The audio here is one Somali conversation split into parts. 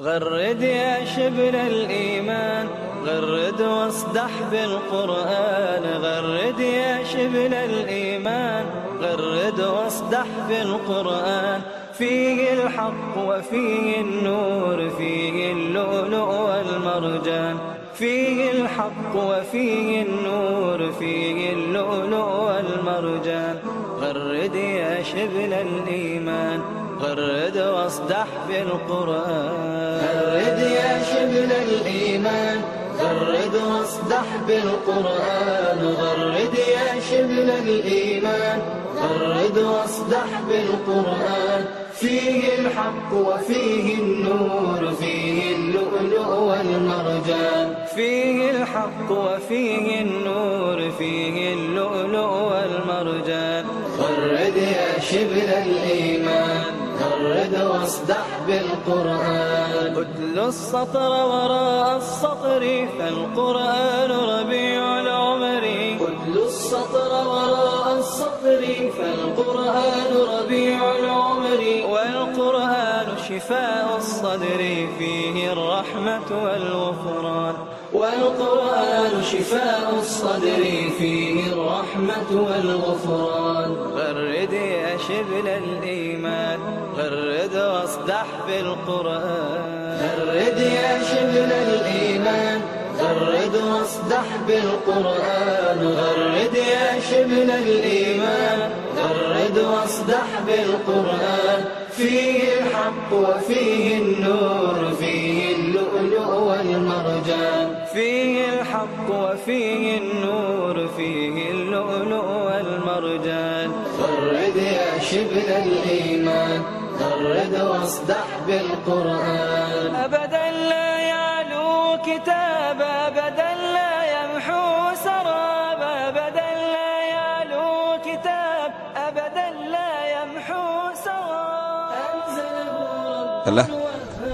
غرد يا شبل الإيمان، غرد واصدح بالقرآن. غرد يا شبل الإيمان، غرد واصدح بالقرآن. فيه الحق وفيه النور، فيه اللؤلؤ والمرجان. فيه الحق وفيه النور، فيه اللؤلؤ والمرجان. غرد يا شبل الإيمان، غرد واصدح بالقرآن. غرد يا شبل الإيمان، غرد واصدح بالقرآن. غرد يا شبل الإيمان، غرد واصدح بالقرآن. فيه الحق وفيه النور، فيه اللؤلؤ والمرجان. فيه الحق وفيه النور، فيه اللؤلؤ والمرجان. غرد يا شبل الإيمان، غرد واصدح بالقرآن. اتل السطر وراء السطر، فالقرآن ربيع العمر. اتل السطر وراء السطر، فالقرآن ربيع العمر. والقرآن شفاء الصدر، فيه الرحمة والغفران. والقرآن شفاء الصدر، فيه الرحمة والغفران. غرد يا شبل الإيمان، غرد واصدح بالقرآن. غرد يا شبل الإيمان، غرد واصدح بالقرآن. غرد يا شبل الإيمان، غرد واصدح بالقرآن. فيه الحق وفيه النور، فيه اللؤلؤ والمرجان. فيه الحق وفيه النور، فيه اللؤلؤ والمرجان. غرد يا شبل الإيمان، غرد واصدح بالقرآن. أبدا لا يعلو كتاب، أبدا لا يمحو سراب. أبدا لا يعلو كتاب، أبدا لا يمحو سراب. أنزله له،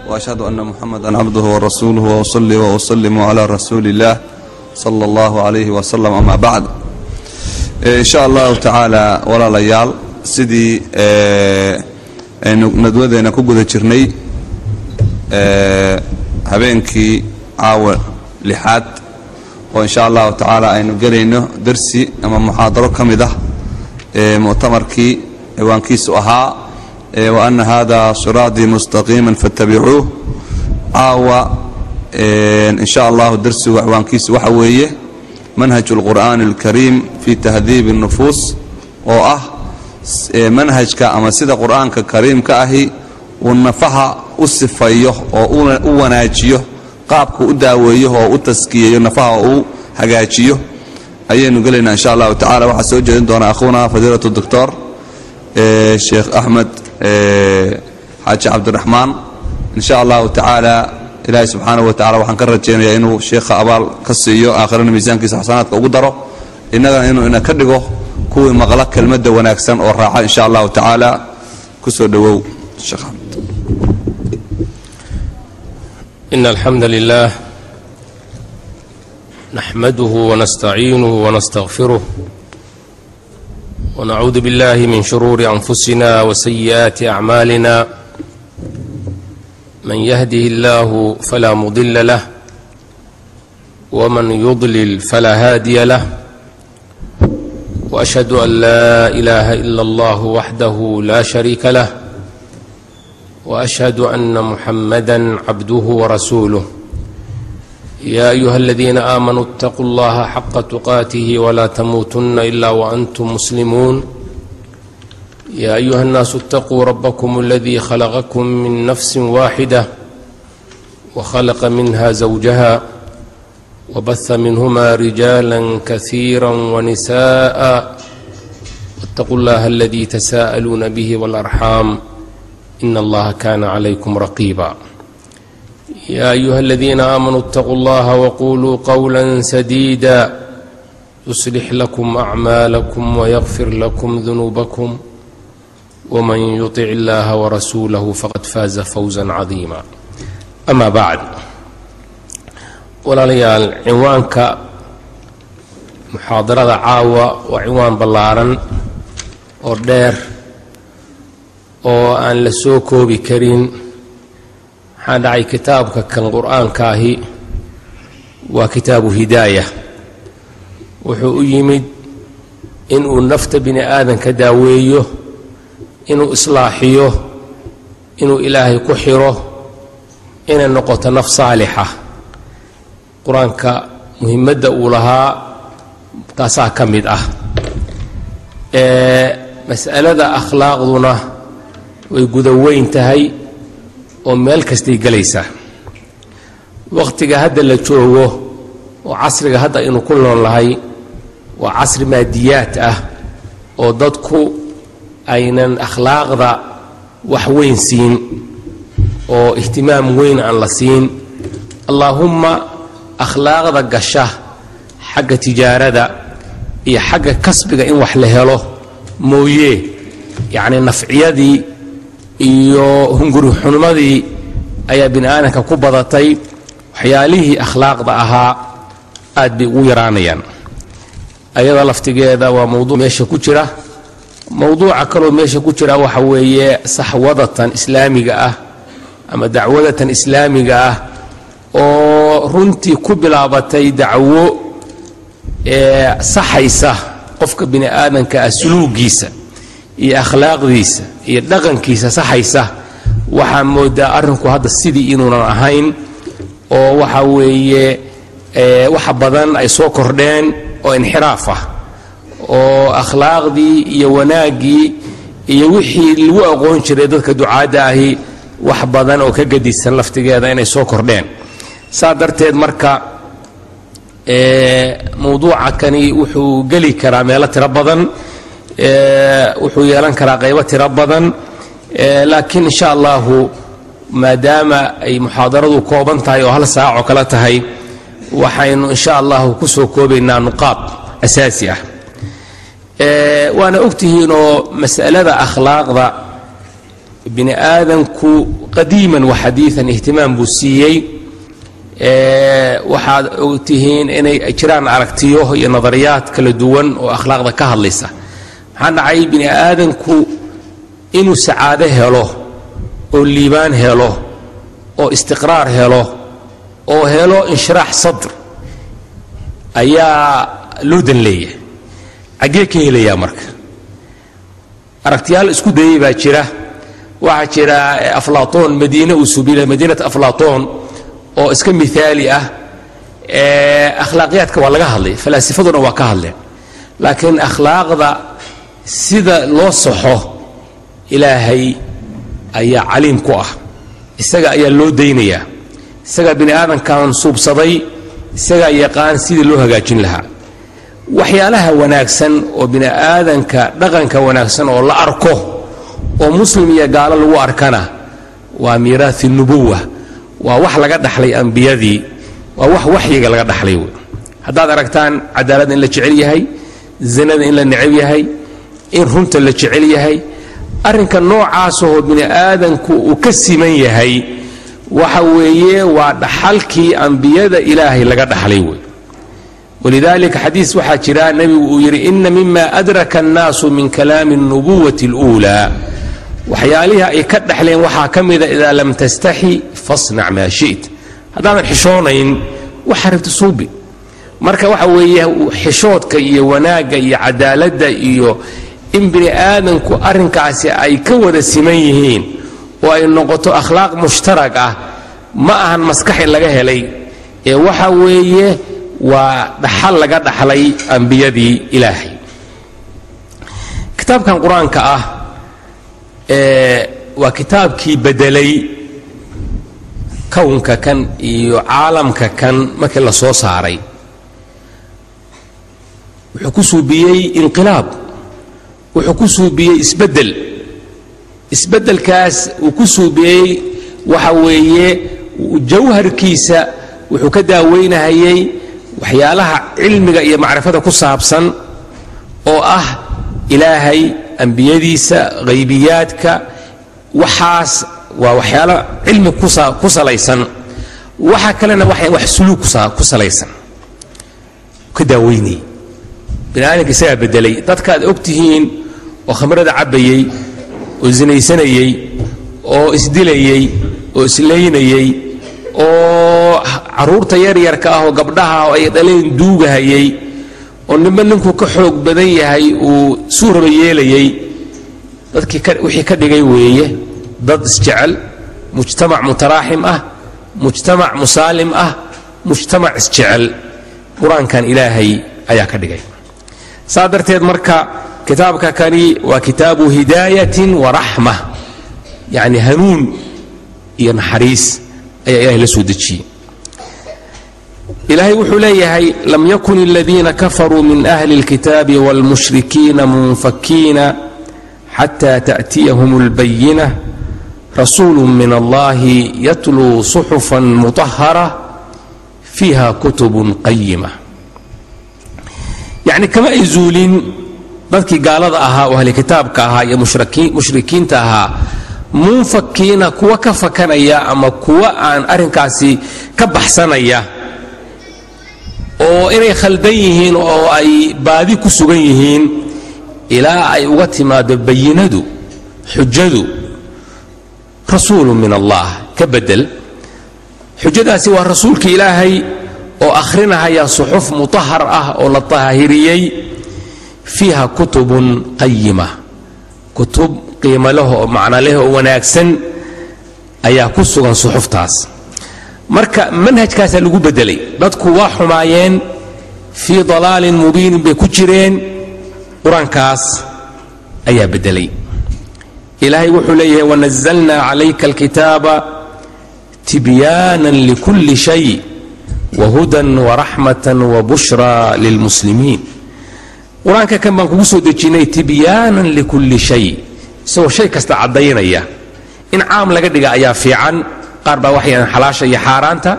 وأشهد أن محمدا عبده ورسوله، وأصلي وأسلم على رسول الله صلى الله عليه وسلم، أما بعد. In sha Allahu tacaala, walaalayaal, sidii aynu nadwadeena ku guda jirnay habeenkii caawa lixaad, oo insha Allahu tacaala aynu gelayno darsi ama muxaadaro ka mid ah mu'tamarkii ciwaankiisu ahaa "وأن هذا صراطي مستقيما فاتبعوه". Caawa in sha Allahu darsigu ciwaankiisu waxa weeye "منهج القرآن الكريم في تهذيب النفوس", oo ah manhajka ama sida Qur-aanka Kariimka ahi uu nafaha u sifayo oo u wanaajiyo, qaabka u daaweeyo oo u taskiyeeyo nafaha oo u hagaajiyo ayaynu gelaynaa insha Allahu tacala. Waxaa soo jeedin doona akhuuna fadiilat doctor Sheekh Axmed Xaaji Cabdiraxmaan in sha Allahu tacaala. Ilaahay subxaanahu wa tacala waxaan ka rajaynayaa inuu sheekha abaal ka siiyo, aakhirana miisaankiisa xasanaadka ugu daro, innagana inuu ina ka dhigo kuwii maqla kelmadda wanaagsan oo raaca in sha Allahu tacaala. Ku soo dhowow, Sheekh Axmed. إن الحمد لله نحمده ونستعينه ونستغفره، ونعوذ بالله من شرور أنفسنا وسيئات أعمالنا. من يهده الله فلا مضل له، ومن يضلل فلا هادي له. وأشهد أن لا إله إلا الله وحده لا شريك له، واشهد ان محمدا عبده ورسوله. يا ايها الذين امنوا اتقوا الله حق تقاته ولا تموتن الا وانتم مسلمون. يا ايها الناس اتقوا ربكم الذي خلقكم من نفس واحده، وخلق منها زوجها، وبث منهما رجالا كثيرا ونساء. واتقوا الله الذي تساءلون به والارحام، إن الله كان عليكم رقيبا. يا أيها الذين آمنوا اتقوا الله وقولوا قولا سديدا، يصلح لكم أعمالكم ويغفر لكم ذنوبكم، ومن يطع الله ورسوله فقد فاز فوزا عظيما. أما بعد، walaalayaal, cinwaanka muxaadarada caawa waa cinwaan ballaaran oo dheer oo aan la soo koobi karin. Maxaa dhacay? Kitaabka kan qur-aanka ahi waa kitaabu hidaaya. Wuxuu u yimid inuu nafta bini aadanka daaweeyo, inuu islaaxiyo, inuu Ilaahay ku xiro, inay noqoto naf saalixa. Qur-aanka muhimadda uu lahaa taasaa ka mid ah. Mas'alada akhlaaqduna way guda weyn tahay oo meel kastay gelaysaa. Waqtiga hadda la joogo oo casriga hadda aynu ku nool nahay waa casri maadiyaad ah oo dadku aynan akhlaaqda wax weyn siin oo ihtimaam weyn aan la siin. Allaahumma akhlaaqda gasha xagga tijaarada iyo xagga kasbiga in wax la helo mooye, yacni nafciyadii iyo hunguri xunimadii ayaa bini aadamka ku badatay. Waxyaalihii akhlaaqda ahaa aad bay ugu yaraanayaan. Ayada laftigeeda waa mowduuc meesha ku jira. Mowduuca kaloo meesha ku jira waxa weeye saxwadatan islaamiga ah ama dacwadatan islaamiga ah oo runtii ku bilaabatay dacwo ee saxaysa qofka bini aadamka ah, suluugiisa iyo akhlaaqdiisa iyo dhaqankiisa saxaysa. Waxaa moodaa arrinku hadda sidii inuunan ahayn oo waxa weeye waxa badan ay soo kordheen oo inxiraaf ah oo akhlaaqdii iyo wanaaggii iyo wixii lagu aqoon jiray dadka ducaadda ahi wax badan oo ka gedisan laftigeeda inay soo kordheen. Saa darteed marka mowduuca kani wuxuu geli karaa meelo tiro badan, wuxuu yeelan karaa qaybo tiro badan, laakiin insha Allahu maadaama ay muxaadaradu kooban tahay oo hal saac oo kale tahay, waxaynu insha Allahu ku soo koobaynaa nuqaad asaasi ah. Waana ogtihiinoo mas'alada akhlaaqda bini aadanku qadiiman wa xadiian ihtimaam buu siiyey. Waxaad ogtihiin inay jiraan aragtiyo iyo nadariyaad kala duwan oo akhlaaqda ka hadlaysa. Maxaa dhacay? Bini aadanku inuu sacaado helo oo liibaan helo oo istiqraar helo oo helo inshiraax sadr ayaa loo dan leeyahay. Xaggee ka helayaa? Marka aragtiyaal isku dayay baa jira. Waxaa jira Aflaatoon, madiine uu subila, madiinat Aflaatoon oo iska miaali ah. Akhlaaqiyaadka waa laga hadlay, falaasifaduna waa ka hadleen, laakiin akhlaaqda sida loo saxo Ilaahay ayaa caliim ku ah. Isaga ayaa loo daynayaa, isagaa bini aadamkan suubsaday, isagaa yaqaan sidii loo hagaajin lahaa. Waxyaalaha wanaagsan oo bini aadanka dhaqanka wanaagsan oo la arko oo muslim iyo gaalo lagu arkana waa miiraathu nubuwa, waa wax laga dhaxlay ambiyadii, waa wax waxyiga laga dhaxlay wey. Haddaad aragtaan cadaaladda in la jecel yahay, zinada in la neceb yahay, in runta la jecel yahay, arrinka noocaasoo bini aadanku uu ka siman yahay waxa weeye waa dhaxalkii ambiyada Ilaahay laga dhaxlay wey. Walidaalika xadiis waxaa jira nebigu uu yidhi: "Ina mima adraka annaasu min kalaami الnubuwati اluulaa", waxyaalihii ay ka dhaxleen waxaa ka mida: "Idaa lam tastaxi fasnac maa shi't", haddaadan xishoonayn waxaa rabta suubi. Marka waxa weeye xishoodka iyo wanaagga iyo cadaaladda iyo in bini aadanku arrinkaasi ay ka wada siman yihiin oo ay noqoto akhlaaq mushtarag ah, ma ahan maskax in laga helay ee waxa weeye waa dhaxal laga dhaxlay ambiyadii Ilaahay. Kitaabkan qur-aanka ah waa kitaabkii beddelay kownka kan iyo caalamka kan. Markii la soo saaray wuxuu ku suubiyey inqilaab, wuxuu ku suubiyey isbeddel. Isbeddelkaas uu ku suubiyey waxa weeye jawharkiisa wuxuu ka daaweynahayey waxyaalaha cilmiga iyo macrifada ku saabsan oo ah Ilaahay, ambiyadiisa, haybiyaadka. Waxaas waa waxyaalo cilmi ku salaysan. Waxa kalena wax suluug ku salaysan ka daaweynayay. Bini aadamka isagaa bedelay. Dadkaad og tihiin oo khamrada cabbayey oo sinaysanayey oo isdilayey oo islaynayey oo caruurta yaryarka ah oo gabdhaha oo ay dhaleen duugahayey oo ninba ninkuu ka xoog badan yahay uu suuraba yeelayey, dadkii wixii ka dhigay weeye dad isjecel, mujtamac mutaraaxim ah, mujtamac musaalim ah, mujtamac isjecel. Qur-aankan Ilaahay ayaa ka dhigay. Saa darteed marka kitaabka kani waa kitaabu hidaayatin wa raxma, yacni hanuun iyo naxariis ayaa Ilahay la soo dejiyey. Ilaahay wuxuu leeyahay: lam yakun aladiina kafaruu min ahli اlkitaabi wاlmushrikiina munfakiina xata ta'tiyahum اlbayina rasuulu min Allahi yatluu suxufan mutahara fiiha kutubun qayima. Yacni kama ay zuulin dadkii gaalada ahaa oo ahli kitaabka ahaa iyo mushrikiinta ahaa munfakiina, kuwa ka fakanaya ama kuwa aan arrinkaasi ka baxsanaya oo inay khaldan yihiin oo ay baadi ku sugan yihiin, ilaa ay uga timaado bayinadu, xujadu. Rasuulu min Allah ka bedel, xujadaasi waa rasuulka Ilaahay oo akhrinahaya suxuf mutahar ah oo la taahiriyey, fiiha kutubun qayima, kutub qiimo leh oo macno leh oo wanaagsan ayaa ku sugan suxuftaas. Marka manhajkaasaa lagu bedelay. Dadku waa xumaayeen, fii dalaalin mubiinin bay ku jireen, qur-aankaas ayaa bedelay. Ilaahay wuxuu leeyahay: wanazalnaa calayka alkitaaba tibyaanan likulli shay wahudan waraxmatan wabushraa lilmuslimiin. Qur-aanka kan baan kugu soo dejinnay tibyaanan likulli shay, isagoo shay kasta caddaynaya. In caam laga dhiga ayaa fiican. Qaar baa waxay xalaasha iyo xaaraanta,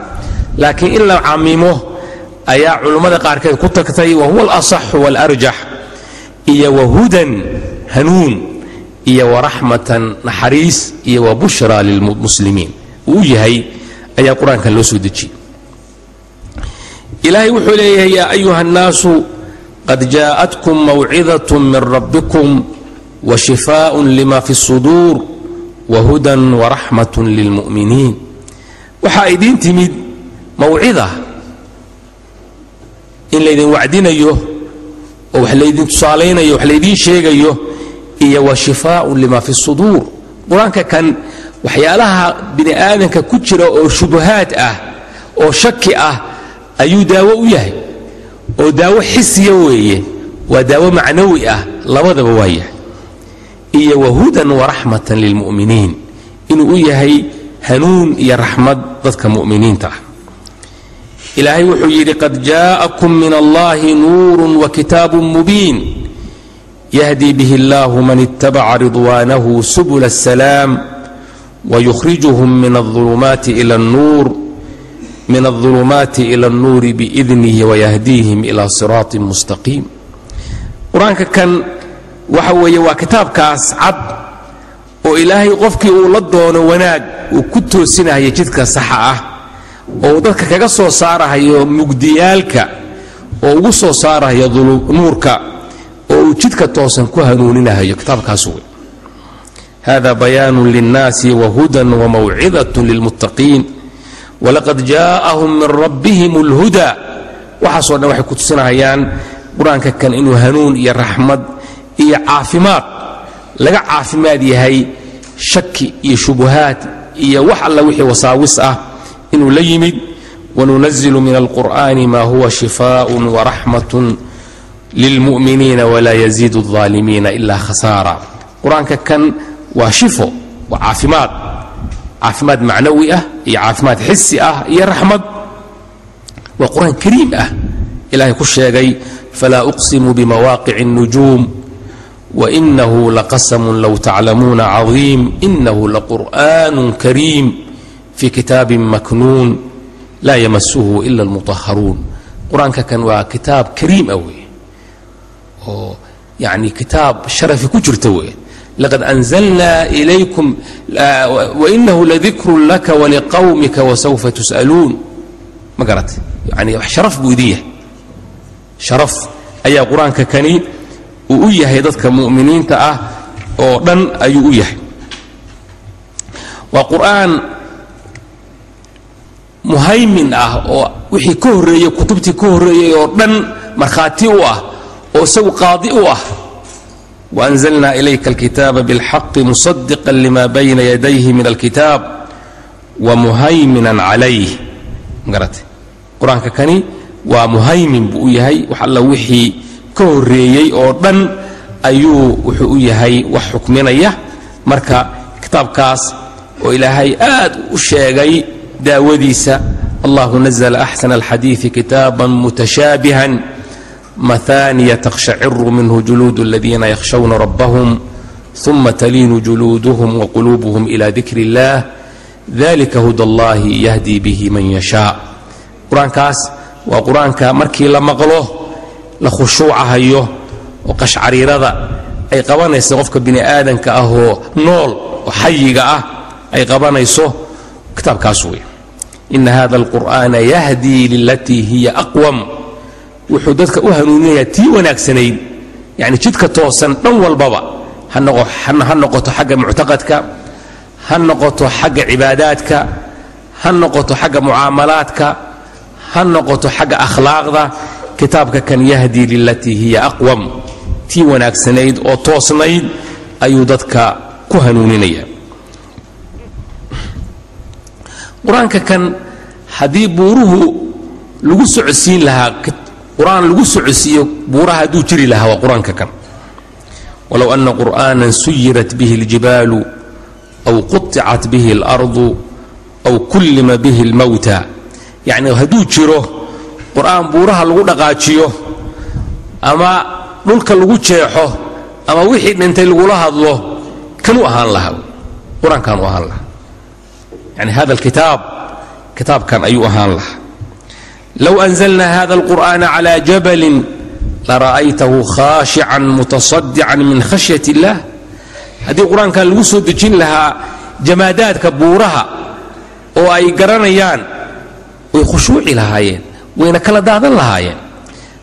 laakiin in la camimo ayaa culummada qaarkeed ku tagtay, wa huwa alasaxu waalarjax. Iyo wahudan, hanuun, iyo waraxmatan, naxariis, iyo wabushraa lilmuslimiin uu yahay ayaa qur-aankan loo soo dejiyey. Ilaahay wuxuu leeyahay: yaa ayuha annaasu qad jaa'atkum mawcidat min rabbikum wa shifaaءun lima fi الsuduur wahudan waraxmat lilmu'miniin. Waxaa idiin timid mawcida, in laydin wacdinayo oo wax laydin tusaalaynayo, wax laydiin sheegayo, iyo wa shifaaءun lima fi الsuduur. Qur-aanka kan waxyaalaha bini aadamka ku jira oo shubahaad ah oo shaki ah ayuu daawo u yahay, oo daawo xisiya weeye, waa daawo macnawi ah, labadaba waa yahay. Iyo wahudan waraxmatan lilmu'miniin, inuu u yahay hanuun iyo raxmad dadka mu'miniinta ah. Ilaahay wuxuu yidhi: qad jaa'akum min Allahi nuuru wa kitaabun mubiin yahdi bihi allahu man ittabaca ridwaanahu subula asalaam wayukhrijuhum min alulumaati ila annuur min alظulumaati ila alnuuri biidnihi wayahdiihim ila siraatin mustaqiim. Qur-aanka kan waxa weeye waa kitaabkaas cad oo Ilaahay qofkii uu la doono wanaag uu ku toosinayo jidka saxa ah, oo uu dadka kaga soo saarahayo mugdiyaalka oo ugu soo saarahayo nuurka, oo uu jidka toosan ku hanuuninahayo kitaabkaas wey. Hada bayaanu linnaasi wahudan wamawcidat lilmuttaqiin walaqad jaa'ahum min rabbihim اlhuda. Waxaasoo dhan waxay ku tusinahayaan qur-aanka kan inuu hanuun iyo raxmad iyo caafimaad, laga caafimaad yahay shaki iyo shubuhaad iyo wax alla wixii wasaawis ah, inuu la yimid. Wanunazilu min alqur'ani ma huwa shifaaء waraxmat lilmu'miniina walaa yaziidu الظaalimiina ila khasaara. Qur-aanka kan waa shifo, waa caafimaad, caafimaad macnawi ah iyo caafimaad xisi ah iyo raxmad. Waa qur-aan kariim ah. Ilaahay ku sheegay: falaa uqsimu bimawaaqici الnujuum wainahu laqasmu low taclamuuna cadiim inahu laqur'an kariim fi kitaabin maknuun laa yamasuhu ila almutaharuun. Qur-aanka kan waa kitaab kariim ah wey, oo yani kitaab sharafi ku jirta wey. Laqad anzalna ilaykum wainahu ladikrun laka waliqawmika wasawfa tus'aluun. Ma garatay? Yani sharaf buu idin yahay, sharaf ayaa qur-aanka kani uu u yahay dadka mu'miniinta ah oo dhan ayuu u yahay. Waa qur'aan Muhaymin ah oo wixii ka horreeyey, kutubtii ka horreeyey oo dhan markhaati u ah oo isagu qaadi u ah. Waanzalnaa ilayka alkitaaba bilxaqi musadiqan lima bayna yadayhi min alkitaab wa muhayminan calayh. Magaratay, qur-aanka kani waa muhaymin buu u yahay, wax alla wixii ka horreeyey oo dhan ayuu wuxuu u yahay wax xukminaya. Marka kitaabkaas oo Ilaahay aad u sheegay daawadiisa, Allahu nazla axsana alxadiidi kitaaban mutashaabihan mathaniya takhshaciru minhu juluudu aladiina yakhshawna rabbahum uma taliinu juluuduhum waquluubuhum ila dikri illah, dalika huda allahi yahdi bihi man yashaa. Qur-aankaas waa qur-aanka markii la maqlo la khushuucahayo oo qashcariirada ay qabanayso qofka bini aadanka ah oo nool oo xayiga ah ay qabanayso, kitaabkaas wey. Ina hada alqur'aana yahdii lilatii hiya aqwam, wuxuu dadka u hanuuninayaa tii wanaagsanayd, yacni jidka toosan dhan walbaba ha noqoto, xagga muctaqadka ha noqoto, xagga cibaadaadka ha noqoto, xagga mucaamalaadka ha noqoto, xagga akhlaaqda. Kitaabka kan yahdii lilatii hiya aqwam, tii wanaagsanayd oo toosnayd ayuu dadka ku hanuuninaya. Qur-aanka kan haddii buuruhu lagu socodsiin lahaa, qur-aan lagu socodsiiyo buuraha hadduu jiri lahaa, waa qur-aanka kan. Walow ana qur'aanan suyirat bihi اljibaalu aw quطicat bihi اlardu aw kullima bihi اlmowta, yacni hadduu jiro qur-aan buuraha lagu dhaqaajiyo ama dhulka lagu jeexo ama wixii dhintay lagula hadlo, kanuu ahaan lahaa, qur-aankanuu ahaan lahaa. Yani hada alkitaab, kitaabkan ayuu ahaan lahaa. Low anzalna hada alqur'aana cala jabalin lara'aytahu khaashican mutasadican min khashyat illah. Haddii qur-aankan lagu soo dejin lahaa jamaadaadka buuraha oo ay garanayaan, way khushuuci lahaayeen, wayna kala daadan lahaayeen.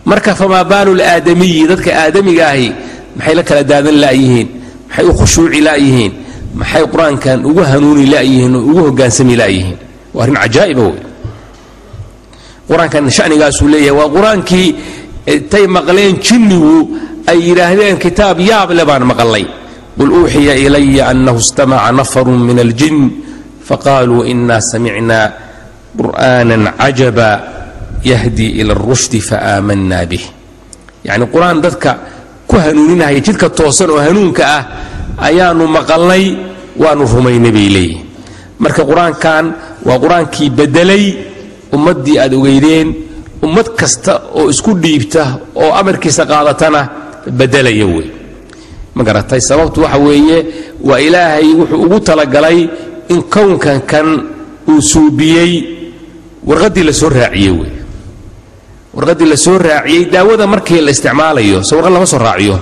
Marka famaa baalu laadamiyi, dadka aadamiga ahi maxay la kala daadan la'yihiin? Maxay u khushuuci la'yihiin? Maxay qur-aankan ugu hanuuni la'yihiin oo ugu hogaansami la'yihiin? Waa arrin cajaa'iba wey. Qur-aankan shanigaasuu leeyahay. Waa qur-aankii intay maqleen jinnigu ay yidhaahdeen kitaab yaab le baan maqalay. Qul uuxiya ilaya annahu istamaca nafarun min aljin faqaaluu ina samicna qur'aanan cajaba yahdi ila alrushdi faaamanna bih. Yacni qur-aan dadka ku hanuuninahaya jidka toosan oo hanuunka ah ayaanu maqalnay, waanu rumaynay, bay leeyihin. Marka qur-aankan waa qur-aankii beddelay ummaddii aad ogeydeen, ummad kasta oo isku dhiibta oo amarkiisa qaadatana beddelaya wey. Ma garatay? Sababtu waxa weeye, waa Ilaahay wuxuu ugu talagalay in kownkan kan uu suubiyey warqaddii la soo raaciyey wey. Warqaddii la soo raaciyey daawada markii la isticmaalayo, soo warqad lama soo raaciyo?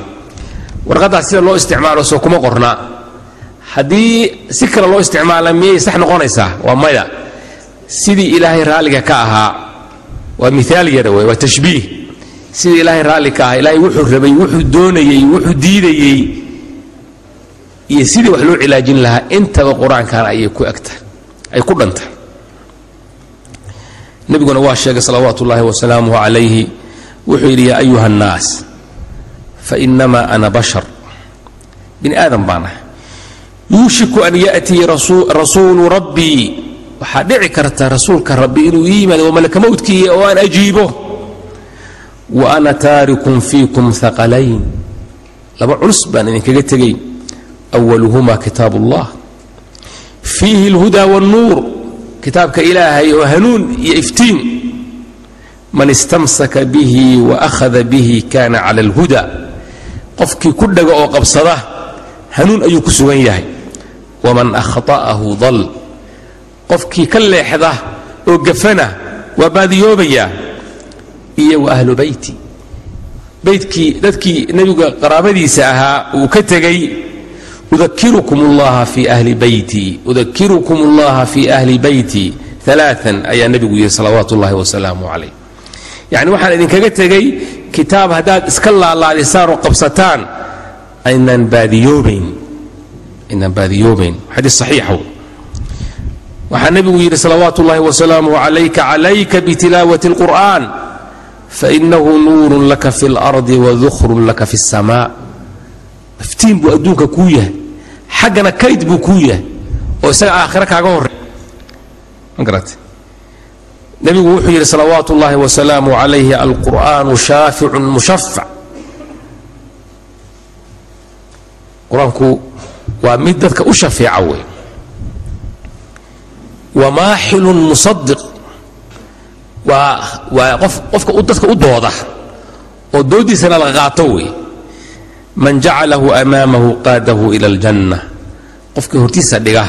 Warqaddaas sida loo isticmaalo soo kuma qorna? Haddii si kale loo isticmaala miyay sax noqonaysaa? Waa maya. Sidii Ilaahay raalliga ka ahaa, waa miaal yara wey, waa tashbiih. Sidii Ilaahay raalli ka ahaa, Ilaahay wuxuu rabay, wuxuu doonayey, wuxuu diidayey iyo sidii wax loo cilaajin lahaa, intaba qur-aankan ayay ku egtahay, ay ku dhantahay. Nebiguna waa sheegay salawaatu ullaahi wasalaamuhu calayhi, wuxuu yidhi: yaa ayuha annaas, fainamaa ana bashar, bini aadam baan ahay, yuushiku an ya'tii rasuulu rabbii, waxaa dhici karta rasuulka Rabbi inuu ii yimaado, waa malaka mowdkii, oo aan ajiibo, wa ana taarikun fiikum haqalayn, laba culus baan idinkaga tegey, awaluhumaa kitaab ullah fiihi alhudaa waannuur, kitaabka Ilaahay oo hanuun iyo iftiin, man istamsaka bihi wa akhada bihi kana cala alhuda, qofkii ku dhaga oo qabsada hanuun ayuu ku sugan yahay, waman akhta'ahu dal, qofkii ka leexda oo gafana waa baadiyoobayaa. Iyo wa ahlu beyti, beytkii, dadkii nebiga qaraabadiisa ahaa uu ka tegey, udakirukum allaha fii ahli beyti, udakirukum allaha fii ahli beyti alaaan, ayaa nebigu yidhi salawaatu ullahi wasalaamu calayh. Yacni waxaan idinkaga tegey kitaab haddaad iska laalaadisaan oo qabsataan aynaan baadiyoobayn, aynaan baadiyoobayn. Xadiis saxiixa wey. Waxaa nebigu yidhi salawaatu ullahi wasalaamuhu calayka: "Calayka bitilaawati alqur'aan, fainahu nuurun laka fi اlardi wadukhrun laka fi اsamaa." Iftiin buu adduunka kuu yahay, xaggana kayd buu kuu yahay oo isaga aakhira kaaga horey, ma garatay? Nebigu wuxuu yidhi salawaatu ullaahi wasalaamu calayhi: "Alqur'aanu shaaficun mushafac." Qur-aanku waa mid dadka u shafeeca wey. Wamaaxilun musadiq, waa qof qofka dadka u dooda oo doodiisana la qaato wey. Man jacalahu amaamahu qaadahu ila aljanna, qofkii hortiisa dhiga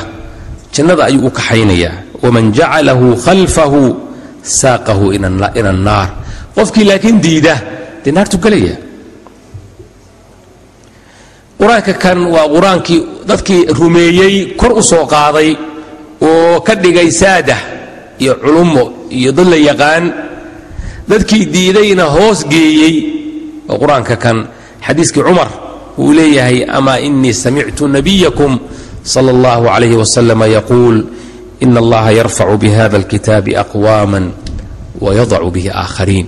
jannada ayuu u kaxaynayaa. Waman jacalahu khalfahu saaqahu ila annaar, qofkii laakiin diida dee naartu gelaya. Qur-aanka kan waa qur-aankii dadkii rumeeyey kor u soo qaaday oo ka dhigay saadah iyo culummo iyo dad la yaqaan, dadkii diidayna hoos geeyey waa qur-aanka kan. Xadiiskii Cumar uu leeyahay: "Amaa inii samictu nabiyakum sala allahu calayhi wasalam yaquul: ina allaha yarfacu bihada alkitaabi aqwaama wayadacu bihi aakhariin."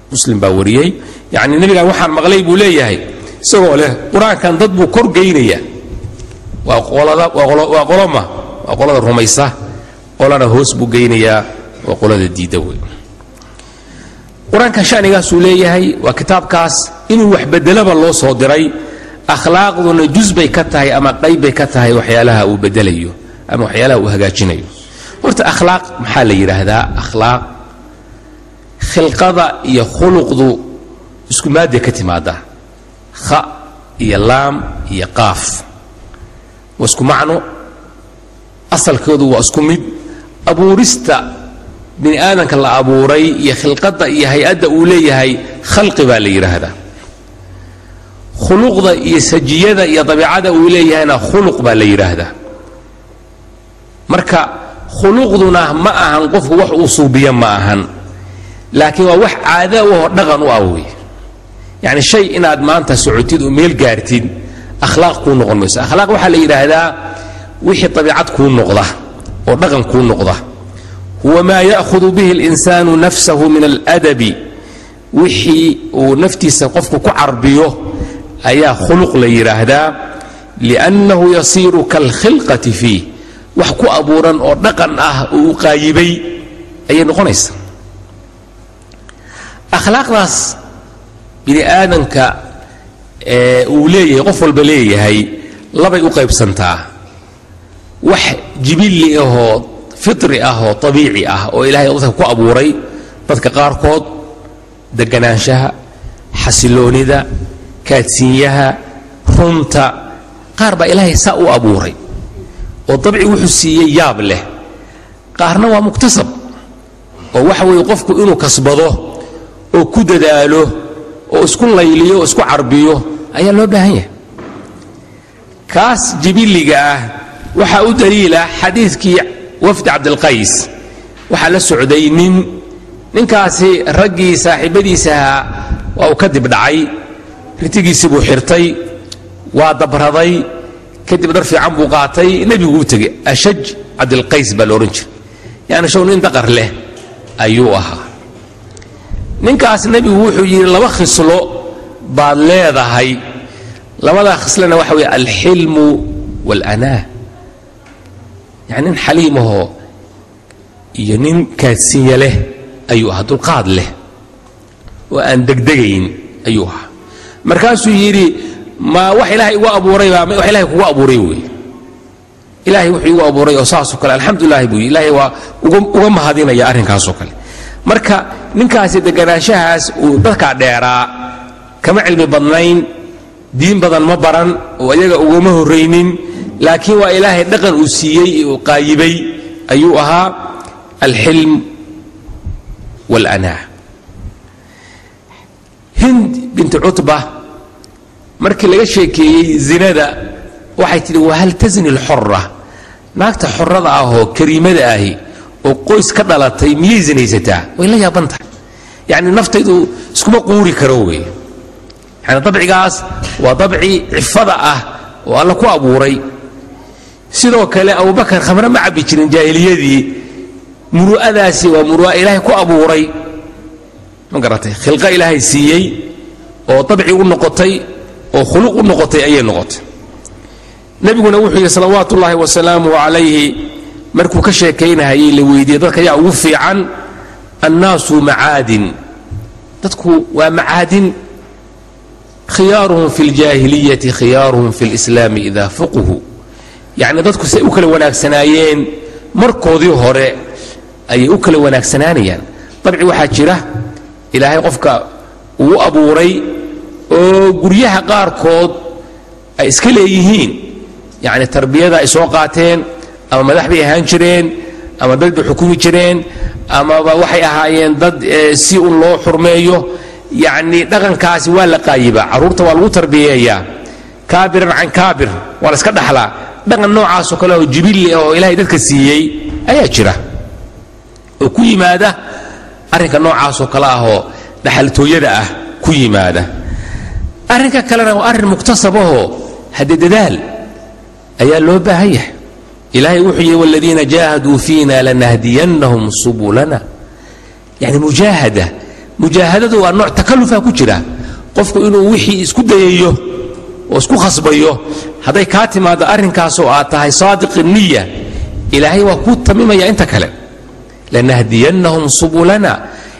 Muslim baa wariyey. Yacni nebigan waxaan maqlay buu leeyahay isagoo leh qur-aankan dad buu kor geynaya, waa qolada, waa qoloma, waa qolada rumaysa, qolana hoos buu geynayaa, waa qolada diidda wey. Qur-aanka shanigaasuu leeyahay, waa kitaabkaas inuu wax bedelaba loo soo diray. Akhlaaqduna juz bay ka tahay ama qayb bay ka tahay waxyaalaha uu bedelayo ama waxyaalaha uu hagaajinayo. Horta akhlaaq maxaa la yidhaahdaa? Akhlaaq, khilqada iyo khuluqdu isku maadday ka timaadaa, kha iyo laam iyo qaaf waa isku macno, asalkoodu waa isku mid. Abuurista bini aadamka la abuuray iyo khilqadda iyo hay-adda uu leeyahay khalqi baa la yidhaahdaa. Khuluqda iyo sajiyada iyo dabiicada uu leeyahayna khuluq baa la yidhaahdaa. Marka khuluqduna ma ahan qofku wax uu suubiyo ma ahan, laakiin waa wax caada u aho, dhaqan u ah wey. Yacni shay inaad maanta socotid oo meel gaartid akhlaaq kuu noqon mayso. Akhlaaq waxaa la yidhaahdaa wixii dabiicad kuu noqda oo dhaqan kuu noqda. Huwa maa ya'hudu bihi اlinsaanu nafsahu min aladabi, wixii uu naftiisa qofku ku carbiyo ayaa khuluq la yidhaahdaa, liannahu yasiiru kaalkhilqati fiih, wax ku abuuran oo dhaqan ah oo uu qaayibay ayay noqonaysaa. Akhlaaqdaas bini aadamka uu leeyahay, qof walba leeyahay, labay u qaybsantaa: wax jibilli ahoo fitri ah oo abiici ah oo ilaahay dadka ku abuuray, dadka qaarkood deganaanshaha, xasiloonida, kaadsiinyaha, runta, qaar baa ilaahay saa u abuuray oo dabci wuxuu siiyey yaab leh. Qaarna waa muktasab, oo waxa weeye qofku inuu kasbado oo ku dadaalo oo isku layliyo oo isku carbiyo ayaa loo baahan yahay. Kaas jibiliga ah waxaa u daliila xadiidkii wafdi Cabdilqays. Waxaa la socday nin, ninkaasi raggii saaxiibbadiisahaa waa uu ka dib dhacay, ritigiisii buu xirtay, waa dabraday, kadib dhar fiican buu qaatay, nebigu u tegey. Ashaj Cabdilqays baa la odhan jiray, yani show nin daqar leh ayuu ahaa ninkaas. Nebigu wuxuu yidhi: "Laba khislo baad leedahay." Labadaa khislona waxa weeye alxilmu waاlanaa, yani nin xaliimahoo iyo nin kaadsinya leh ayuu ahaa, dulqaad leh oo aan degdegayn ayuu ahaa. Markaasuu yidhi: "Ma wax ilaahay igu abuuray baa wax ilahay kugu abuuray wey? Ilaahay wuxuu igu abuuray oo saasoo kale, alxamdulilahi," buu yidhi. Ilaahay waa uga mahadinaya arrinkaasoo kale. Marka ninkaasi deganaanshahaas uu dadkaa dheeraa, kama cilmi badnayn, diin badan ma baran oo iyaga ugama horraynin, laakiin waa ilaahay dhaqan uu siiyey uu qaayibay ayuu ahaa, alxilm waاlanaa. Hind binti Cutba markii laga sheekeeyey zinada waxay tidhi: "Wahal tazni alxora?" Naagta xorada ahoo kariimada ahi oo qoys ka dhalatay miyay zinaysataa? Way la yaaban tahay, yacni naftaydu iskuma quuri karo wey. Yani dabcigaas waa dabci cifada ah oo Alla ku abuuray. Sidoo kale Abubakar khamre ma cabbi jirin jaahiliyadii. Muru'adaasi waa muru'a Ilaahay ku abuuray, ma garatay, khilqo Ilaahay siiyey oo dabci u noqotay oo khuluq u noqotay ayay noqotay. Nebiguna wuxuu yidhi salawaatu ullaahi wasalaamuhu calayhi markuu ka sheekaynahayay, la weydiiyey dadka yaa ugu fiican, annaasu macaadin, dadku waa macaadin, khiyaaruhum fi ljaahiliyati khiyaaruhum fi lislaami idaa fuqhu. Yacni dadku say u kala wanaagsanaayeen markoodii hore ayay u kala wanaagsanaanayaan. Dabci waxaa jira Ilaahay qofka uu abuuray oo guryaha qaarkood ay iska leeyihiin, yacni tarbiyada ay soo qaateen, ama madax bay ahaan jireen, ama dad bay xukumi jireen, amaba waxay ahaayeen dad si un loo xurmeeyo. Yacni dhaqankaasi waa la qaayibaa, carruurta waa lagu tarbiyeeyaa, kaabiran can kaabir, waa la iska dhaxlaa. Dhaqan noocaasoo kale oo jibilli ah oo Ilaahay dadka siiyey ayaa jira oo ku yimaada arrinka noocaasoo kale ah oo dhaxaltooyada ah ku yimaada. Arrinka kalena waa arrin muktasab ahoo haddee dadaal ayaa loo baahan yahay. Ilaahay wuxuu yidhi waladiina jaahaduu fiina lanahdiyannahum subulana. Yani mujaahada, mujaahadadu waa nooc takalufaa ku jira, qofku inuu wixii isku dayayo oo isku khasbayo. Hadday kaa timaado arrinkaasoo aad tahay saadiq niya, Ilaahay waa kuu tamimaya inta kale. Lanahdiyannahum subulana,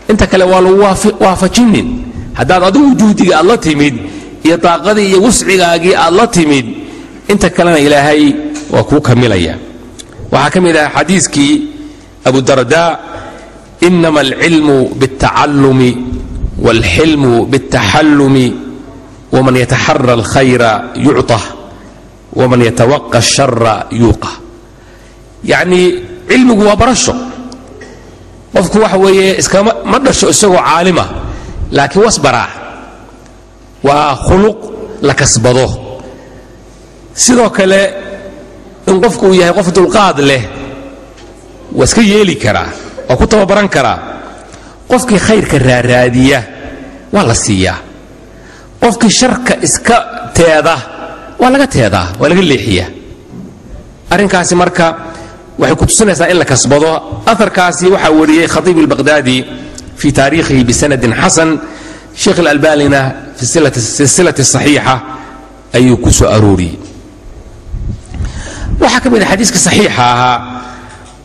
inta kale waa lagu waafajinin haddaad adigu juhdiga aad la timid iyo daaqadii iyo wuscigaagii aad la timid, inta kalena Ilaahay waa kuu kamilaya. Waxaa ka mid ah xadiiskii Abudarda, inama alcilmu biاltacallumi wاlxilmu biاltaxallumi, waman yataxara alkhayra yucطah waman yatawaqa ashara yuuqa. Yacni cilmigu waa barasho, qofku waxa weeye iskama ma dhasho isagoo caalima, laakiin wasbaraa, waa khuluq la kasbado. Sidoo kale in qofku uu yahay qof dulqaad leh waa iska yeeli karaa, waa ku tababaran karaa. Qofkii khayrka raaraadiya waa la siiyaa, qofkii sharka iska teeda waa laga teedaa, waa laga leexiyaa. Arrinkaasi marka waxay ku tusinaysaa in la kasbado. Aharkaasi waxaa wariyey Khatiib albaqdaadi fii taariikhihi bisanadin xasan, Sheekh alalbanina fi silsilati saxiixa ayuu ku soo arooriyey. Waxaa ka mid a xadiiska saxiixa ahaa,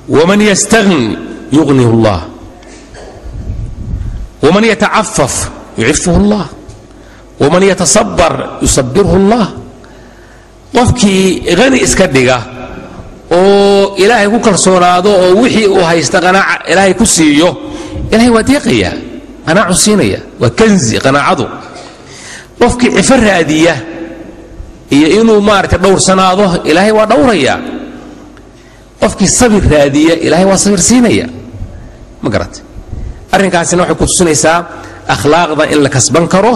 waman yastagni yugnihu allah, waman yatacafaf yucifuhu allah, waman yatasabar yusabirhu allah. Qofkii hani iska dhiga oo Ilaahay ku kalsoonaado oo wixii uu haysta qanaaca Ilaahay ku siiyo, Ilahay waa deeqaya, qanaacu siinaya, waa kanzi qanaacadu. Qofkii cifo raadiya iyo inuu maaragtay dhowrsanaado, Ilaahay waa dhowraya. Qofkii sabir raadiya, Ilaahay waa sabir siinaya, ma garatay. Arrinkaasina waxay ku tusinaysaa akhlaaqda in la kasban karo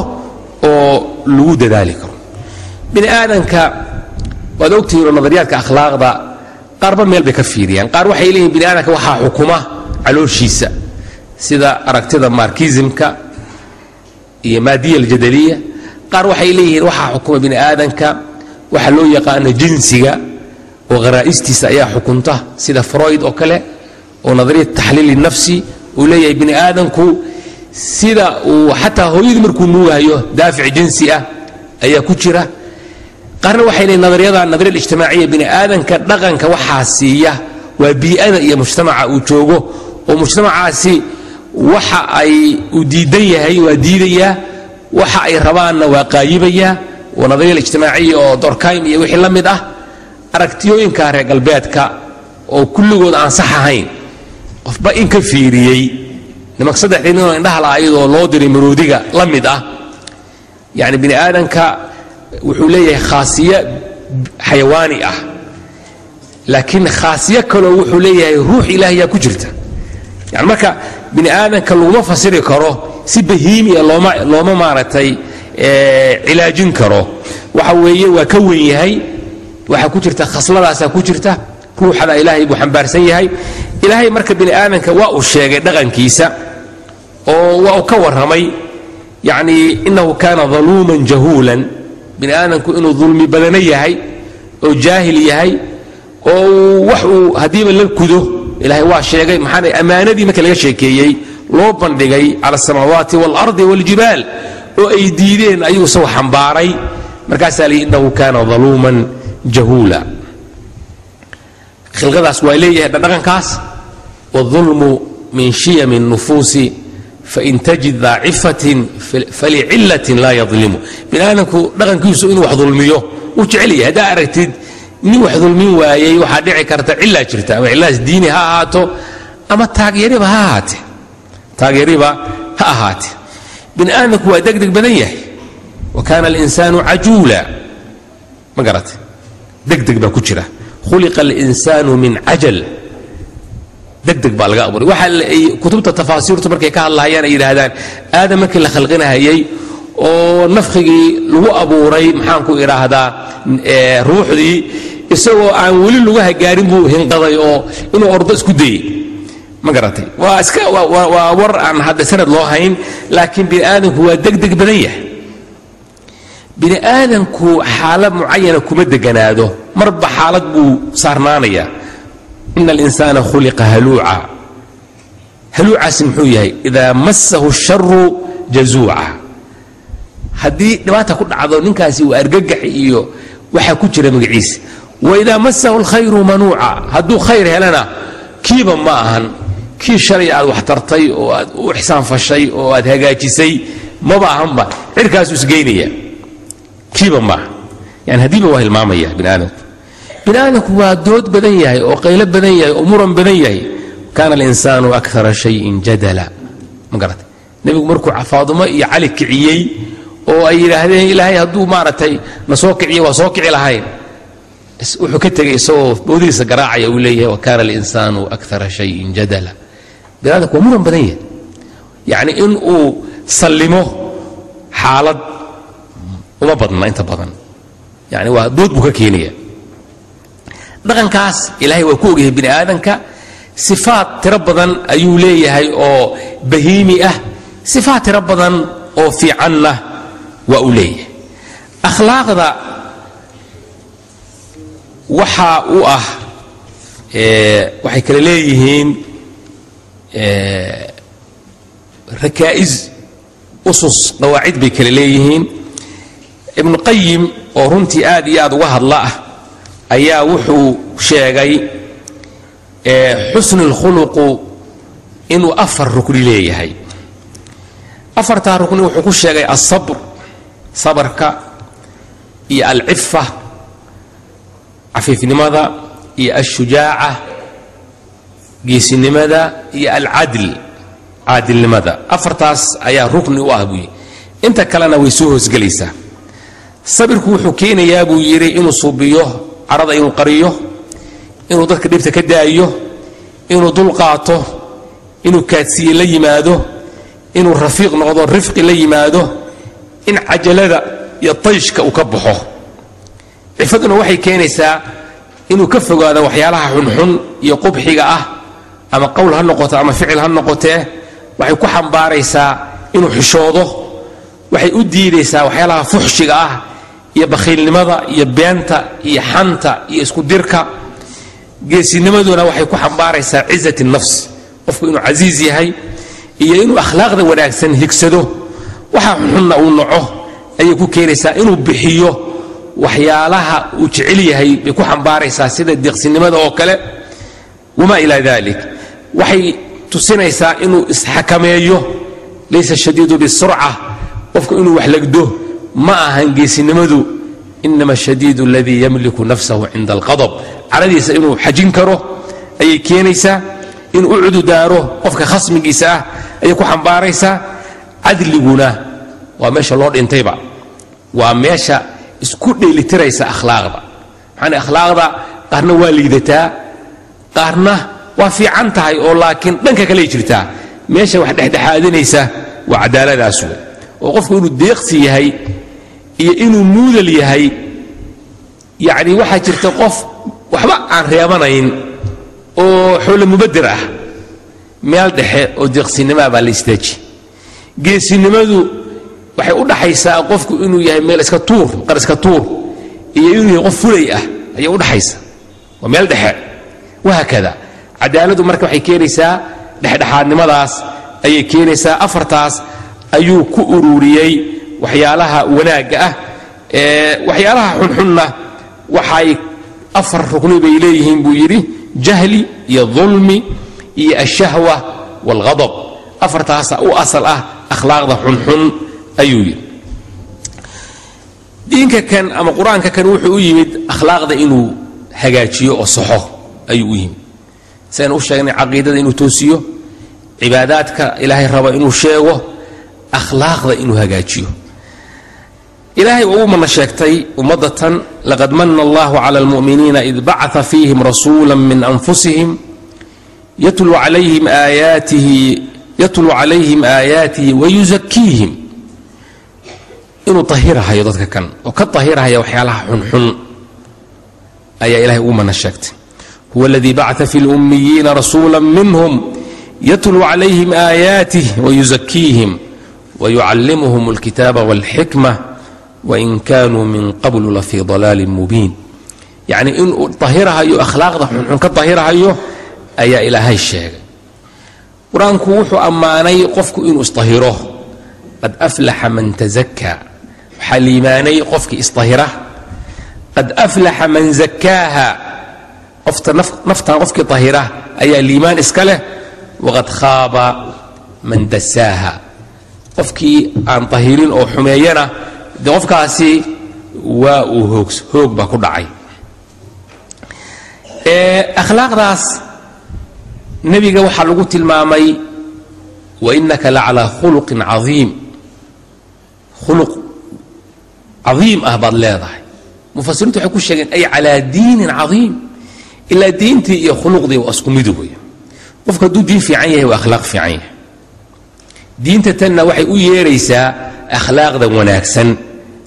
oo lagu dadaali karo. Bini aadanka waad ogtihiin oo nadariyaadka akhlaaqda qaarba meel bay ka fiiriyaan. Qaar waxay leeyihin bini aadamka waxaa xukuma calooshiisa, sida aragtida markizimka iyo maadiya aljadaliya. Qaar waxay leeyihiin waxaa xukuma bini aadanka waxa loo yaqaano jinsiga oo gharaa'istiisa ayaa xukunta, sida Freud oo kale oo nadariyat taxliili nafsi uu leeyahay bini aadanku sida uu xataa hooyadii markuu nuugahayo daafic jinsi ah ayaa ku jira. Qaarna waxay leeyihin nadariyada nadariya alijtimaaciya, bini aadanka dhaqanka waxaa siiya waa bii'ada iyo mujtamaca uu joogo, oo mujtamacaasi waxa ay uu diidan yahay waa diidayaa, waxa ay rabaanna waa qaayibayaa, waa nadariya alijtimaaciya oo Dorkheim iyo wixii la mid ah. Aragtiyooyinka reer galbeedka oo kulligood aan sax ahayn, qofba in ka fiiriyey, nimanka saddexdii ninoo indhaha la ayadoo loo diray maroodiga la mid ah. Yacni bini aadanka wuxuu leeyahay khaasiye xayawaani ah, laakiin khaasiye kaloo wuxuu leeyahay ruux ilaahiyaa ku jirta. Yani marka bini aadanka laguma fasiri karo si bahiimiya, looma maaragtay cilaajin karo. Waxa weeye waa ka wen yahay, waxaa ku jirta khasladaasaa ku jirta, ruuxada Ilaahay buu xambaarsan yahay. Ilaahay marka bini aadanka waa uu sheegay dhaqankiisa oo waa uu ka warramay, yacni innahu kaana daluuman jahuulan, bini aadamku inuu dulmi badano yahay oo jaahil yahay Oo wax uu haddiiba la gudo Ilaahay waa sheegay. Maxaana ammaanadii marka laga sheekeeyey loo bandhigay cala asamaawaati waalardi waljibaal oo ay diideen, ayuu isagoo xambaaray. Markaasaa la yidhi innahu kaana daluuman jahuula. Khilqadaas waa leeyahay dhaqankaas. Wاlظulmu min shiyam الnufuusi fain tajid daa cifatin falicilatin laa yadlimu. Bini aadamku dhaqankiisu inuu wax dulmiyo wuu jecel yahay. Haddaa aragtid nin wax dulmin waayey, waxaa dhici karta cilaa jirta, ama cillahaas diini ha ahaato ama taageeriba ha ahaate, taageeriba ha ahaate. Bini aadamku waa degdeg badan yahay. Wa kaana alinsaanu cajuula, ma garatay? Degdeg baa ku jira. Khuliqa alinsaanu min cajal, degdeg baa laga abuuray. Waxa ay kutubta tafaasiirtu markay ka hadlahayaan ay yidhaahdaan, Aadam markii la khalqinahayey oo nafkhigii lagu abuuray, maxaan ku idhaahdaa, ruuxdii, isagoo aan weli lugaha gaarin buu hinqaday oo inuu ordo isku dayey, ma garatay? Waa iska waa war aan hadda sanad loo hayn, laakiin bini aadamku waa degdeg badan yahay. Bini aadamku xaalad mucayana kuma deganaado, marba xaalad buu saarnaanayaa. Ina alinsaana khuliqa haluuca. Haluucaasi muxuu yahay? Idaa massahu sharu jazuuca. Haddii dhibaata ku dhacdo ninkaasi waa argagax iyo waxaa ku jira magaciisa. Waidaa massahu alkhayru manuuca. Hadduu khayr helana kiiba ma ahan kii shalay aad wax tartay oo aad u ixsaan fashay oo aad hagaajisay, maba ahanba, cirkaasuu isgeynaya, kiiba maaha. Yani haddiiba waa hilmaamaya bini aadamku. Bini aadamku waa dood badan yahay oo qaylo badan yahay oo muran badan yahay. Kaana alinsaanu akara shayin jadala, ma garatay? Nebigu markuu Faadumo iyo Cali kiciyey oo ay yidhaahdeen Ilaahay hadduu maaragtay na soo kiciyo waa soo kici lahayn, wuxuu ka tegey isagoo boodihiisa garaacaya, uu leeyahay wa kaana alinsaanu akara shayin jadala. Bini aadamku waa muran badan yahay. Yacni in uu sallimo xaalad uma badna inta badan, yani waa dood buu ka keenaya. Dhaqankaas Ilaahay waa ku ogyahay bini aadamka. Sifaad tiro badan ayuu leeyahay oo bahiimi ah, sifaad tiro badan oo fiicanna waa uu leeyahay. Akhlaaqda waxaa u ah, waxay kale leeyihiin rakaa'is, usus, qawaacid bay kale leeyihiin. Ibnu Qayim oo runtii aad iyo aad uga hadla ah ayaa wuxuu sheegay xusnu lkhuluqu inuu 4 rukni leeyahay. Afartaa rukni wuxuu ku sheegay alsabr, sabarka, iyo alcifa, cafiifnimada, iyo alshujaaca, geesinimada, iyo alcadl, caadilnimada. Afartaas ayaa rukni u ah buu yidhi, inta kalena way soo hoosgelaysaa. Sabirku wuxuu keenayaa buu yidhi inuu suubiyo carada, inuu qariyo, inuu dadka dhibta ka daayo, inuu dul qaato, inuu kaadsiye la yimaado, inuu rafiiq noqdo, rifqi la yimaado, in cajalada iyo tayshka uu ka baxo. Cifaduna waxay keenaysaa inuu ka fogaado waxyaalaha xunxun iyo qubxiga ah, ama qowl ha noqoto ama ficil ha noqotee. Waxay ku xambaaraysaa inuu xishoodo. Waxay u diidaysaa waxyaalaha fuxshiga ah iyo bakhiilnimada iyo beenta iyo xanta iyo isku dirka. Geesinimaduna waxay ku xambaaraysaa cizat nafs, qofku inuu casiiz yahay iyo inuu akhlaaqda wanaagsan higsado, waxa xunxunna uu naco ayay ku keenaysaa. Inuu bixiyo waxyaalaha uu jecel yahay bay ku xambaaraysaa, sida deeqsinimada oo kale wamaa ilaa dalik. Waxay tusinaysaa inuu isxakameeyo. Laysa shadiidu bisurca, qofku inuu wax legdo ma ahan geesinimadu. Inama ashadiidu aladii yamliku nafsahu cinda alqadab, caradiisa inuu xajin karo ayay keenaysaa. Inuu u cududaaro qofka khasmigiisa ah ayay ku xambaaraysaa. Cadliguna waa meesha loo dhintayba, waa meesha isku dheelitiraysa akhlaaqda. Maxaana akhlaaqda qaarna waa liidataa, qaarna waa fiican tahay, oo laakiin dhanka kaley jirtaa. Meesha wax dhexdhexaadinaysa waa cadaaladaas wey, oo qofku inuu deeqsi yahay iyo inuu muudal yahay. Yacni waxaa jirta qof waxba aan reebanayn oo xoolo mubadir ah. Meel dhexe oo deeqsinimaa baa la istaaji. Geesinimadu waxay u dhaxaysaa qofku inuu yahay meel iska tuur, qar iska tuur, iyo inuu yahay qof fulay ah ayay u dhaxaysa. Waa meel dhexe. Wahaakada cadaaladu marka waxay keenaysaa dhexdhexaadnimadaas ayay keenaysaa. Afartaas ayuu ku ururiyey waxyaalaha wanaagga ah. Waxyaalaha xunxunna waxay afar rukni bay leeyihiin buu yidhi: jahli iyo dulmi iyo ashahwa waalghadab. Afartaasa u asal ah akhlaaqda xunxun ayuu yidhi. Diinka kan ama Qur-aanka kan wuxuu u yimid akhlaaqda inuu hagaajiyo oo saxo ayuu u yimid. Saynu u sheegnay, caqiidada inuu toosiyo, cibaadaadka Ilaahay rabo inuu sheego, akhlaaqda inuu hagaajiyo. Ilaahay uu mana sheegtay ummadatan: laqad mana allahu cala almu'miniina id bacaa fiihim rasuula min anfusihim yatlu calayhim aayaatihi wayuzakiihim. Inuu tahirahayo dadka kan oo ka tahirahaya waxyaalaha xunxun ayaa Ilahay ugu mana sheegtay. Huwa aladii bacaa fi lummiyiina rasuula minhum yatluu calayhim aayaatih wayuzakiihim wayucallimuhum alkitaaba walxikma wain kanuu min qablu lafii dalaalin mubiin. Yacni inuu tahirahayo, akhlaaqda xunxun ka tahirahayo ayaa Ilaahay sheegay. Qur-aanku wuxuu ammaanay qofku inuu isdahiro: qad aflaxa man tazakaa, waxaa liimaanay qofkii isdahira. Qad aflaxa man zakkaaha, qofta naftan qofkii dahira ayaa liimaan iska leh. Waqad khaaba man dasaaha, qofkii aan dahirin oo xumeeyana dee qofkaasi waa uu hoog, hoog baa ku dhacay. Akhlaaqdaas nebiga waxaa lagu tilmaamay: wa inaka la calaa khuluqin cadiim, khuluq cadiim ah baad leedahay. Mufasiriintu waxay ku sheegeen ay calaa diinin cadiim, ilaa diintii iyo khuluqdii waa isku mid wey. Qofku hadduu diin fiican yahay, waa akhlaaq fiican yahay. Diinta tanna waxay u yeeraysaa akhlaaqda wanaagsan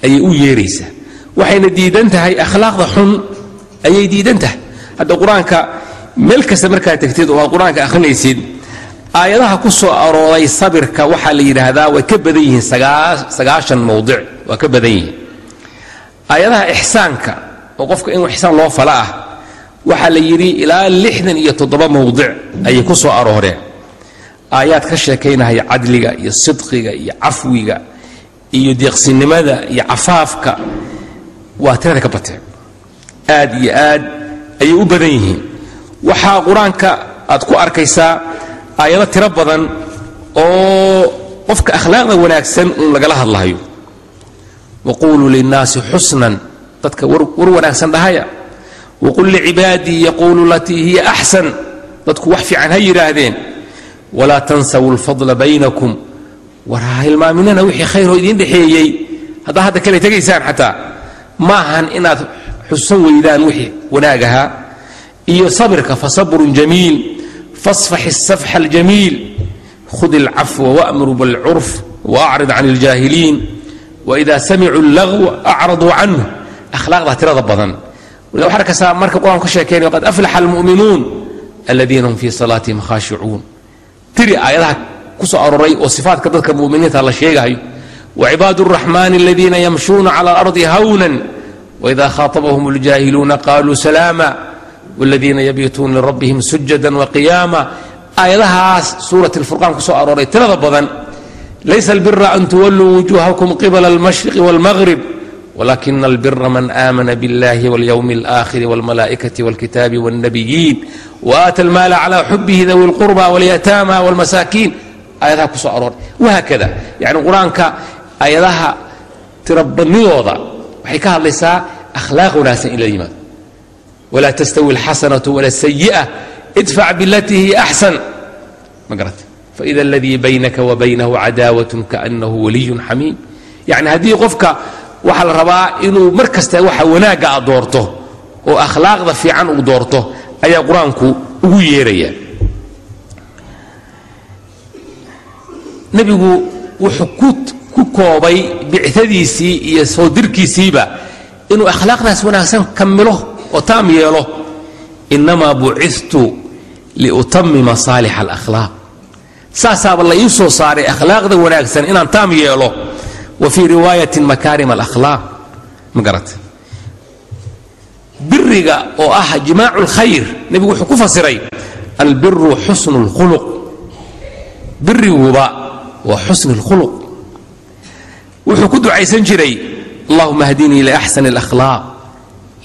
ayay u yeeraysaa, waxayna diidan tahay akhlaaqda xun ayay diidan tahay. Hadda Qur-aanka meel kasta markaad tegtid oo aad Qur-aanka akhrinaysid, aayadaha ku soo arooray sabirka waxaa la yidhaahdaa way ka badan yihiin 90 mowdic, waa ka badan yihiin. Aayadaha ixsaanka oo qofka inuu ixsaan loo fala ah waxaa la yidhi ilaa 67 mowdic ayay ku soo arooreen. Aayaad ka sheekaynahaya cadliga iyo sidqiga iyo cafwiga iyo deeqsinimada iyo cafaafka waa tirada ka bateen, aad iyo aad ayay u badan yihiin. Waxaa Qur-aanka aad ku arkaysaa aayado tiro badan oo qofka akhlaaqda wanaagsan uun lagala hadlahayo: waquuluu linnaasi xusnan, dadka war wanaagsan dhahaya. Waqul licibaadii yaquuluu latii hiya axsan, dadku wax fiican ha yidhaahdeen. Walaa tansawu alfadla baynakum, war ha hilmaaminana wixii khayroo idiin dhexeeyey. Haddaa hadda kale tegaysaan xataa maahan inaad xususan weydaan wixii wanaag ahaa. Iyo sabirka: fasabrun jamiil, fasfax الsafxa aljamiil, khud اlcafwa wأmur bاlcurf waacrid can اljaahiliin, waإida samicuu اllagw acraduu canhu. Akhlaaqda tirada badan waxaa arkaysaa marka Qur-aanku ka sheekeynayo: qad aflaxa almu'minuun aladiina hum fii salaatihim khaashicuun. Tiri aayadaha ku soo aroray oo sifaadka dadka mu'miniinta la sheegahayo: wacibaadu الraxmaani aladiina yamshuuna cala alardi hawnan waida khaatabahum اljaahiluuna qaluu salaama wاladiina yabiituuna lirabbihim sujada waqiyaama. Aayadahaas suurat alfurqaan ku soo arooray tirada badan: laysa albira an tuwalluu wujuuhakum qibala almashriqi wاlmaghrib wlakina albira man aamana biاllahi wاlyowmi اlآkhiri wاlmalaa'ikati wاlkitaabi wاlnabiyiin waata almaala cala xubihi dawi اlqurba wاlyataama wاlmasaakiin. Aayadaha ku soo arooray wahaakada. Yani Qur-aanka aayadaha tirabadnidooda waxay ka hadlaysaa akhlaaq wanaagsan in la yimaado. Walaa tastawi alxasanatu wala sayi'a, idfac bilatii hiya axsan, ma garata, faida aladii baynaka wa baynahu cadaawatun kaanahu waliyun xamiim. Yani haddii qofka waxaa la rabaa inuu mar kasta waxa wanaagga a doorto oo akhlaaqda fiican uu doorto ayaa Qur-aanku ugu yeeraya. Nebigu wuxuu ku koobay bicadiisii iyo soo dirkiisiiba inuu akhlaaqdaas wanaagsan kamilo oo taam yeelo: inamaa bucitu liutamima saalix alakhlaaq, saasaaba la ii soo saaray akhlaaqda wanaagsan inaan taam yeelo. Wa fii riwaayatin makaarim alakhlaaq, ma garata. Biriga oo ah jimaacu lkhayr, nebigu wuxuu ku fasiray albiru xusnu lkhuluq. Biriguba waa xusni lkhuluq. Wuxuu ku ducaysan jiray allahuma hdinii liaxsani alakhlaaq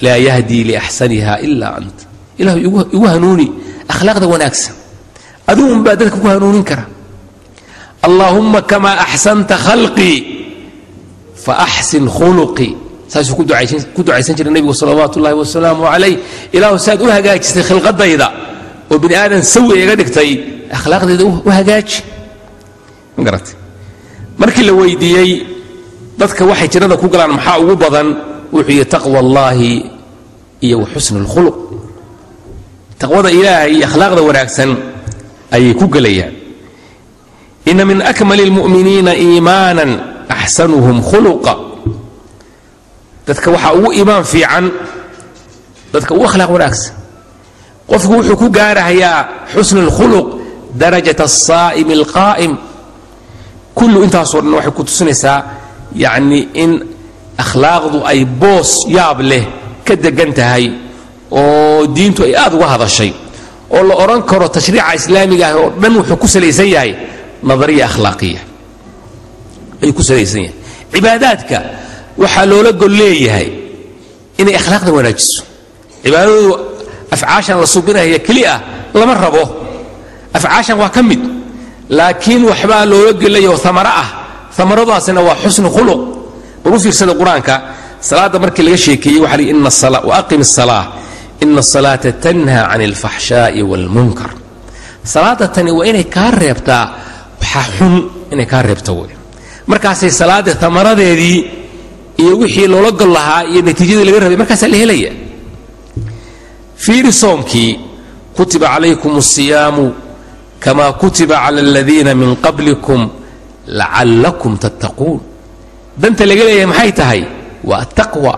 laa yahdii liaxsaniha ila ant. Ilahu igu hanuuni akhlaaqda wanaagsan, adigu unbaa dadka ku hanuunin kara. Allaahumma kamaa axsanta khalqii faaxsin khuluqii. Saasuu ku ducaysan jiray nebigu salawaatu ullahi wasalaamu calayh. Ilaahu saad u hagaajisay khilqadayda oo bini aadan sawi iga dhigtay, akhlaaqdeeda u hagaaji. Ma garatay? Markii la weydiiyey dadka waxay jannada ku galaan maxaa ugu badan, wuxuu yihi taqwa allaahi iyo wa xusnu lkhuluq. Taqwada ilaahay iyo akhlaaqda wanaagsan ayay ku gelayaan. Ina min akmali lmu'miniina iimaanan axsanuhum khuluqa. Dadka waxaa ugu iimaan fiican dadka ugu akhlaaq wanaagsan. Qofku wuxuu ku gaarahayaa xusnu lkhuluq darajat asaa'imi alqaa'im. Kullu intaasoo dhan waxay ku tusinaysaa yacni in akhlaaqdu ay boos yaab leh ka degan tahay oo diintu ay aad uga hadashay, oo la odhan karo tashriica islaamiga ah oo dhan wuxuu ku salaysan yahay nadariya akhlaaqiya ayuu ku salaysan yahay. Cibaadaadka waxaa loola gol leeyahay inay akhlaaqda wanaajiso. Cibaadadu afcaashan la subinaya keli ah lama rabo, afcaashan waa ka mid, laakiin waxbaa loola gelaya oo amaro ah. Amaradaasina waa xusnu khuluq. Bal u fiirsada qur-aanka, salaadda markii laga sheekeeyey waxa lihi waaqim asalaa ina asalaata tanha can alfaxshaa'i waalmunkar. Salaadda tani waa inay kaa reebtaa waxaa xun, inay kaa reebta wey. Markaasay salaadda amaradeedii iyo wixii loola gol lahaa iyo natiijadii laga rabay markaasaa la helaya. Fiiri soomkii, kutiba calaykum asiyaamu kama kutiba cala aladiina min qablikum lacallakum tattaquun. Danta laga leeyahay maxay tahay? Waa ataqwa,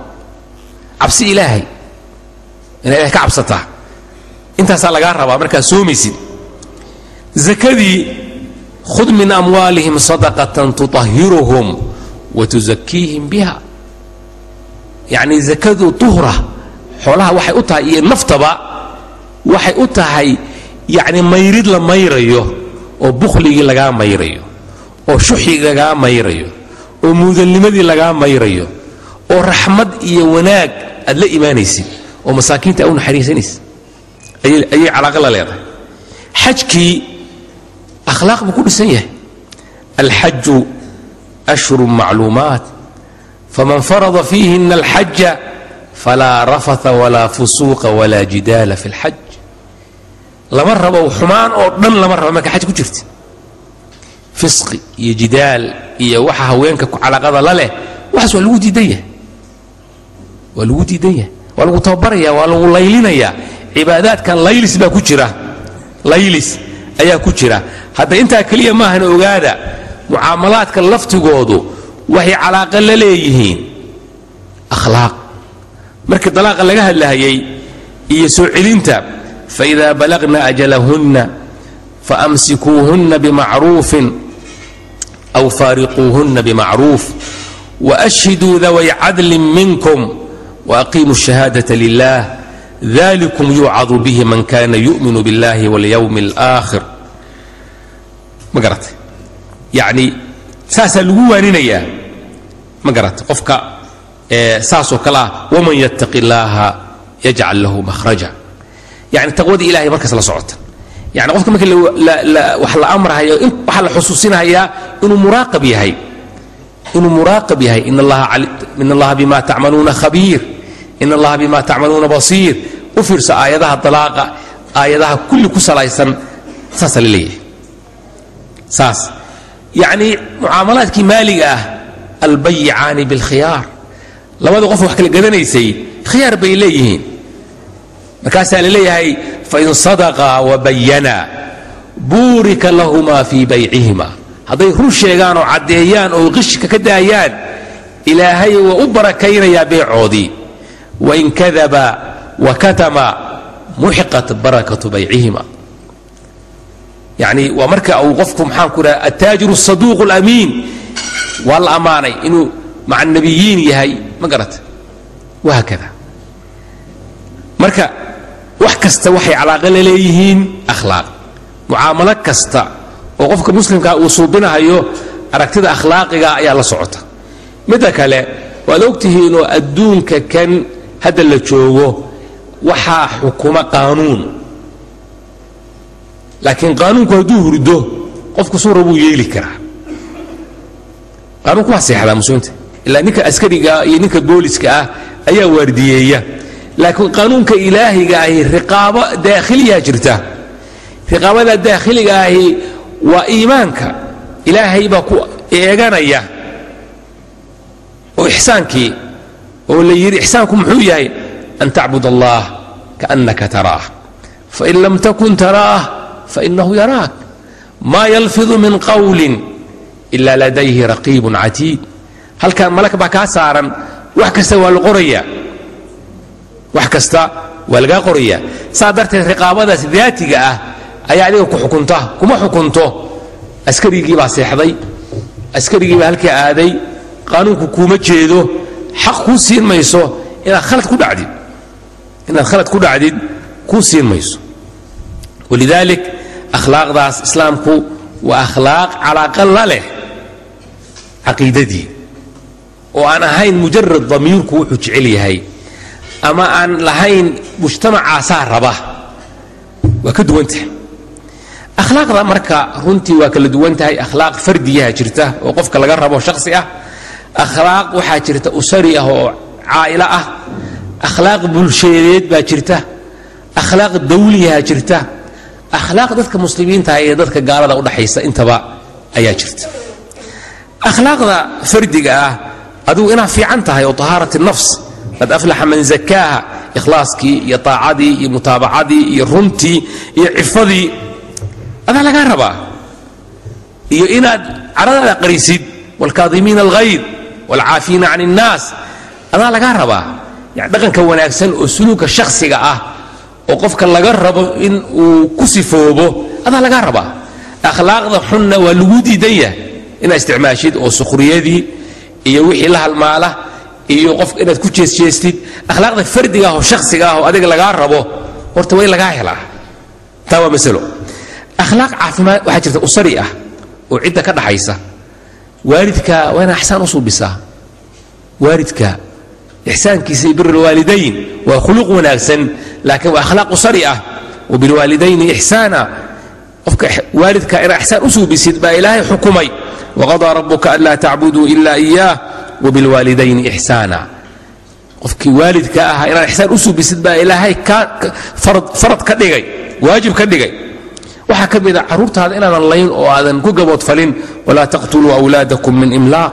cabsi ilaahay, inaa ilahay ka cabsataa. Intaasaa lagaa rabaa markaad soomaysid. Zakadii, khud min amwaalihim sadaqatan tutahiruhum wa tusakiihim biha. Yacni zakadu tuhra xoolaha waxay u tahay iyo naftaba waxay u tahay, yacni mayrid la mayrayo oo bukhligii lagaa mayrayo oo shuxigii lagaa mayrayo oo muudalnimadii lagaa mayrayo oo raxmad iyo wanaag aad la imaanaysid oo masaakiinta u naxariisanaysid ayay calaaqa la leedahay. Xajkii akhlaaq buu ku dhisan yahay. Alxaju ashhuru macluumaat faman farada fiihina alxaja falaa rafatha walaa fusuuqa walaa jidaala fi lxaj. Lama rabo xumaan oo dhan, lama rabo marka xaj ku jirta fisqi iyo jidaal iyo waxa haweenka calaaqada la leh, waxaas waa lagu diidan yahay, waa lagu diidan yahay, waa lagu tababaraya, waa lagu laylinayaa. Cibaadaadkan laylis baa ku jira, laylis ayaa ku jira. Hadda intaa keliya maahan, ogaada mucaamalaadka laftigoodu waxay calaaqa la leeyihiin akhlaaq. Markii dalaaqa laga hadlahayay iyo soo celinta, faإida balagna ajalahunna faamsikuuhunna bimacruufin aw faariquuhunna bimacruuf waashhiduu daway cadlin minkum waaqiimuu الshahaadaة lilah dalikum yuucadu bihi man kana yu'minu biاllahi waاlyowmi اlآakhir. Ma garatay? Yacni saasaa lagu waaninayaa. Ma garatay? Qofka saasoo kale ah, waman yattaqi illaaha yajcal lahu makhraja. Yani taqwadii ilahay markaas la socota. Yani qofka markii wax la amrahayo waxaa la xusuusinahayaa inuu muraaqab yahay, inuu muraaqab yahay. In allaha bima tacmaluuna khabiir, in allaha bima tacmaluuna basiir. U fiirso aayadaha dalaaqa, aayadaha kulli ku salaysan saasaa la leeyahay. Saas yacni mucaamalaadkii maaliga ah, albayicaani bilkhiyaar, labada qof wax kala gadanaysay khiyaar bay leeyihiin. Markaasaa la leeyahay fain sadaqaa wabayanaa buurika lahumaa fii baycihima. Hadday run sheegaan oo caddeeyaan oo qishka ka daayaan, ilaahay waa u barakaynayaa beecoodii. Wain kadaba wakatama muxiqat barakatu baycihima. Yacni waa marka uu qofku maxaan ku dhaha attaajiru asaduuq alamiin waa la ammaanay inuu maca nabiyiin yahay. Ma garata? Wahaakada. Marka wax kasta waxay calaaqa la leeyihiin akhlaaq. Mucaamalo kasta oo qofka muslimkaa uu suubinahayo aragtida akhlaaqiga ayaa la socota. Midda kale, waad ogtihiinoo adduunka kan hadda la joogo waxaa xukuma qaanuun, laakiin qaanuunku hadduu hurdo qofku suura buu yeeli karaa. Qaanuunku waa seexdaa muslimiinta, ilaa ninka askariga iyo ninka booliska ah ayaa waardiyeeya, laakiin qaanuunka ilaahiga ahi riqaabo daakhiliyaa jirta. Riqaabada daakhiliga ahi waa iimaanka ilaahay baa ku eeganaya, oo ixsaankii oo la yidhi ixsaanku muxuu yahay? An tacbud allah kaannaka taraah, fain lam takun taraah fainahu yaraak, maa yalfidu min qawlin ila ladayhi raqiibun catiid. Halkan malak baa kaa saaran, wax kasta waa la qorayaa, wax kasta waa lagaa qorayaa. Saa darteed riqaabadaas daatiga ah ayaa adiga ku xukunta, kuma xukunto askarigii baa seexday, askarigii baa halkaa aaday, qaanuunku kuuma jeedo, xaq kuu siin mayso inaad khalad ku dhacdid, inaad khalad ku dhacdid kuu siin mayso. Walidaalik akhlaaqdaas islaamku waa akhlaaq calaaqa la leh caqiidadii, oo aan ahayn mujarad damiirku wuxuu jecel yahay ama aan lahayn mujtamacaasaa raba, waa ka duwan tahay akhlaaqda. Marka runtii waa kala duwan tahay. Akhlaaq fardiyaha jirta oo qofka laga rabo shakhsi ah, akhlaaq waxaa jirta usari ah oo caa'ilo ah, akhlaaq bulsheedeed baa jirta, akhlaaq dawliyaha jirta, akhlaaq dadka muslimiinta iyo dadka gaalada udhaxaysa intaba ayaa jirta. Akhlaaqda fardiga ah, adigu inaad fiican tahay oo tahaarat nafs, qad aflaxa man zakaaha, ikhlaaskii iyo taacadii iyo mutaabacadii iyo runtii iyo cifadii adaa lagaa rabaa, iyo inaad caradaada qarisid, waalkaadimiina alghayd waalcaafiina can innaas adaa lagaa rabaa. Yani dhaqanka wanaagsan oo suluuka shakhsiga ah oo qofka laga rabo in uu ku sifoobo adaa lagaa rabaa. Akhlaaqda xunna waa lagu diidan yahay inaad isticmaashid, oo sukhriyadii iyo wixii la halmaala iyo qofka inaad ku jeesjeestid. Akhlaaqda fardiga ah oo shakhsiga ah oo adiga lagaa rabo horta waa in lagaa helaa, taa waa masalo. Akhlaaq caafimaad waxaa jirta usari ah oo cidda ka dhaxaysa. Waalidka waa inaad axsaan u suubisaa, waalidka ixsaankiisa iyo bir alwaalidayn waa khuluq wanaagsan, laakiin waa akhlaaq usari ah. Wabilwaalidayni ixsaana, qofka waalidka inaad ixsaan u suubisid baa ilaahay xukumay. Waqadaa rabuka anlaa tacbuduu ila iyaah wabilwaalidayni ixsaana. Qofkii waalidka ahaa inaad ixsaan u suubisid baa ilaahay farad ka dhigay, waajib ka dhigay. Waxaa ka mid a carruurtaada inaadan layn oo aadan ku gaboodfalin, walaa taqtuluu awlaadakum min imlaaq.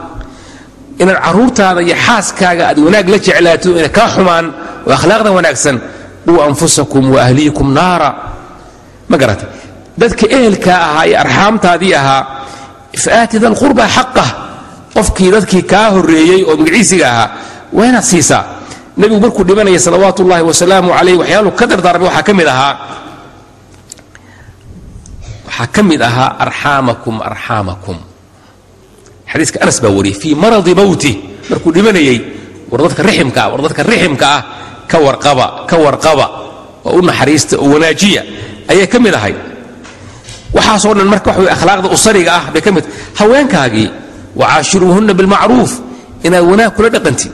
Inaad carruurtaada iyo xaaskaaga aad wanaag la jeclaato, inay kaa xumaan, oo akhlaaqda wanaagsan. Quu anfusakum wa ahliikum naara. Ma garatay? Dadka ehelkaa ahaa iyo arxaamtaadii ahaa, faati da lqurba xaqah, qofkii dadkii kaa horreeyey oo magaciisiga ahaa waa inaad siisaa. Nebigu markuu dhimanaya salawaatu ullahi wasalaamu calayh waxyaaluhu ka dardaarmay waxaa ka mid ahaa, waxaa ka mid ahaa arxaamakum arxaamakum. Xadiiska Anas baa wariyey fii maradi mowti, markuu dhimanayey, war dadka riximka ah, war dadka riximka ah ka warqaba, ka warqaba oo u naxariista oo wanaajiya ayay ka mid ahayd. Waxaasoo dhan marka waxa wey akhlaaqda usariga ah bay ka mid. Haweenkaagii wacaashiruuhunna bilmacruuf, inaad wanaag kula dhaqantid,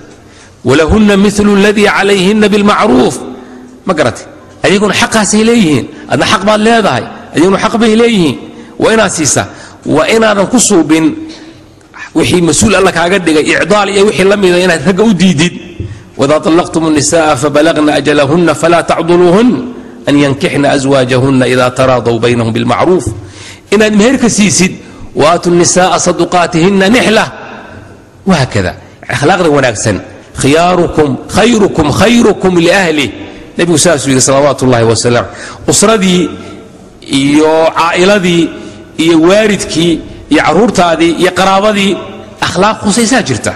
walahunna milu aladii calayhinna bilmacruuf. Ma garatay? Ayaguna xaqaasay leeyihiin, adna xaq baad leedahay, ayaguna xaq bay leeyihiin, waa inaad siisaa. Waa inaadan ku suubin wixii mas-uul alla kaaga dhigay, icdaal iyo wixii la mida inaad ragga u diidid. Waidaa طallaqtum الnisaءa fabalagna ajalahunna falaa tacduluuhun an yankixna aswaajahunna ida taraadaw baynahum bilmacruuf. Inaad meherka siisid, waatu nisaءa saduqaatihina nixla, wahaakada akhlaaqda wanaagsan. Khiyaarukum khayrukum khayrukum liahlih, nebigu saasuu yidhi salawaatu ullahi wasalaam. Usradii iyo caa'iladii iyo waalidkii iyo carruurtaadii iyo qaraabadii akhlaaq khusaysaa jirta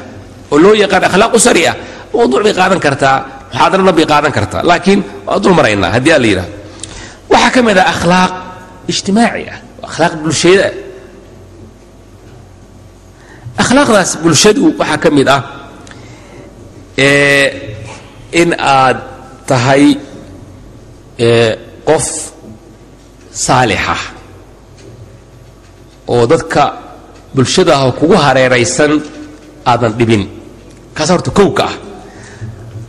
oo loo yaqaan akhlaaq usari ah. Mawduuc bay qaadan kartaa, muxaadarana bay qaadan kartaa, laakiin waa dul maraynaa haddii aan la yidhahdo. Waxaa ka mid ah akhlaaq ijtimaaci ah, akhlaaq bulshada. Akhlaaqdaas bulshadu waxaa ka mid ah in aad tahay Qof saalixa oo dadka bulshadaah kugu hareeraysan aadan dhibin, kaas horta kowka ah.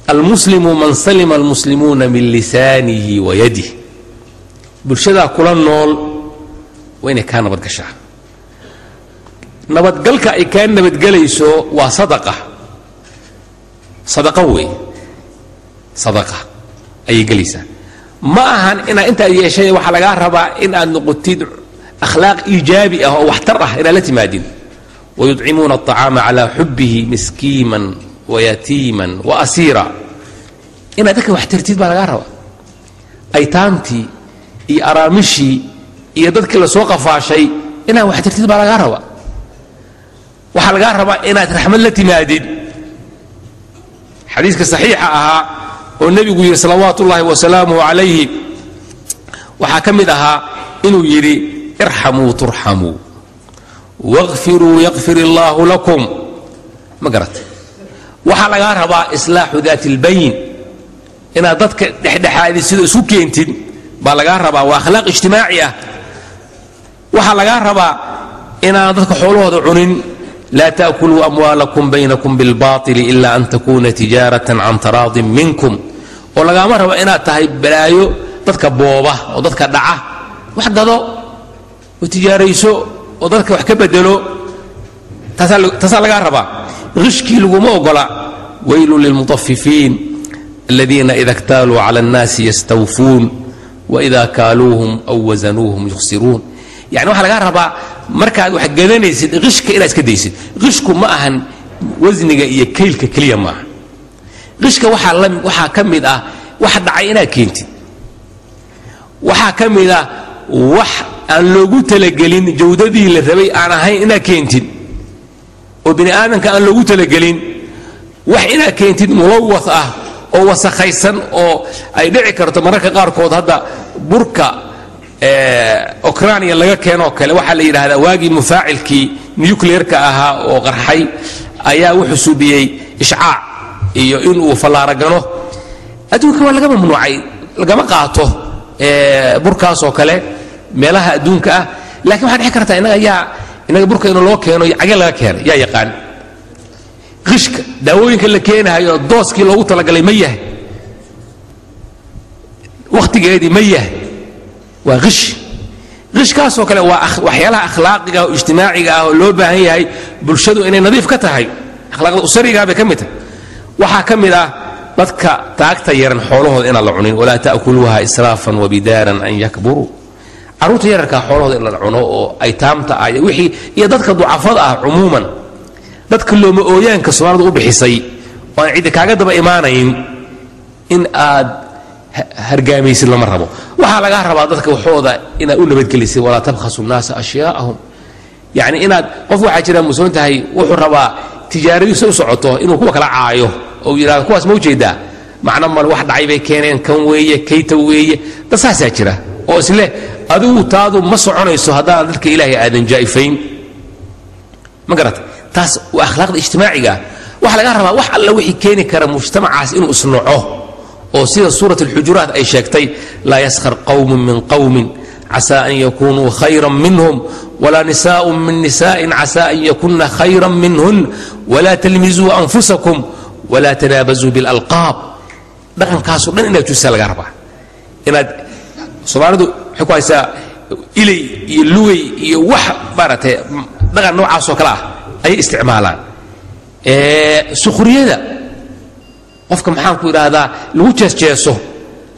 Almuslimu man salima almuslimuuna min lisaanihi wa yadih. Bulshadaa kula nool waa inay kaa nabad gashaa. Nabadgalka ay kaa nabadgelayso waa sadaqa, sadaqa wey, sadaqa ayay gelaysaa. Ma ahan inaad intaad yeeshay, waxaa lagaa rabaa in aad noqotid akhlaaq iijaabi ah oo waxtar ah inaad la timaadid. Wayuطcimuuna aلطacaama calaa xubihi miskiiman wayatiiman waasiira. Inaad dadka wax tartid baa lagaa rabaa. Aytaamtii iyo araamishii iyo dadkii lasoo qafaashay inaad wax tartid baa lagaa rabaa. Waxaa lagaa rabaa inaad raxmad la timaadid. Xadiiska saxiixa ahaa oo nebigu yidhi salawaatu ullaahi wasalaamuhu calayhi waxaa ka mid ahaa inuu yidhi: irxamuu turxamuu, waqfiruu yakfir illaahu lakum. Ma garatay? Waxaa lagaa rabaa islaaxu daati albayn, inaad dadka dhexdhexaadid sida isu keentid baa lagaa rabaa. Waa akhlaaq ijtimaaci ah. Waxaa lagaa rabaa inaan dadka xoolahooda cunin. Laa taakuluu amwaalakum baynakum bilbaطili ila an takuna tijaaratan can taraadin minkum. Oo lagaama rabo inaad tahay balaayo dadka booba oo dadka dhaca. Wax gado oo tijaarayso oo dadka wax ka bedelo, taasaa lagaa rabaa. Qishkii laguma ogola. Waylu lilmutafifiin aladiina ida اktaaluu cala اnnaasi yastawfuun waida kaaluuhum aw wasanuuhum yukhsiruun. Yani waxaa lagaa rabaa markaad wax gadanaysid qishka inaad iska daysid. Qishku ma ahan wasniga iyo kaylka keliya maaha. Qishka waxaa ka mid ah wax dhacay inaad keentid. Waxaa ka mid ah wax aan loogu talagelin, jawdadii la rabay aan ahayn inaad keentid, oo bini aadamka aan loogu talagelin. Wax inaad keentid mulawath ah oo wasakhaysan, oo ay dhici karto mararka qaarkood. Hadda burka Ukrania laga keenoo kale waxaa la yidhaahdaa waagii mufaacilkii nuclearka ahaa oo qarxay ayaa wuxuu suubiyey ishcaac iyo inuu fallaaragano. Adduunka waa laga mamnuucay, lagama qaato burkaasoo kale meelaha adduunka ah. Lakin waxaa dhici kartaa innaga yaa innaga burka inuu loo keeno cage laga keenay, yaa yaqaan. Qishka daawooyinka la keenahayo, dooskii loogu talagalay ma yahay, wakhtigeedii ma yahay, waa qish. Qishkaasoo kale waa waxyaalaha akhlaaqiga oo ijtimaaciga ah oo loo baahan yahay bulshadu inay nadiif ka tahay. Akhlaaqda usarigaa bay ka mid tahay. Waxaa ka mid ah dadka taagta yaran xoolahooda inaan la cunin. Walaa ta'kuluuha israafan wabidaaran an yakburuu. Carruurta yararkaa xoolahooda in la cuno oo aytaamta ah wixii iyo dadka ducafada ah cumuuman, dadka looma ooyaanka Soomaalidu u bixisay oo aan ciddi kaaga daba imaanayn, in aad hargaamaysid lama rabo. Waxaa lagaa rabaa dadka waxooda inaad u nabadgelisid. Walaa tabkhasu nnaasa ashyaa'ahum. Yacni inaad qof waxaa jira musoon tahay, wuxuu rabaa tijaaradiisa u socoto inuu kuwa kala caayo oo yidhahdo: kuwaas ma ujeedaa, macno male, wax dhacay bay keeneen, kan weeye, kayta weeye. Dad saasaa jira oo isleh adigu taadu ma soconayso haddaan dadka Ilaahay aadan jaa'ifayn. Ma garata? Taas waa akhlaaqda ijtimaaciga. Waxaa laga rabaa wax alla wixii keeni kara mujtamacaas inuu isnoco, oo sida suurat alxujuraat ay sheegtay: laa yaskhar qawmun min qawmin casaa an yakunuu khayran minhum, walaa nisaaءun min nisa'in casaa an yakuna khayran minhun, walaa talmizuu anfusakum, walaa tanaabazuu biاlalqaab. Dhaqankaasoo dhan inaad juusaa laga rabaa. Inaad Soomaalidu waxay ku haysaa ilay iyo lugay iyo wax maaragtay dhaqan noocaasoo kale ah ayay isticmaalaan. Sukhriyada qofka, maxaan ku idhaahdaa, lagu jeesjeeso,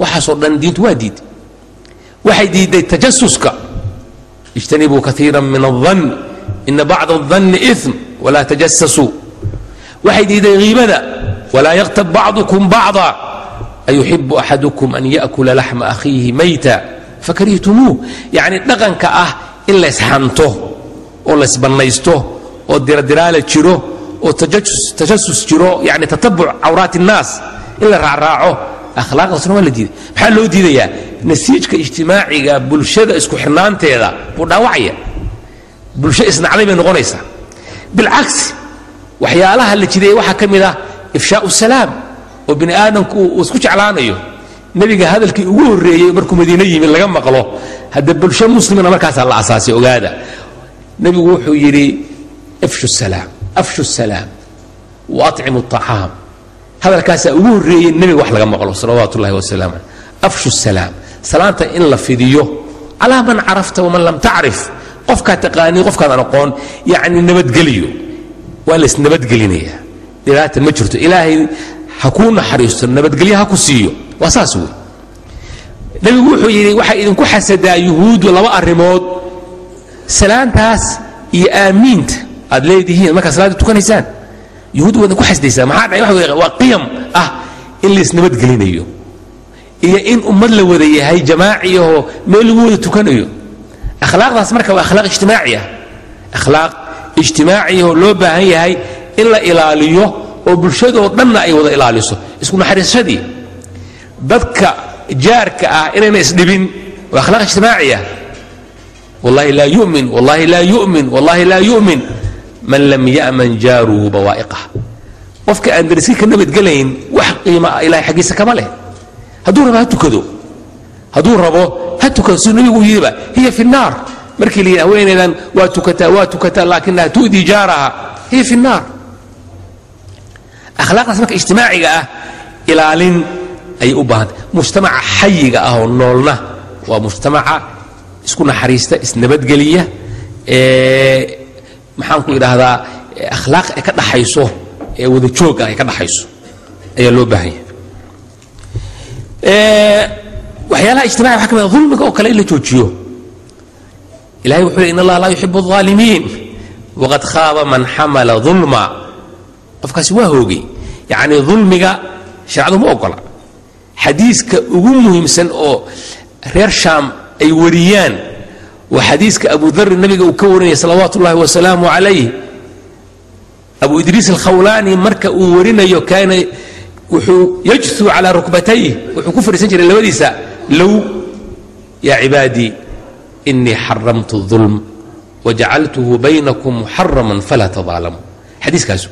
waxaasoo dhan diintu waa diiday. Waxay diiday tajasuska. Ijtanibuu kaiira min aldan, ina bacda aldanni im, walaa tajasasuu. Waxay diiday ghiibada. Walaa yaktab bacdukum bacda, ayuxibu axadukum an yaأkula laxma akhiihi mayta fakarihtumuuh. Yacni dhaqanka ah in laysxanto oo laysbannaysto oo diradiraala jiro oo tajasus jiro, yani tatabuc cawraat الnaas in la raacraaco, akhlaaqdaasna waa la diiday. Maxaa loo diidayaa? Nasiijka ijtimaaciga bulshada isku xirnaanteeda buu dhaawacaya. Bulsho isnacday bay noqonaysaa. Bilcagsi, waxyaalaha la jideeyey waxaa ka mid ah ifshaau salaam, oo bini aadamku uu isku jeclaanayo. Nabiga hadalkii ugu horreeyey markuu Madiine yimid laga maqlo, hadda bulsho muslimna markaasaa la asaasay. Ogaada, nebigu wuxuu yidhi afshu salaam, afshu salaam wa atcimu acaam. Hadalkaasaa ugu horreeyey nebiga wax laga maqlo salawaatu ullahi wasalaamu caleyh. Afshu salaam, salaanta in la fidiyo, calaa man carafta waman lam tacrif, qofkaad taqaanii, qofkaadaan aqoon, yacni nabadgeliyo. Waa la isnabadgelinayaa, dhibaata ma jirto. Ilaahay ha kuu naxariisto, nabadgelyo ha ku siiyo, waa saas wey. Nebigu wuxuu yidhi waxaa idinku xasadaa yuhuuddu laba arrimood, salaantaas iyo aamiinta aad leedihiin markaad salaada tukanaysaan. Yuhuuddu waa idinku xasdaysaa. Maxaa dhacay? Waxa waa qiyam ah in la isnabadgelinayo iyo in ummad la wada yahay, jamaaci ahoo meel lagu wada tukanayo. Akhlaaqdaas marka waa akhlaaq ijtimaaci ah, akhlaaq ijtimaaci ahoo loo baahan yahay in la ilaaliyo oo bulshadoo dhanna ay wada ilaaliso. Isku naxariisashadii dadka jaarka ah inayna isdhibin waa akhlaaq ijtimaaci ah. Wallahi laa yu'min, wallahi laa yu'min, wallahi laa yu'min man lam ya'man jaaruhu bawaa'iqah. Qofka aan dariski ka nabadgelayn wax qiima ah Ilahay xaggiisa kama leh. Hadduu rabo ha tukado, hadduu rabo ha tukado, siduu nabigu yidhiba hiya fi nnaar. Markii la yidhi haweenaydan waa tukataa, waa tukataa, laakinaha tu'dii jaaraha, hiya fi nnaar. Akhlaaqdaas marka ijtimaaciga ah ilaalin ayay u baahantay. Mujtamaca xayiga ah oo noolna waa mujtamaca isku naxariista, isnabadgeliya, maxaan ku idhaahdaa, akhlaaq ay ka dhaxayso ee wada joogga ay ka dhaxayso ayaa loo baahan yahay. Waxyaalaha ijtimaciga waxa ka mid ah dulmiga oo kale in la joojiyo. Ilahay wuxuu yidhi in Allaha laa yuxibu الظaalimiin waqad khaaba man xamala dulma. Qofkaasi waa hoogay. Yacni dulmiga sharecadu ma ogola. Xadiiska ugu muhiimsan oo reer Shaam ay wariyaan waa xadiiska Abu Dharri nabiga uu ka warinaya salawaatu ullahi wasalaamu calayh. Abu Idriis Alkhawlaani marka uu warinayo, kaana wuxuu yajthuu calaa rukbatayh, wuxuu ku fadhiisan jiray labadiisa low. Yaa cibaadii, inii xaramtu الظulm wajacaltuhu baynakum muxaraman falaa tadaalamuu. Xadiiskaasu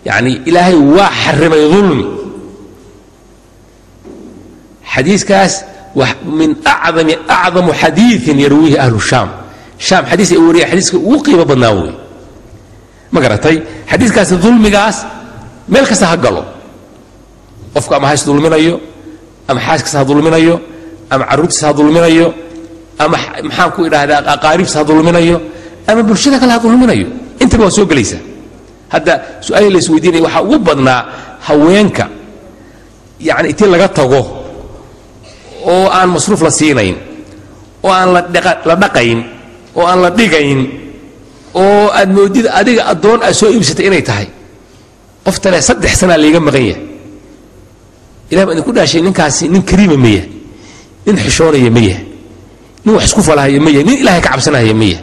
yacni Ilaahay waa xarimay dulmi. Xadiiskaas min acdami acdamu xadiiin yarwiihi ahlu shaam. Shaam xadiis ay wariya xadiiska ugu qiimo badnaa wey. Ma garatay? Xadiiskaasi dulmigaas meel kasta ha galo, qofku ama ha isdulminayo, ama xaaskiisa ha dulminayo, ama carruurtiisa ha dulminayo, ama maxaan ku idhaahdaa aqaaribtiisa ha dulminayo, ama bulshada kale ha dulminayo, intaba waa soo gelaysaa. Hadda su-aal la isweydiinaya waxaa ugu badnaa haweenka, yacni intii laga tago oo aan masruuf la siinayn, oo aan la dhaqayn, oo aan la dhigayn, oo aad moodid adiga addoon aad soo iibsatay inay tahay. Qoftale 3 sanaa layga maqan yahay. Ilah baa idinku dhaashay, ninkaasi nin kariima maya? Nin xishoonaya maya? Nin wax isku falahaya maya? Nin Ilahay ka cabsanahaya maya?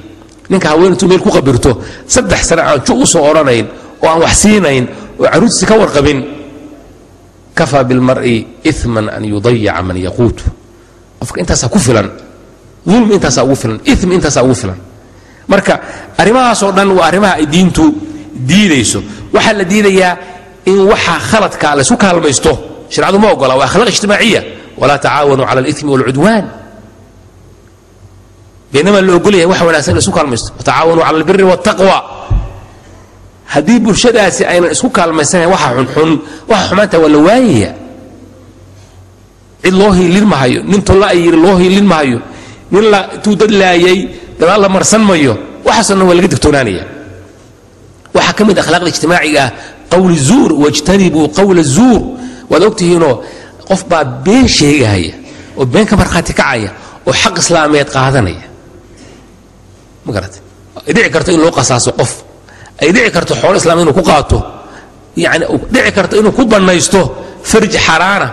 Ninka haween intuu meel ku qabirto 3 sana aan ju u soo odhanayn, oo aan wax siinayn, oo carruurtiisa ka warqabin. Kafaa bilmar'i iman an yudayaca man yaquutu. Qofka intaasaa ku filan dulmi, intaasaa ugu filan imi, intaasaa ugu filan. Marka arrimahaasoo dhan waa arrimaha ay diintu diidayso. Waxaa la diidayaa in waxa khaladka laysku kaalmaysto, sharecadu ma ogola. Waa akhlaaq ijtimaaciya. Walaa tacaawanuu cala alimi walcudwaan, baynamaa la ogol yahay wax wanaagsan la isku kaalmaysto, watacaawanuu cala albiri waltaqwa. Haddii bulshadaasi aynan isku kaalmaysanayn waxa xunxun, waxa xumaanta waa la waayaya. Cid loo hiilin mahayo, nin tolla ay yidhi loo hiilin mahayo, nin la intuu dad laayay gadaal la marsan mayo. Waxaasoo dhan waa laga digtoonaanaya. Waxaa ka mid akhlaaqda ijtimaaciga ah qawli zuur, wajtanibuu qawla zuur. Waad ogtihiinoo qof baa been sheegahaya oo been ka markhaati kacaya oo xaq islaameed qaadanaya. Ma garatay? Ay dhici karto in loo qasaaso qof, ay dhici karto xoolo islaam inuu ku qaato, yani dhici karto inuu ku bannaysto farj xaraana.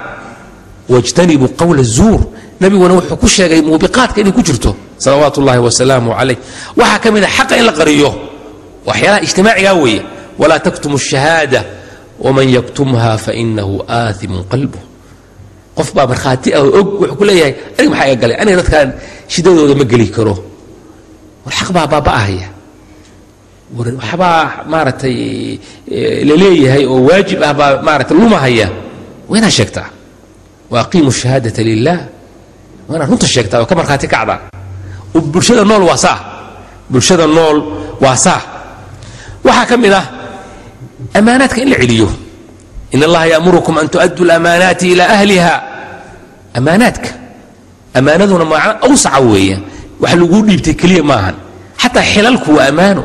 Wajtanibuu qawla zuur, nabiguna wuxuu ku sheegay muubiqaadka inay ku jirto salawaatu ullahi wasalaamu calayh. Waxaa ka mid a xaqa in la qariyo, waxyaalaha ijtimaacigaa weeye. Walaa taktumu shahaada waman yaktumha fainahu aathimun qalbuh. Qof baa markhaati ah oo og, wuxuu ku leeyahay aniga maxaa iga galay, aniga dadkan shidadooda ma geli karo. War xaq baa baaba'ahaya, war waxbaa maaragtay laleeyahay oo waajib ah baa maaragtay lumahaya. Waa inaad sheegtaa. Wa aqiimu shahaadata lilah, waa inaad runta sheegtaa oo ka markhaati kacdaa. Bulshada nool waa saa, bulshada nool waa saa. Waxaa ka mid ah ammaanaadka in la celiyo. In allaha yaamurukum an tu'addu lamaanaati ilaa ahliha. Ammaanaadka, ammaanaduna macno awsaca weeye, wax laguu dhiibtay keliya maahan, xataa xilalku waa ammaano.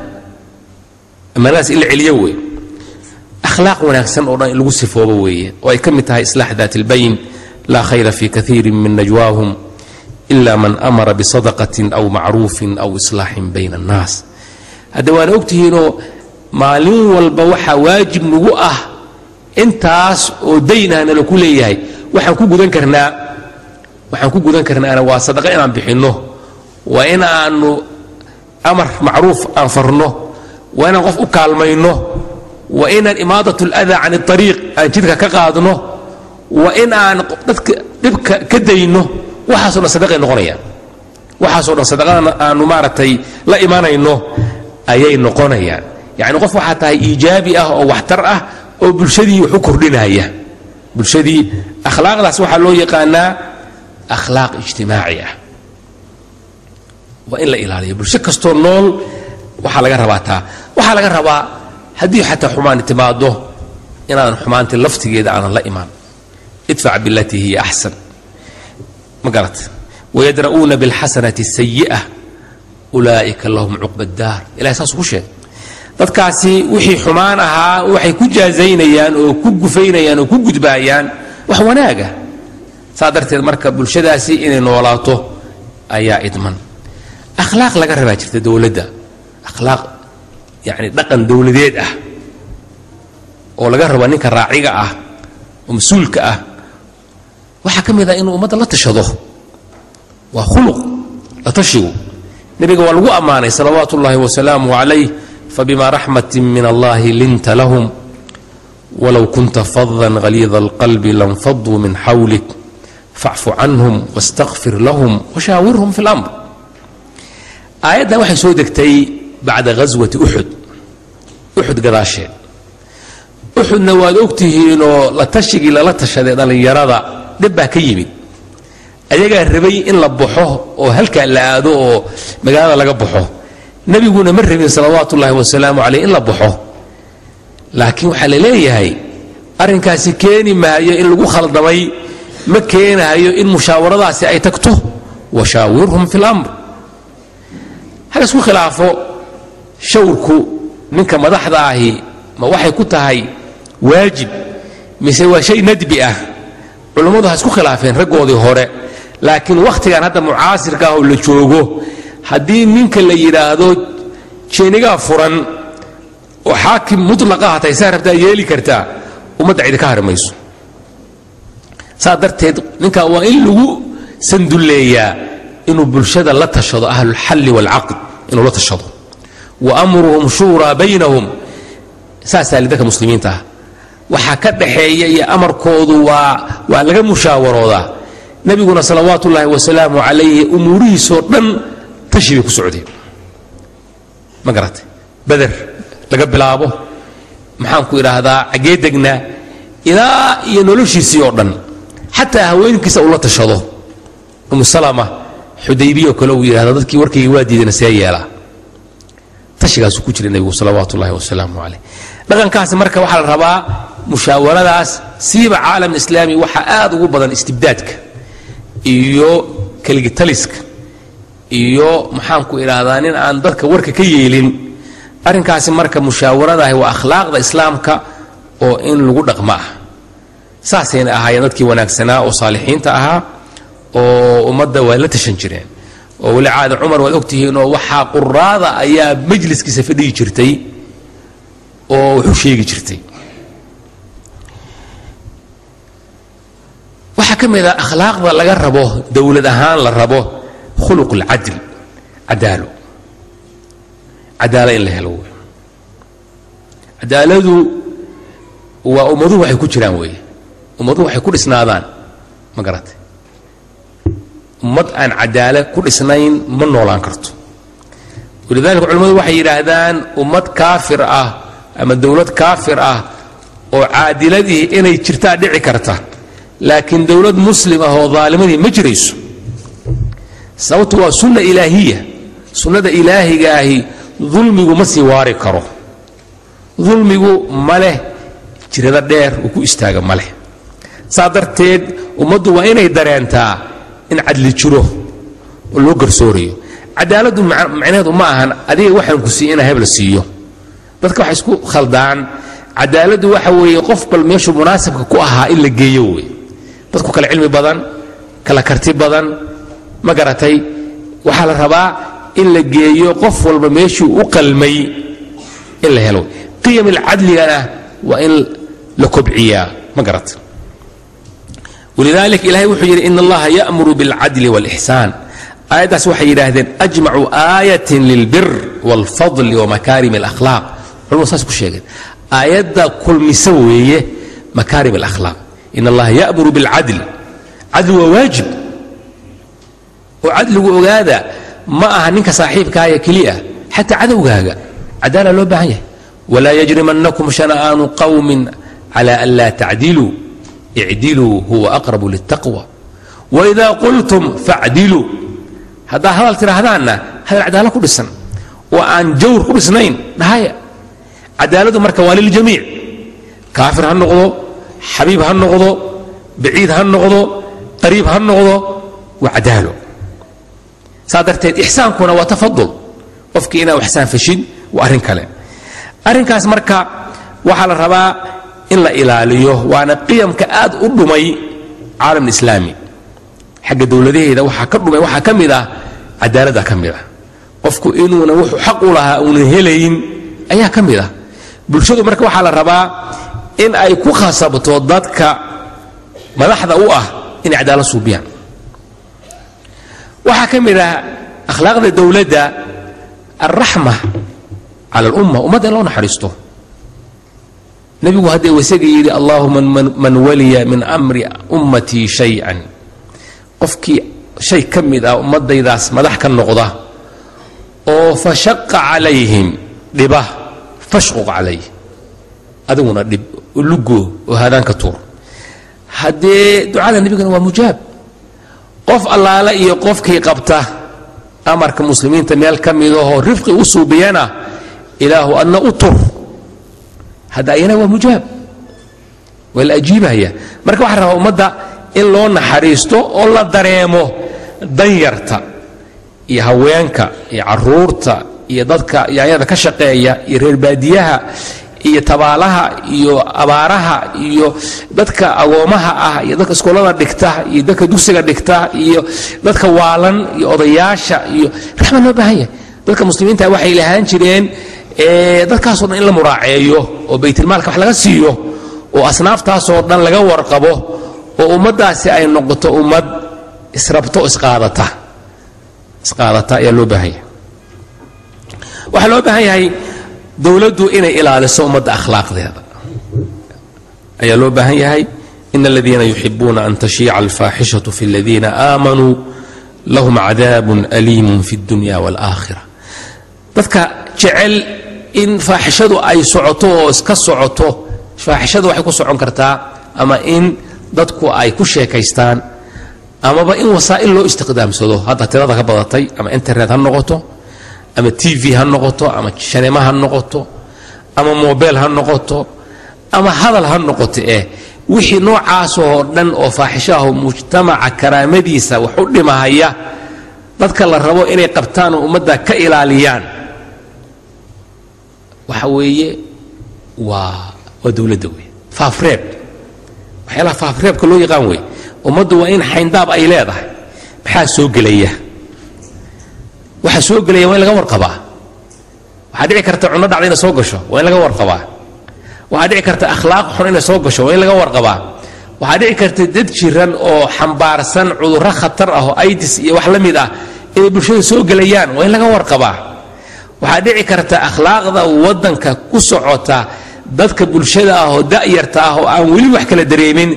Ammaanadaas in la celiyo weeye. Akhlaaq wanaagsan oo dhan in lagu sifoobo weeye, oo ay ka mid tahay islaax daat albayn. Laa khayra fi kaiirin min najwaahum ila man amara bisadaqatin aw macruufin aw islaaxin bayna annaas. Hadda waana ogtihiinoo maalin walba waxaa waajib nagu ah intaas oo daynahna laku leeyahay. Waxaan ku gudan karnaa, waxaan ku gudan karnaana waa sadaqa inaan bixinno, waa in aanu amar macruuf aan farno, waa inaan qof u kaalmayno, waa inaan imaadat aladaa can ariiq aan jidka ka qaadno, waa in aan dadka dhibka ka dayno. Waxaaso dhan sadaqay noqonayaan, waxaasoo dhan sadaqadana aanu maaragtay la imanayno ayay noqonayaan. Yacni qof waxaa tahay iijaabi ah oo waxtar ah oo bulshadii wax u kordhinaya. Bulshadii akhlaaqdaas waxaa loo yaqaanaa akhlaaq ijtimaaci ah, waa in la ilaaliyo. Bulsho kastoo nool waxaa laga rabaa taa. Waxaa laga rabaa haddii xataa xumaani timaado inaadan xumaanti laftigeeda aanan la imaan. Idfac bilatii hiya axsan, ma garat? Wayadra'uuna bilxasanati asayi'a ulaa'ika lahum cuqba daar. Ilahay saasuu ku sheegay. Dadkaasi wixii xumaan ahaa waxay ku jaazaynayaan oo ku gufaynayaan oo ku gudbaayaan wax wanaaga. Saa darteed marka bulshadaasi inay noolaato ayaa idman. Akhlaaq laga rabaa jirta dowladda, akhlaaq yacni dhaqan dowladeed ah oo laga rabo ninka raaciga ah oo mas-uulka ah. Waxaa ka mid ah inuu ummadda la tashado. Waa khuluq la tashigu. Nebiga waa lagu ammaanay salawaatu ullaahi wasalaamuhu calayh: fabima raxmatin min allahi linta lahum walow kunta fadan haliida alqalbi lanfaduu min xawlik facfu canhum wastakfir lahum washaawirhum fi lamr. Aayaddan waxay soo degtay bacda ghaswati uxud, uxud gadaasheed. Uxudna waad ogtihiinoo la tashigii lala tashaday dhallinyarada dhib baa ka yimid. Ayagaa rabay in la baxo oo halkaa la aado oo magaalada laga baxo. Nebiguna ma rabin salawaatu ullaahi wasalaamu caleyh in la baxo, laakiin waxaa la leeyahay arrinkaasi keeni maayo in lagu khaldamay, ma keenahayo in mushaawaradaasi ay tagto. Washaawirhum fi lamr. Hal isku khilaafo shawrku ninka madaxda ahi ma waxay ku tahay waajib mise waa shay nadbi ah? Culummadu ha isku khilaafeen raggoodii hore, laakiin wakhtigan hadda mucaasirka ah oo la joogo, haddii ninka la yidhaahdo jeenigaa furan oo xaakim mutlaqa hatay saa rabtaa yeeli kartaa, ummadda cidi ka hari mayso. Saa darteed ninka waa in lagu sandulleeyaa inuu bulshada la tashado, ahlulxalli waalcaqd inuu la tashado. Wa amruhum shuuraa baynahum, saasaa lidadka muslimiinta ah waxaa ka dhaxeeya iyo amarkoodu waa laga mushaawaroodaa. Nebiguna salawaatu ullaahi wasalaamu calayhi umuurihiisoo dhan tashi bay ku socdeen, ma garatay? Beder laga bilaabo, maxaan ku idhaahdaa, xaggee degnaa, ilaa iyo noloshiisii oo dhan, xataa haweenkiisa uu la tashado. Umu salama xudaybiyo kale uu yidhahda dadkii warkayga waa diidana see yeelaa. Tashigaasuu ku jiray nebigu salawaatu ullahi wasalaamu caleyh. Dhaqankaasi marka waxaa la rabaa mushaawaradaas. Siiba caalam islaami waxaa aad ugu badan istibdaadka iyo keligitaliska iyo maxaan ku idhaahdaa nin aan dadka warka ka yeelin. Arrinkaasi marka mushaawaradahi waa akhlaaqda islaamka oo in lagu dhaqmo ah. Saasayna ahaayeen dadkii wanaagsanaa oo saalixiinta ahaa oo ummadda waa la tashan jireen. Oo weli caada Cumar waad ogtihiin oo waxaa quraada ayaa majliskiisa fadhiyi jirtay oo wuxu sheegi jirtay. Waxaa ka mid ah akhlaaqda laga rabo dowlad ahaan la rabo khuluq alcadl, cadaalo, cadaalo in la helo wey. Cadaaladu waa ummaduhu waxay ku jiraan weeye, ummaduhu waxay ku dhisnaadaan, ma garatay? Ummad aan cadaalo ku dhisnayn ma noolaan karto. Walidaalika culimmadu waxay yidhaahdaan ummad kaafir ah ama dowlad kaafir ah oo caadiladii inay jirtaa dhici karta, Laakiin dowlad muslim ah oo daalimadii ma jirayso. Sababtu waa sunna ilaahiya. Sunnada ilaahiga ahi dulmigu ma sii waari karo. Dulmigu ma leh jirada dheer uu ku istaaga ma leh. Saa darteed ummaddu waa inay dareentaa in cadli jiro oo loo garsoorayo. Cadaaladdu macnaheedu ma ahan adiga waxaan ku siiye inaa hebla siiyo. Dadka waxay isku khaldaan. Cadaaladdu waxa weeye qof bal meeshuu munaasibka ku ahaa in la geeyo wey. Dadku kala cilmi badan, kala karti badan, ma garatay? Waxaa la rabaa in la geeyo qof walba meeshuu u qalmay in la helo. Qiyam alcadligana waa in la kobciyaa, ma garatay? Walidaalika Ilahay wuxuu yidhi: "In Allaha ya'muru bilcadli wاlixsaan." Aayaddaas waxay yidhaahdeen ajmacu aayatin lilbir wاlfadli wamakaarim alakhlaaq. Culamadu saas ku sheegeen, aayadda kulmisa weeye makaarim alakhlaaq. In Allaha ya'muru bilcadli. Cadli waa waajib, oo cadligu, ogaada, ma aha ninka saaxiibkaaya keliya, xataa cadowgaaga cadaala loo baahan yahay. "Walaa yajrimannakum shana'aanu qawmin cala an laa tacdiluu, icdiluu huwa aqrabu liltaqwa, waidaa qultum facdiluu." Haddaa hadal tidhaahdaanna, hadal cadaalo ku dhisan oo aan jawr ku dhisnayn dhahaya. Cadaaladu marka waa liljamiic, kaafir ha noqdo, xabiib ha noqdo, baciid ha noqdo, qariib ha noqdo, waa cadaalo. Saa darteed ixsaankuna waa tafadul, qofkii inaa waxsaan fashin waa arrin kale. Arrinkaas marka waxaa la rabaa in la ilaaliyo, waana qiyamka aad u dhumay caalam islaami. Xagga dowladaheeda waxaa ka dhumay waxaa ka mid ah cadaaladda ka mid ah. Qofku inuuna wuxuu xaq u lahaa uunan helayn ayaa ka mid ah. Bulshadu marka waxaa la rabaa in ay ku khasabto dadka madaxda u ah inay cadaalad suubiyaan. Waxaa ka mid ah akhlaaqda dowladda alraxma cala alumma, ummadda in loo naxariisto. Nebigu haddee wasaga yidhi: "Allaahuma man waliya min amri ummatii shay-an", qofkii shay ka mid ah ummadaydaas madax ka noqda oo "fashaqa calayhim", dhiba, "fashquq calayh", adiguna dhib lugo oo haadaan ka tuur. Haddee ducada nebigana waa mujaab. Qof allaale iyo qofkii qabta amarka muslimiinta meel ka midahoo rifqi u suubiyana, Ilaahu adna u tur. Hadda ayana waa mujaab, waa la ajiibaya. Marka waxaa rabaa ummadda in loo naxariisto oo la dareemo danyarta iyo haweenka iyo caruurta iyo dadka yaanyada ka shaqeeya iyo reer baadiyaha iyo tabaalaha iyo abaaraha iyo dadka agoomaha ah iyo dadka iskoolada dhigta iyo dadka dugsiga dhigta iyo dadka waalan iyo odayaasha iyo raxma loo baahan yahay. Dadka muslimiinta waxay lahaan jireen dadkaasoo dhan in la muraaceeyo oo baytilmaalka wax laga siiyo oo asnaaftaasoo dhan laga warqabo oo ummaddaasi ay noqoto ummad israbto, isqaadata, isqaadata ayaa loo baahan yahay. Waxaa loo baahan yahay dowladdu inay ilaaliso ummadda akhlaaqdeeda ayaa loo baahan yahay. "In aladiina yuxibuuna an tashiica alfaaxishatu fi aladiina aamanuu lahum cadaabun aliimun fi اddunya wاlaakhira." Dadka jecel in faaxishadu ay socoto oo iska socoto, faaxishadu waxay ku socon kartaa ama in dadku ay ku sheekaystaan amaba in wasaa'il loo istiqdaamsado hadda tirada ka badatay, ama internet ha noqoto, ama TV ha noqoto, ama shanema ha noqoto, ama mobel ha noqoto, ama hadal ha noqoto. Wixii noocaas oo dhan oo faaxisho ah oo mujtamaca karaamadiisa wax u dhimahaya, dadka la rabo inay qabtaan oo ummadda ka ilaaliyaan waxa weeye waa dowladda wey. Faafreeb, waxyaalaha faafreebka loo yaqaan wey. Ummaddu waa in xayndaab ay leedahay. Maxaa soo gelaya? Waxa soo gelaya waa in laga warqabaa. Waxaa dhici karta cunno dhacda inay soo gasho, waa in laga warqabaa. Waxaa dhici karta akhlaaq xun inay soo gasho, waa in laga warqabaa. Waxaa dhici karta dad jiran oo xambaarsan cudurro khatar ah oo AIDS iyo wax la mid ah inay bulshada soo gelayaan, waa in laga warqabaa. Waxaa dhici karta akhlaaqda waddanka ku socota dadka bulshada ah oo da'yarta ah oo aan weli wax kala dareemin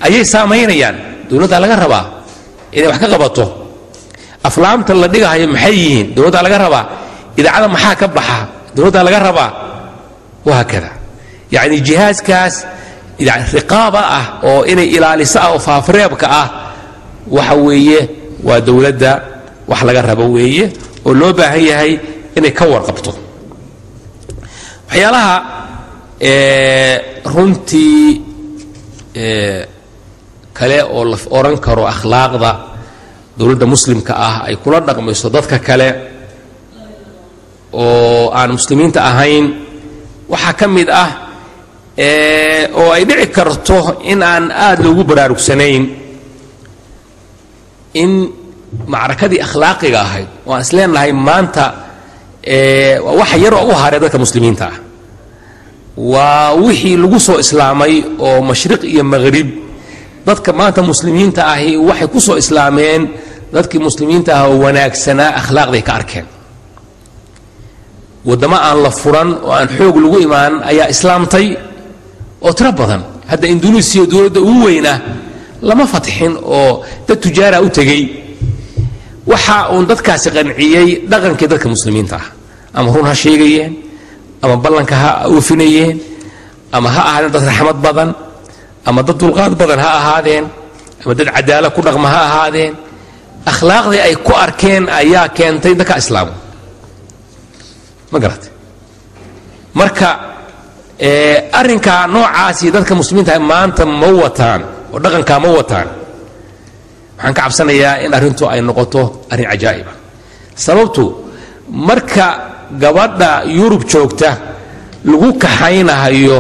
ayay saamaynayaan, dowladdaa laga rabaa inay wax ka qabato. Aflaamta la dhigahayo maxay yihiin? Dowladdaa laga rabaa. Idaacada maxaa ka baxa? Dowladdaa laga rabaa. Wahaakada, yacni jihaaskaas Yani riqaaba ah oo inay ilaaliso ah oo faafreebka ah, waxa weeye waa dowladda wax laga rabo weeye oo loo baahan yahay inay ka warqabto waxyaalaha. Runtii kale oo la odhan karo akhlaaqda dowladda muslimka ah ay kula dhaqmayso dadka kale oo aan muslimiinta ahayn waxaa ka mid ah, oo ay dhici karto in aan aada loogu baraarugsanayn, in macrakadii akhlaaqiga ahayd oo aan isleenahay maanta waxa yar oo u haray dadka muslimiinta ah waa wixii lagu soo islaamay, oo mashriq iyo maqrib dadka maanta muslimiinta ahi waxay ku soo islaameen dadkii muslimiinta ah oo wanaagsanaa akhlaaqday ka arkeen. Waddamo aan la furan oo aan xoog lagu imaan ayaa islaamtay oo tiro badan. Hadda Induneisiya, dowladda ugu weyna, lama fatxin oo dad tujaara u tegey. Waxa uun dadkaasi qanciyey dhaqankii dadka muslimiinta ah, ama run ha sheegayeen, ama ballanka ha oofinayeen, ama ha ahaadeen dad raxmad badan, ama dad dulqaad badan ha ahaadeen, ama dad cadaala ku dhaqma ha ahaadeen. Akhlaaqdii ay ku arkeen ayaa keentay dadka islaamo, ma garatay? Marka arrinkaa noocaasi dadka muslimiinta maanta ma wataan oo dhaqankaa ma wataan. Waxaan ka cabsanayaa in arrintu ay noqoto arrin cajaa'iba. Sababtu marka gabadha Yurub joogta lagu kaxaynahayo,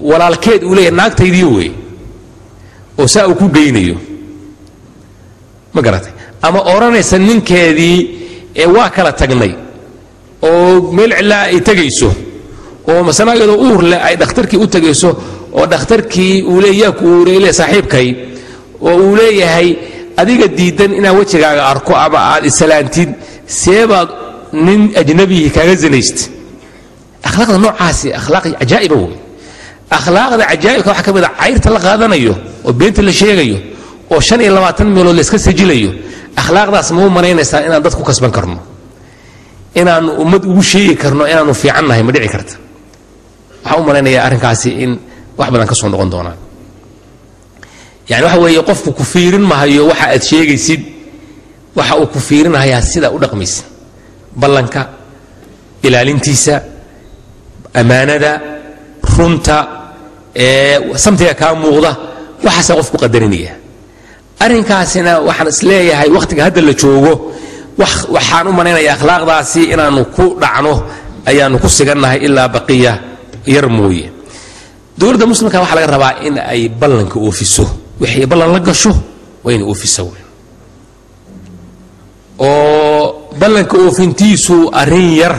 walaalkeed uu leeyahay naagtaydii wey, oo saa uu ku geynayo, ma garatay? Ama odhanaysa ninkeedii ee waa kala tagnay, oo meel cilaa ay tegayso, oo masana iyadoo uur leh ay dhakhtarkii u tegayso, oo dhakhtarkii uu leey yaa ku uuray le saaxiibkay, oo uu leeyahay adiga diidan inaan wejigaaga arko ama aad isalaantid, seebaad nin ajnabihii kaaga zinaysta? Akhlaaqda noocaasi akhlaaq cajaa'iba wey. Akhlaaqda cajaa'ibka waxaa ka mid a cayrta la qaadanayo oo beenta la sheegayo oo 25 meelood la iska sajilayo. Akhlaaqdaas ma u malaynaysaa inaan dad ku kasban karno, inaannu ummad ugu sheegi karno inaannu fiican nahay? Ma dhici karta. Waxaan u malaynayaa arrinkaasi in wax badan ka soo noqon doonaan. Yani waxa weeye, qofku ku fiirin mahayo waxa aad sheegaysid, waxa uu ku fiirinahayaa sidaa u dhaqmaysa, ballanka ilaalintiisa, ammaanada, runta, samtiga kaa muuqda. Waxaasaa qofku qadarinaya. Arrinkaasina waxaan is leeyahay wakhtiga hadda la joogo waxaan u malaynayaa akhlaaqdaasi inaannu ku dhacno ayaannu ku sigannahay, ilaa baqiya yar mooye. Dowladda muslimka waxaa laga rabaa in ay ballanka oofiso. Wixii ballan la gasho waa inay oofiso wey, oo ballanka oofintiisu arrin yar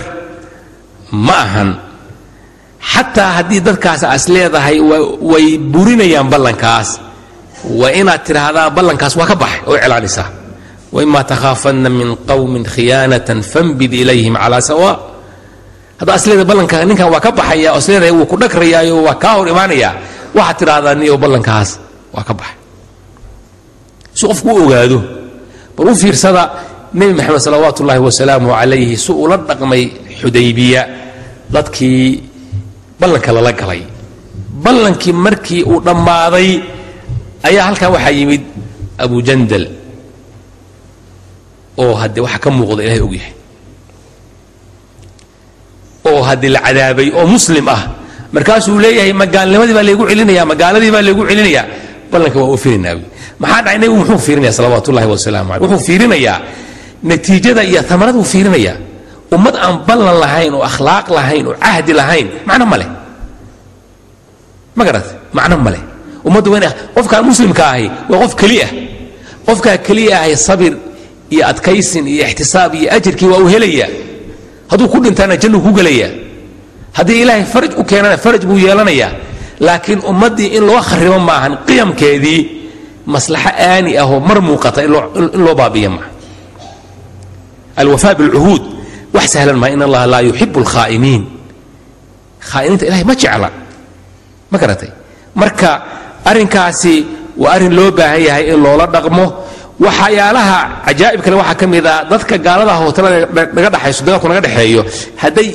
ma ahan. Xataa haddii dadkaas aas leedahay way burinayaan ballankaas, waa inaad tidhaahdaa ballankaas waa ka baxay oo iclaanisaa. Waima takhaafanna min qowmin khiyaanatan fambid ilayhim calaa sawa. Haddaa is leedahay ballanka ninkan waa ka baxaya, oo is leedahay wuu ku dhagrayaayo, waa kaa hor imaanaya, waxaad tidhaahdaa niyo ballankaas waa ka baxay, si qofku u ogaado. Bal u fiirsada Nebi Maxamed salawaatu ullaahi wasalaamu calayhi si ula dhaqmay Xudaybiya dadkii ballanka lala galay. Ballankii markii uu dhammaaday ayaa halkan waxaa yimid Abujandal, oo haddee waxa ka muuqda Ilahay og yahay, oo haddii la cadaabay oo muslim ah. Markaasuu leeyahay, magaalnimadii baa laygu celinaya, magaaladii baa laygu celinayaa, ballanka waa oofinaynaa. Maxaa dhacay? Nebigu muxuu fiirinaya salawaatu ullahi wasalaamu caleyh? Wuxuu fiirinayaa natiijada iyo amarada uu fiirinayaa. Ummad aan ballan lahayn oo akhlaaq lahayn oo cahdi lahayn macno ma leh, ma garat? Macno ma leh. Ummaddu waa qofkaan muslimka ahi waa qof keli ah. Qofkaa keliya ahi sabir iyo adkaysin iyo ixtisaab iyo ajarkii waa uu helayaa. Hadduu ku dhintaana jannuu ku gelayaa, haddii Ilaahay faraj u keenana faraj buu yeelanayaa. Laakiin ummaddii in loo kharibo maahan qiyamkeedii, maslaxo aani ah oo mar muuqata in loo baabiya maaha. Alwafaa bilcuhuud wax sahlan maa. In Allaha laa yuxibu alkhaa'iniin, khaa'iniinta Ilahay ma jecla, ma garatay? Marka arrinkaasi waa arrin loo baahan yahay in loola dhaqmo. Waxyaalaha cajaa'ib kale waxaa ka mid ah dadka gaalada hotelada naga dhexayso, dagaalku naga dhexeeyo, hadday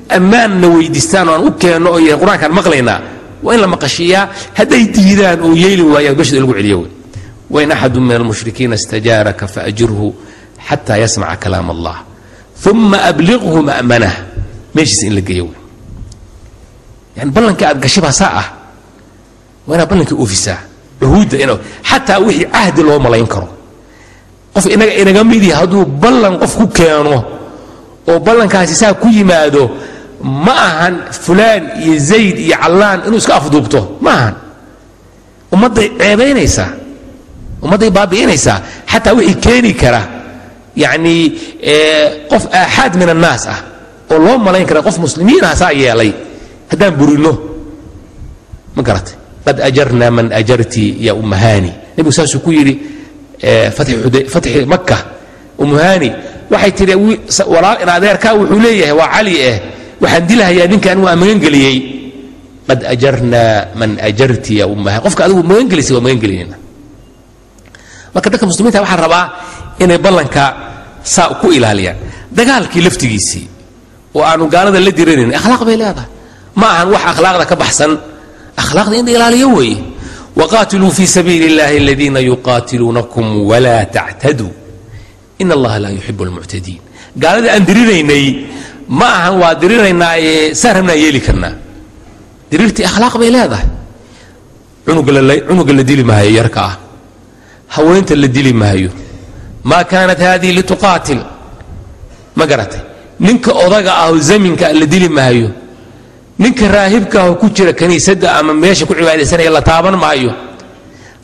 ammaanna weydiistaan oo aan u keenno oo yahay qur-aankaan maqlaynaa, waa in la maqashiiyaa. Hadday diidaan oo yeeli waayaan, gashda lagu celiyo wey. Wain axadu min almushrikiina istajaaraka faajirhu xataa yasmaca kalaam allah uma abliqhu ma'manah, meeshiisa in la geeyo wey. Yani ballanka aad gashay baa saa ah, waa inaad ballankii oofisaa, cuhuudda in xataa wixii cahdi loo malayn karo. Qof inaga inaga midi hadduu ballan qof ku keeno oo ballankaasi saa ku yimaado, ma ahan fulaan iyo zayd iyo callaan inuu iska afduubto, ma ahan. Ummadday ceebaynaysaa, ummadday baabi'inaysaa. Xataa wixii keeni kara yacni qof aaxaad min annaas ah oo loo malayn kara qof muslimiin ah saa yeelay haddaan burinno, ma garatay? Qad ajarnaa man ajarti ya umahani, nebigu saasuu ku yidhi fatxi Maka. Umuhani waxay tidhi, walaal in adeerkaa wuxuu leeyahay waa Cali eh, waxaan dilahayaa ninkan waa magangeliyey. Qad ajarnaa man ajarti ya umahani, qofka adigu magangelisay waa magangelinayna. Marka dadka muslimiinta waxaa rabaa inay ballanka saa ku ilaaliyaan. Dagaalkii laftigiisii oo aanu gaalada la diranayn akhlaaq bay leedahay, ma ahan wax akhlaaqda ka baxsan, akhlaaqda in la ilaaliyo weeye. Waqaatiluu fi sabiili اllahi aladiina yuqaatiluunakum walaa tactaduu in allaha laa yuxibu almuctadiin. Gaalada aan dirinaynay ma ahan waa dirinaynaaye saan rabnaa yeeli karnaa. Diriirtii akhlaaq bay leedahay. Cunuga la dili maayo yarka ah, haweenta la dili maayo. Maa kaanat hadihi lituqaatil, ma garatay? Ninka odaga ah oo zaminka la dili maayo, ninka raahibka ah oo ku jira kaniisadda ama meesha ku cibaadaysanaya la taaban maayo,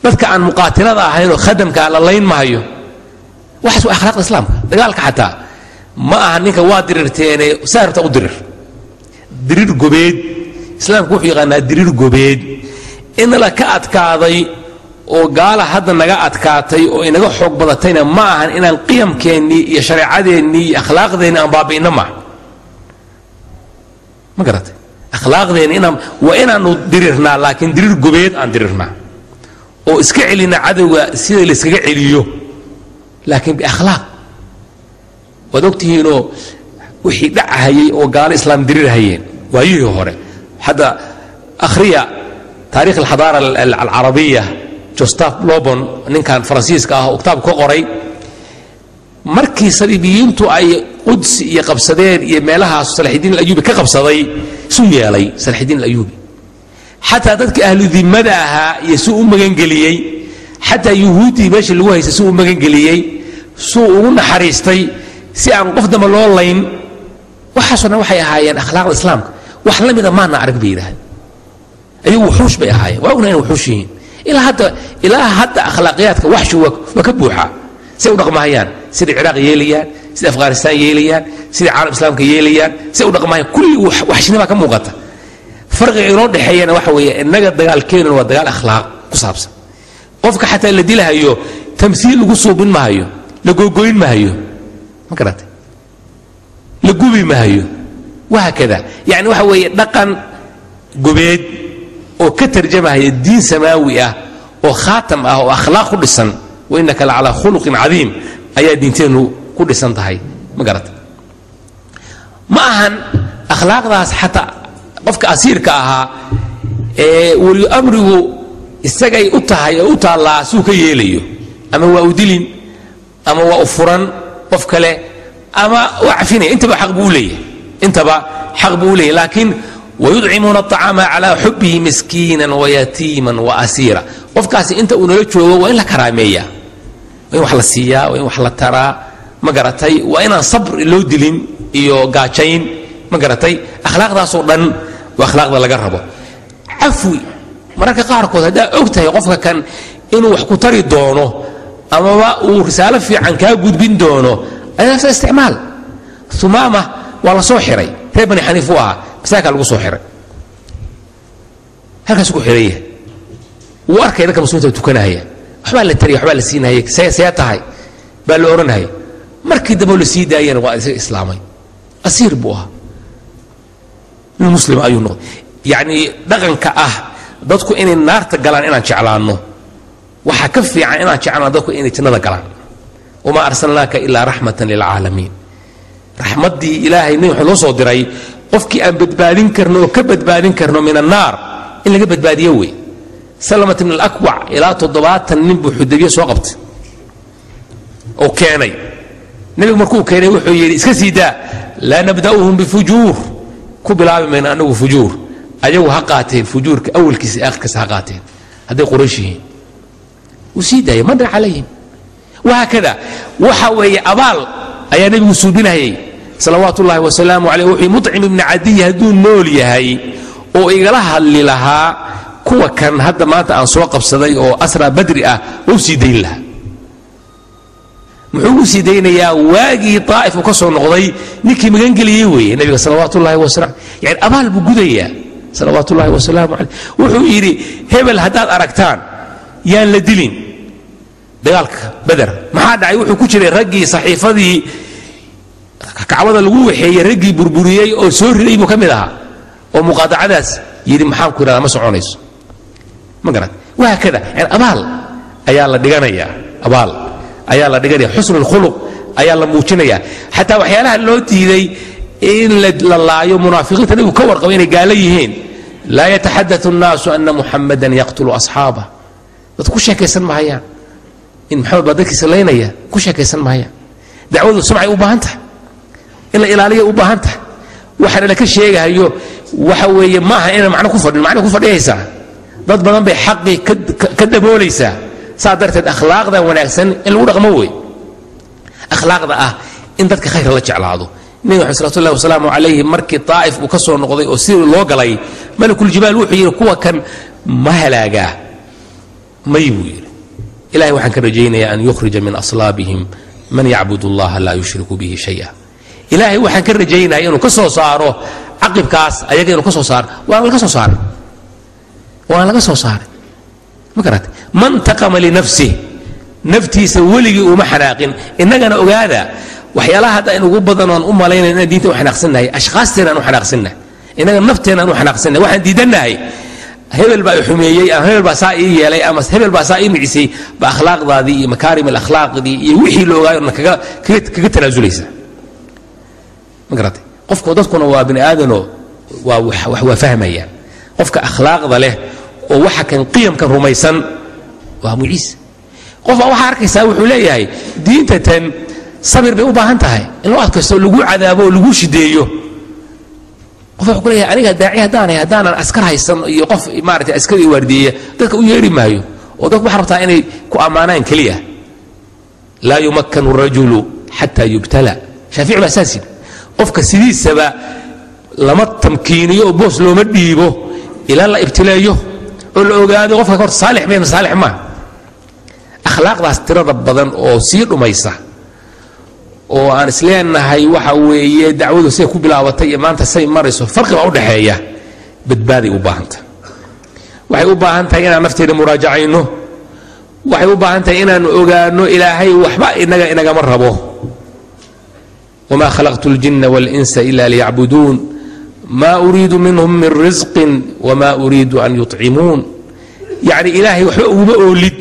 dadka aan muqaatilada ahayn oo khadamka la layn maayo. Waxaas waa akhlaaqda islaamka. Dagaalka xataa ma aha ninka waa dirirteene saa rabta u dirir. Diriir gobeed islaamku wuxuu yaqaanaa, diriir gobeed in la ka adkaaday oo gaala hadda naga adkaatay oo inaga xoog badatayna ma ahan inaan qiyamkeennii iyo shareecadeennii iyo akhlaaqdeennii aan baabi'inno maaha, ma garatay? Akhlaaqdeenni inaan waa inaanu dirirnaa, laakiin diriir gobeed aan dirirnaa oo iska celina cadowga sida la iskaga celiyo, laakiin biakhlaaq. Waad ogtihiinoo wixii dhacahayey oo gaalo islaam dirirhayeen waayihii hore. Hadda akhriya taarikh alxadaara alcarabiya, Jostaf Lobon, ninkan Faransiiska ah oo kitaabka ka qoray, markii saliibiyiintu ay Qudsi iyo qabsadeen iyo meelahaas Salaxidiin Alayubi ka qabsaday, isu yeelay Salaxidiin Alayubi xataa dadka ahlu dimmada ahaa iyo si u magangeliyey, xataa yuhuuddii meesha lagu haystay si u magangeliyey, suu ugu naxariistay si aan qof damba loo layn. Waxaasoo dhan waxay ahaayeen akhlaaqda islaamka. Wax la mida maana arag bay yidhahdeen. Ayagu wuxuush bay ahaayeen, waa ognahay inay wuxuush yihiin. Ilaa hadda akhlaaqiyaadka waxshu waa ka buuxaa say u dhaqmahayaan, siday Ciraaq yeelayaan, siday Afghanistaan yeelayaan, siday caalam islaamka yeelayaan, say u dhaqmahayaan, kulli waxshnibaa ka muuqata. Farqiga inoo dhexeeyana waxa weeye innaga dagaalkeenuna waa dagaal akhlaaq ku saabsan. Qofka xataa la dilahayo tamsiil lagu suubin mahayo, la googoyn mahayo, ma garatay? La gubi mahayo, wahaakada. Yani waxa weeye dhaqan gobeed oo ka tarjamahaya diin samaawi ah oo khaatam ah oo akhlaaq ku dhisan. Wa innaka la calaa khuluqin cadiim ayaa diinteennu ku dhisan tahay, ma garata? Ma ahan akhlaaqdaas xataa qofka asiirka ahaa ee weliyu amrigu isagay u tahay oo u taallaa suu ka yeelayo, ama waa u dilin ama waa u furan qof kale ama waa cafinaya, intaba xaq buu u leeyahay, intaba xaq buu u leeyahay. Laakiin wayudcimuuna aطacaama calaa xubihi miskiinan wayatiiman waasiira, qofkaasi inta uu nala joogo waa in la karaameeyaa, waa in wax la siiyaa, waa in wax la taraa, ma garatay? Waa inaan sabr loo dilin iyo gaajayn, ma garatay? Akhlaaqdaasoo dhan waa akhlaaqda laga rabo. Cafwi mararka qaarkood haddaa og tahay qofka kan inuu wax ku tari doono amaba uu risaalo fiican kaa gudbin doono, ayaasa isticmaal. Humaama waa la soo xiray, reer Bani Xaniif u ahaa, masaakaa lagu soo xiray, halkaasuu ku xiran yahay. Wuu arkaya dadka muslimiinta tukanahaya, waxbaa la taraya, waxbaa la siinahaya, see tahay baa la odhanahaya. Markii dambe la sii daayana waa isaga islaamay, asiir buu ahaa, nin muslima ayuu noqday. Yacni dhaqanka ah dadku inay naarta galaan inaan jeclaanno waxaa ka fiican inaan jeclaano dadku inay jannada galaan. Wamaa arsalnaaka ilaa raxmatan lilcaalamiin. Raxmaddii Ilaahay nabi Maxamed loo soo diray Qofkii aan badbaadin karno oo ka badbaadin karno min annaar in laga badbaadiyo wey. Salamat ibn alakwac ilaa 70 nin buu Xudaybiye soo qabtay oo keenay. Nebigu markuu keenay wuxuu yidhi iska sii daa, laa nabda'uhum bifujuur, ku bilaabi mayno anagu fujuur, ayagu ha qaateen fujuurka awalkiisa aakhirkiisa ha qaateen hadday Quraysh yihiin. Wuu sii daayay madra calayhim. Wahaakada waxa weeye abaal ayaa nebigu suubinayay salawaatu ullahi wasalaamu caleyh. Wuxuu Mucim ibni Cadiy hadduu nool yahay oo igala hadli lahaa kuwa kan hadda maanta aan soo qabsaday oo asraa Badri ah, wau sii dayn lahaa. Muxuu ugu sii daynayaa? Waagii Daa'if uu ka soo noqday ninkii magangeliyey weeye nebiga salawaatu ullahi wasalam. Yani abaal buu gudayaa salawaatu ullahi wasalaamu caleyh. Wuxuu yidhi hebel haddaad aragtaan yaan la dilin. Dagaalka Beder maxaa dhacay? Wuxuu ku jiray raggii saxiifadii Kacbada lagu waxeeyey, raggii burburiyey oo soo riday buu ka mid ahaa, oo muqaadacadaas yidhi maxaan ku yidhahdaa ma soconayso, ma garat. Wahaakada yani abaal ayaa la dhiganayaa, abaal ayaa la dhiganaya, xusnu lkhuluq ayaa la muujinaya. Xataa waxyaalaha loo diiday in la laayo munaafiqiinta, nabigu ka warqaba inay gaalo yihiin, laa yataxadau annaasu ana Muxamadan yaqtulu asxaabah, dad ku sheekaysan mahayaan in Maxamed baa dadkiisa laynaya, ku sheekaysan mahayaan. Dacwadu sumcay u baahan tahay, in la ilaaliya u baahan tahay. Waxaana laka sheegahayo waxa weeye maaha inaan macno ku fadhin, macno ku fadhiyaysaa, dad badan bay xaqii ka daboolaysaa. Saa darteed akhlaaqda wanaagsan in lagu dhaqmo wey, akhlaaqda ah in dadka khayrka la jeclaado. Nebi Maxamed salawatu ullahi wasalaamu calayhi markii Daa'if uu ka soo noqday oo sidii loo galay, malakuljibaal wuxuu yidhi kuwa kan ma halaagaa? May buu yidhi, Ilahay waxaan ka rajaynayaa an yukhrija min aslaabihim man yacbud allaha laa yushriku bihi shaya. Ilaahay waxaan ka rajaynaya inuu ka soo saaro caqibkaas ayaga, inuu ka soo saaro. Waana laga soo saaray, waana laga soo saaray, ma garatay? Man taqama linafsih, naftiisa weligii uma xanaaqin. Innagana ogaada, waxyaalaha hadda in ugu badan oon u malaynay inaan diinta u xanaaqsannahay, ashkhaasteena aan u xanaaqsannahay, innaga nafteena aan u xanaaqsannahay. Waxaan diidannahay hebel baa i xumeeyey ama hebel baa saa ii yeelay ama hebel baa saa ii micisay, ba akhlaaqdaadii iyo makaarim alakhlaaqdii iyo wixii la ogaayo dhan kaga tanaasulaysa, ma garatay? Qofku dadkuna waa bini aadanoo waa wax waa fahmayaan. Qofka akhlaaqda leh oo waxa kan qiyamkan rumaysan waa muciis. Qof baa waxaa arkaysaa wuxuu leeyahay diinta tan sabir bay u baahan tahay, in loo adkaysto, lagu cadaabo oo lagu shideeyo. Qof wuxuu ku leeyahay aniga daaci haddaanay, haddaanan askar haysan iyo qof maaragtay askari waardiyeeya, dadka u yeedhi maayo. Oo dadku waxaa rabtaa inay ku ammaanaan keliya. Laa yumakkanu rajulu xataa yubtala, Shaafici baa saas yidhi. Qofka sidiisaba lama tamkiiniyo oo boos looma dhiibo ilaa la ibtileeyo oo la ogaado qofka horta saalix mayna saalix maaha. Akhlaaqdaas tirada badan oo sii dhumaysa oo aan isleenahay waxa weeye dacwadu say ku bilaabatay iyo maanta say marayso farqi baa u dhexeeya. Badbaaday u baahantah, waxay u baahan tahay inaan nafteena muraajacayno, waxay u baahan tahay inaanu ogaano Ilaahay waxba inaga inagama rabo. Wma khalaqtu اljina wاlinsa ila liyacbuduun, ma uriidu minhum min risqin wma uriidu an yuطcimuun. Yacni Ilaahay waxba uguma oolid,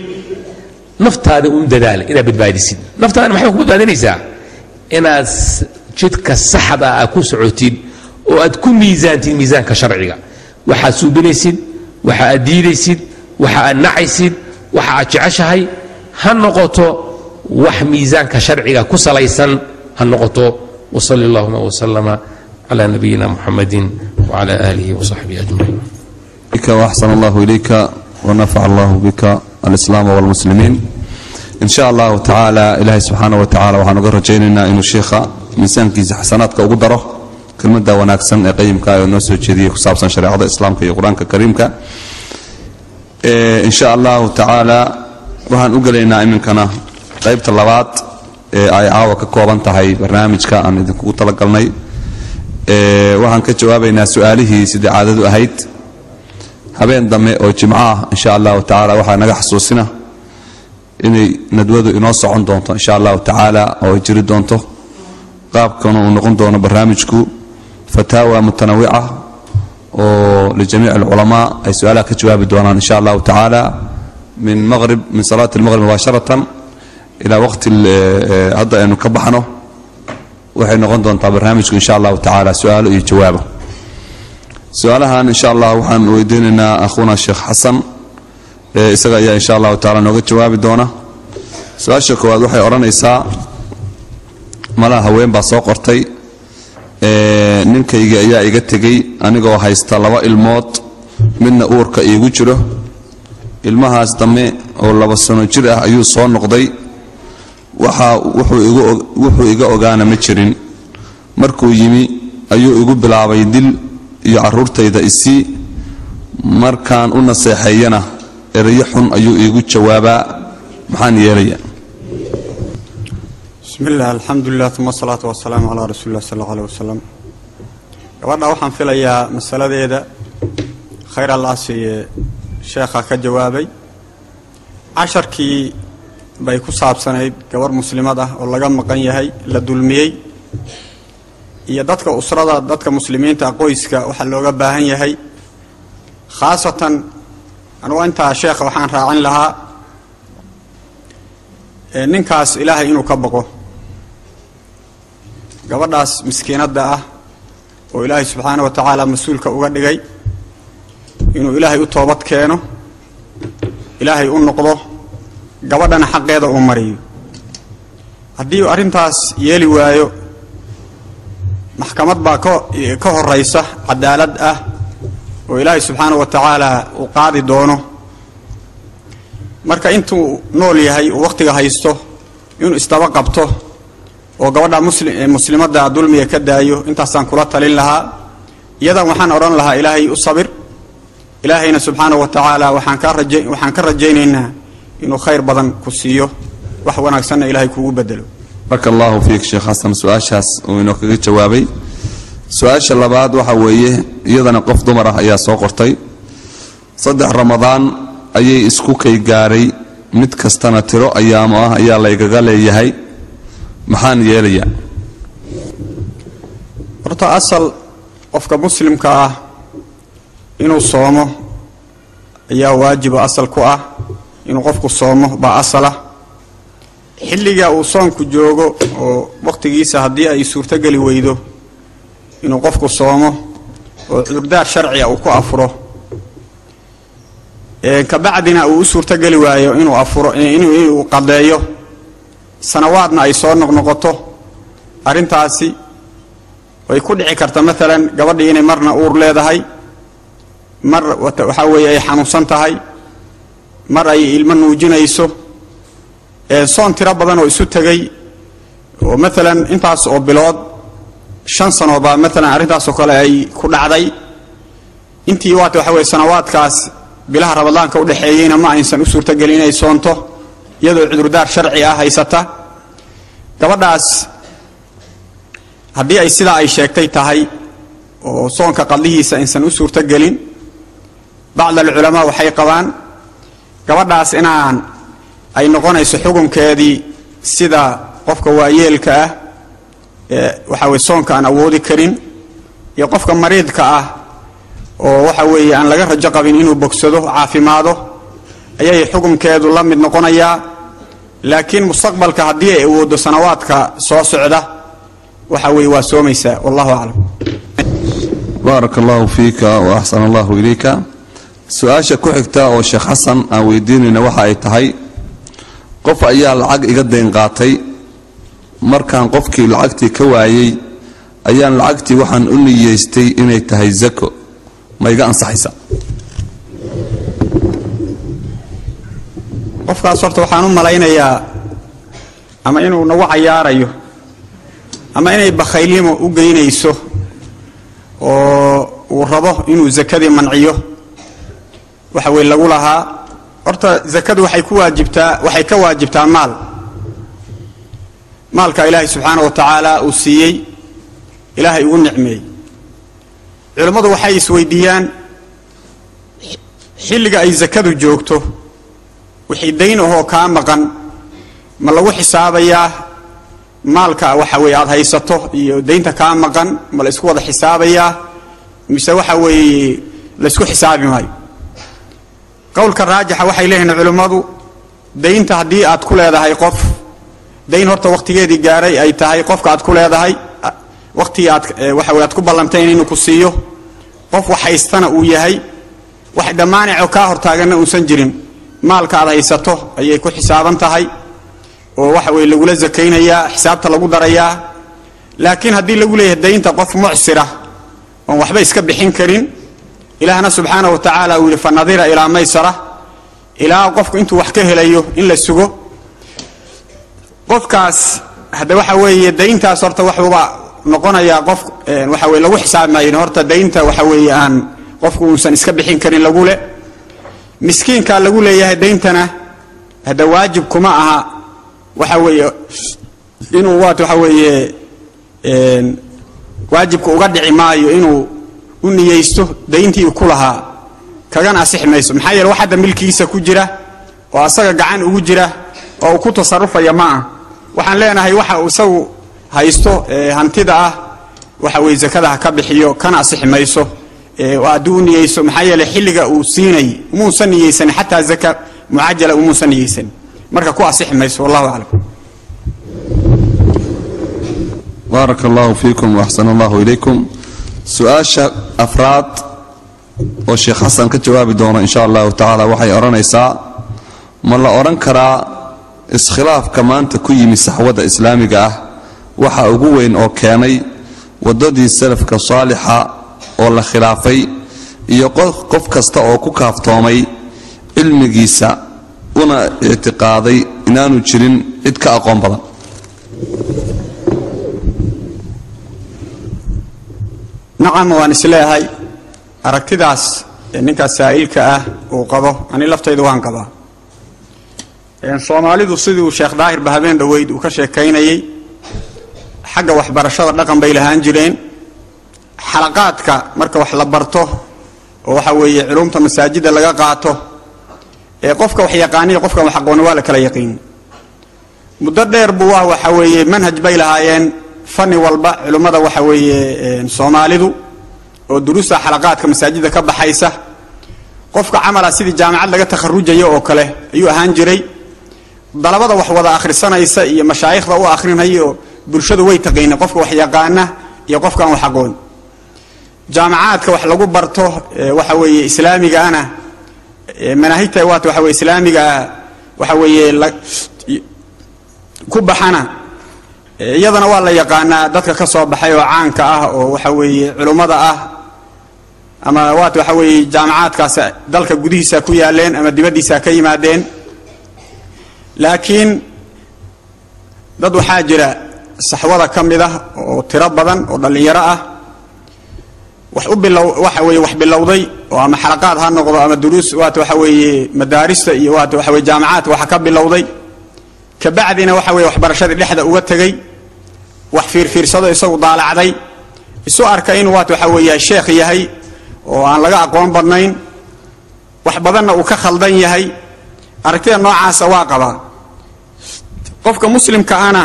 naftaada un dadaala inaad badbaadisid. Naftaadana maxay ku badbaadinaysaa? Inaad jidka saxda ah ku socotid oo aad ku miisaantid miisaanka sharciga waxaad suubinaysid, waxa aad diidaysid, waxa aad nacaysid, waxa aad jeceshahay, ha noqoto wax miisaanka sharciga ku salaysan ha noqoto. Wsali allahuma wslama cla nabiyina Muxamadi wcla aalihi wsaxbihi ajmaciin. وأحسن الله إليك ونفع الله بك الإسلام والمسلمين إن شاء الله تعالى. Ilaahay subxaana wa tacala waxaan uga rajaynaynaa inuu sheikha miisaankiisa xasanaadka ugu daro kelmadda wanaagsan ee qayimka oo noo soo jeediyey ku saabsan shareecada Islaamka iyo Qur-aanka Kariimka. In sha Allahu tacaala waxaan u gelaynaa iminkana qaybta labaad ee ay caawa ka kooban tahay barnaamijka aan idinkugu talagalnay. Waxaan ka jawaabaynaa su-aalihii sidai caadadu ahayd. Habeen dambe oo jimco ah in sha Allahu tacala waxaa naga xasuusina inay nadwadu inoo socon doonto in sha Allahu tacaala oo ay jiri doonto. Qaabkana uu noqon doono barnaamijku fataawa mutanawica oo lijamiic alculamaa ay su-aalaha ka jawaabi doonaan in sha Allahu tacaala, min maqrib, min salaati almaqrib mubaasharatan ilaa waqti hadda aynu ka baxno. Waxay noqon doontaa barnaamijku in sha Allahu tacaala su-aalo iyo jawaabo. Su-aalahan insha Allah waxaan weydiinaynaa akhuuna Sheekh Xasan, isaga ayaa insha allahu tacala nooga jawaabi doona. Su-aasha koowaad waxay odhanaysaa, malaha haween baa soo qortay: ninkayga ayaa iga tegey anigoo haysta 2 ilmood, midna uurka iigu jiro. Ilmahaas dambe oo 2 sano jir ah ayuu soo noqday, waxa wuxuu iga ogaana ma jirin. Markuu yimi ayuu igu bilaabay dil iyo carruurtayda isii. Markaan u naseexeeyana erayo xun ayuu iigu jawaabaa. Maxaan yeelayaa? Bismi illah, alxamdulilah, uma asalaatu wasalaamu calaa rasuuli llah sal allau aleh wasalam. Gabadha waxaan filayaa masaladeeda khayr Allah siiye, sheekha ka jawaabay. Casharkii bay ku saabsanayd gabarh muslimad ah oo laga maqan yahay, la dulmiyey, iyo dadka usrada, dadka muslimiinta, qoyska waxaa looga baahan yahay. Khaasatan anugu intaa sheekha waxaan raacin lahaa ninkaas Ilaahay inuu ka baqo, gabadhaas miskiinadda ah oo Ilaahay subxaana wa tacaala mas-uulka uga dhigay, inuu Ilaahay u toobad keeno, Ilaahay u noqdo, gabadhana xaqeeda uu mariyo. Haddii uu arrintaas yeeli waayo, maxkamad baa ka horaysa cadaalad ah oo Ilaahay subxaana wa tacaala uu qaadi doono. Marka intuu nool yahay uu wakhtiga haysto inuu isdaba qabto oo gabadha muslimadda dulmiga ka daayo, intaasaan kula talin lahaa. Iyadan waxaan odhan lahaa, Ilaahay u sabir, Ilaahayna subxaana wa tacaala waxaan ka rajaynaynaa inuu khayr badan ku siiyo, wax wanaagsanna Ilaahay kugu bedelo. Baraka allahu fiik, Sheekh Xasan, su-aashaas uu inoo kaga jawaabay. Su-aasha labaad waxa weeye, iyadana qof dumar ah ayaa soo qortay: 3 Ramadaan ayay isku kay gaaray, mid kastana tiro ayaamo ah ayaa laygaga leeyahay. Maxaan yeelayaa? Horta asal qofka muslimka ah inuu soomo ayaa waajibo asal ku ah. Inuu qofku soomo baa asalah. Xilliga uu soonku joogo oo wakhtigiisa haddii ay suurtogeli weydo inuu qofku soomo oo cudurdaar sharciga uu ku afuro, kabacdina uu u suurtogeli waayo inuu afuro, inuu qadeeyo, sanawaadna ay soo noqnoqoto arrintaasi, way ku dhici karta maalan gabadhii inay marna uur leedahay, mar waxaa weeye ay xanuunsan tahay, mar ay ilmo nuujinayso, soon tiro badan oo isu tegay oo maalan intaas oo bilood, 5 sano baa maalan arrintaas oo kale ay ku dhacday. Intii waata waxa weye sanawaadkaas bilaha Ramadaanka udhexeeyeyna ma aysan u suurtogelin inay soonto iyadoo cudurdaar sharci ah haysata. Gabadhaas haddii ay sidaa ay sheegtay tahay oo soonka qadlihiisa aysan u suurtogelin, bacd alculamaa waxay qabaan gabadhaas inaan ay noqonayso xukunkeedii sida qofka waayeelka ah ee waxa weye soonka aan awoodi karin iyo qofka mariidka ah oo waxa weeye aan laga rajo qabin inuu bogsado, caafimaado, ayay xukunkeedu la mid noqonayaa. Laakiin mustaqbalka haddii ay awooddo sanawaadka soo socda, waxa weeye waa soomaysaa. Wallahu aclam. Baaraka allahu fiika wa axsana allahu ilayka. Su-aasha ku xigta oo Sheekh Xasan aan weydiinayna waxa ay tahay: qof ayaa lacag iga dayn qaatay. Markaan qofkii lacagtii ka waayey ayaan lacagtii waxaan u niyeystay inay tahay zako. Ma iga ansaxaysa? Qofkaas horta waxaan u malaynayaa ama inuu nagu cayaarayo ama inay bakhaylnimo u geynayso oo uu rabo inuu zakadii manciyo waxa weye lagu lahaa. Horta zakadu waxay ku waajibtaa, waxay ka waajibtaa maal, maalka Ilaahay subxaana wa tacaala uu siiyey, Ilaahay ugu nicmeeyey. Culimmadu waxay isweydiiyaan xilliga ay zakadu joogto wixii dayn ahoo kaa maqan ma lagu xisaabayaa maalka waxa weeye aada haysato iyo daynta kaa maqan, ma la isku wada xisaabayaa mise waxa weeye la isku xisaabi maayo? Qowlka raajixa waxay leeyihiin culimmadu, daynta haddii aad ku leedahay qof dayn horta wakhtigeedii gaaray ay tahay, qofka aad ku leedahay wakhtigii aad waxa weye aad ku ballantayn inuu ku siiyo, Qof wax haystana uu yahay, wax dhammaanico kaa hortaaganna uusan jirin, maalka aad haysato ayay ku xisaaban tahay oo waxa weye lagula zakaynayaa, xisaabta lagu darayaa. Laakiin haddii lagu leeyahay daynta qof mucsira oon waxba iska bixin karin, Ilaahna subxaana wa tacaala uu yidhi fa nadira ilaa maysara, ilaa qofku intuu wax ka helayo in la sugo, qofkaas hadda waxa weeye dayntaas horta waxuuba noqonayaa qof waxa weye lagu xisaabi maayo. Horta daynta waxa weeye aan qofku uusan iska bixin karin lagu le, miskiinkaa lagu leeyahay dayntana hadda waajib kuma aha waxa weeye inuu waat waxa weeye waajibka uga dhici maayo inuu u niyeysto dayntii ku lahaa, kagana asixi mayso. Maxaa yeele wax hadda milkigiisa ku jira oo asaga gacan ugu jira oo uu ku tasarufaya ma ah. Waxaan leenahay waxa uu isagu haysto hantida ah waxa weye zakada ha ka bixiyo, kana asixi mayso haddii u niyeyso. Maxaa yeele xilliga uu siinay umuusan niyeysanin, xataa zaka mucajala umuusan niyeysanin, marka ku asixi mayso. Wallahu aclam. Baaraka allahu fiikum waaxsan allahu ilaykum. Su-aasha afraad oo Sheekh Xasan ka jawaabi doono insha allahu tacaala waxay odhanaysaa: ma la odhan karaa iskhilaafka maanta ku yimi saxwadda islaamiga ah waxa ugu weyn oo keenay waddadii salafka saalixa oo la khilaafay iyo qof kasta oo ku kaaftoomay cilmigiisa una ictiqaaday inaanu jirin cid ka aqoon badan? Nacam, waan isleeyahay aragtidaas ninkaas saa'ilka ah uu qabo, ani laftayda waan qabaa. Soomaalidu sidii uu Sheekh Daahirba habeen dhoweyd uu ka sheekaynayey, xagga waxbarashada dhaqan bay lahaan jireen. Xalaqaadka marka wax la barto oo waxa weeye culumta masaajidda laga qaato, ee qofka wax yaqaaniyo qofkan wax aqooni waa la kala yaqiin. Muddo dheer buu ah waxa weeye manhaj bay lahaayeen fani walba culimmada waxa weeye Soomaalidu oo duruusta xalaqaadka masaajidda ka baxaysa. Qofka camala sidii jaamacad laga takharujayo oo kale ayuu ahaan jiray. Dalabada wax wada akhrisanaysa iyo mashaayikhda u akhrinaya oo bulshadu way taqiinay qofka wax yaqaana iyo qofkaan wax aqoon. Jaamacaadka wax lagu barto waxa weeye islaamiga ana manaahijta waata waxa weye islaamiga waxa weeye ku baxana, iyadana waa la yaqaanaa dadka ka soo baxay oo caanka ah oo waxa weeye culummada ah, ama waata waxa weeye jaamacaadkaas dalka gudihiisa ku yaaleen ama dibaddiisa ka yimaadeen. Laakiin dad waxaa jira saxwada ka mid ah oo tiro badan oo dhallinyaro ah wax u bilow waxa weeye wax bilowday oo ama xalaqaad ha noqdo ama duruus waata waxa weeye madaarista iyo waata waxa weye jaamacaadka waxa ka bilowday, kabacdina waxa weye waxbarashadii dhexda uga tegey, wax fiirfiirsado isagu daalacday, isu arka inuu waata waxa weeye sheekh yahay oo aan laga aqoon badnayn, wax badanna uu ka khaldan yahay. Aragtida noocaasa waa qabaa. Qofka muslimka ana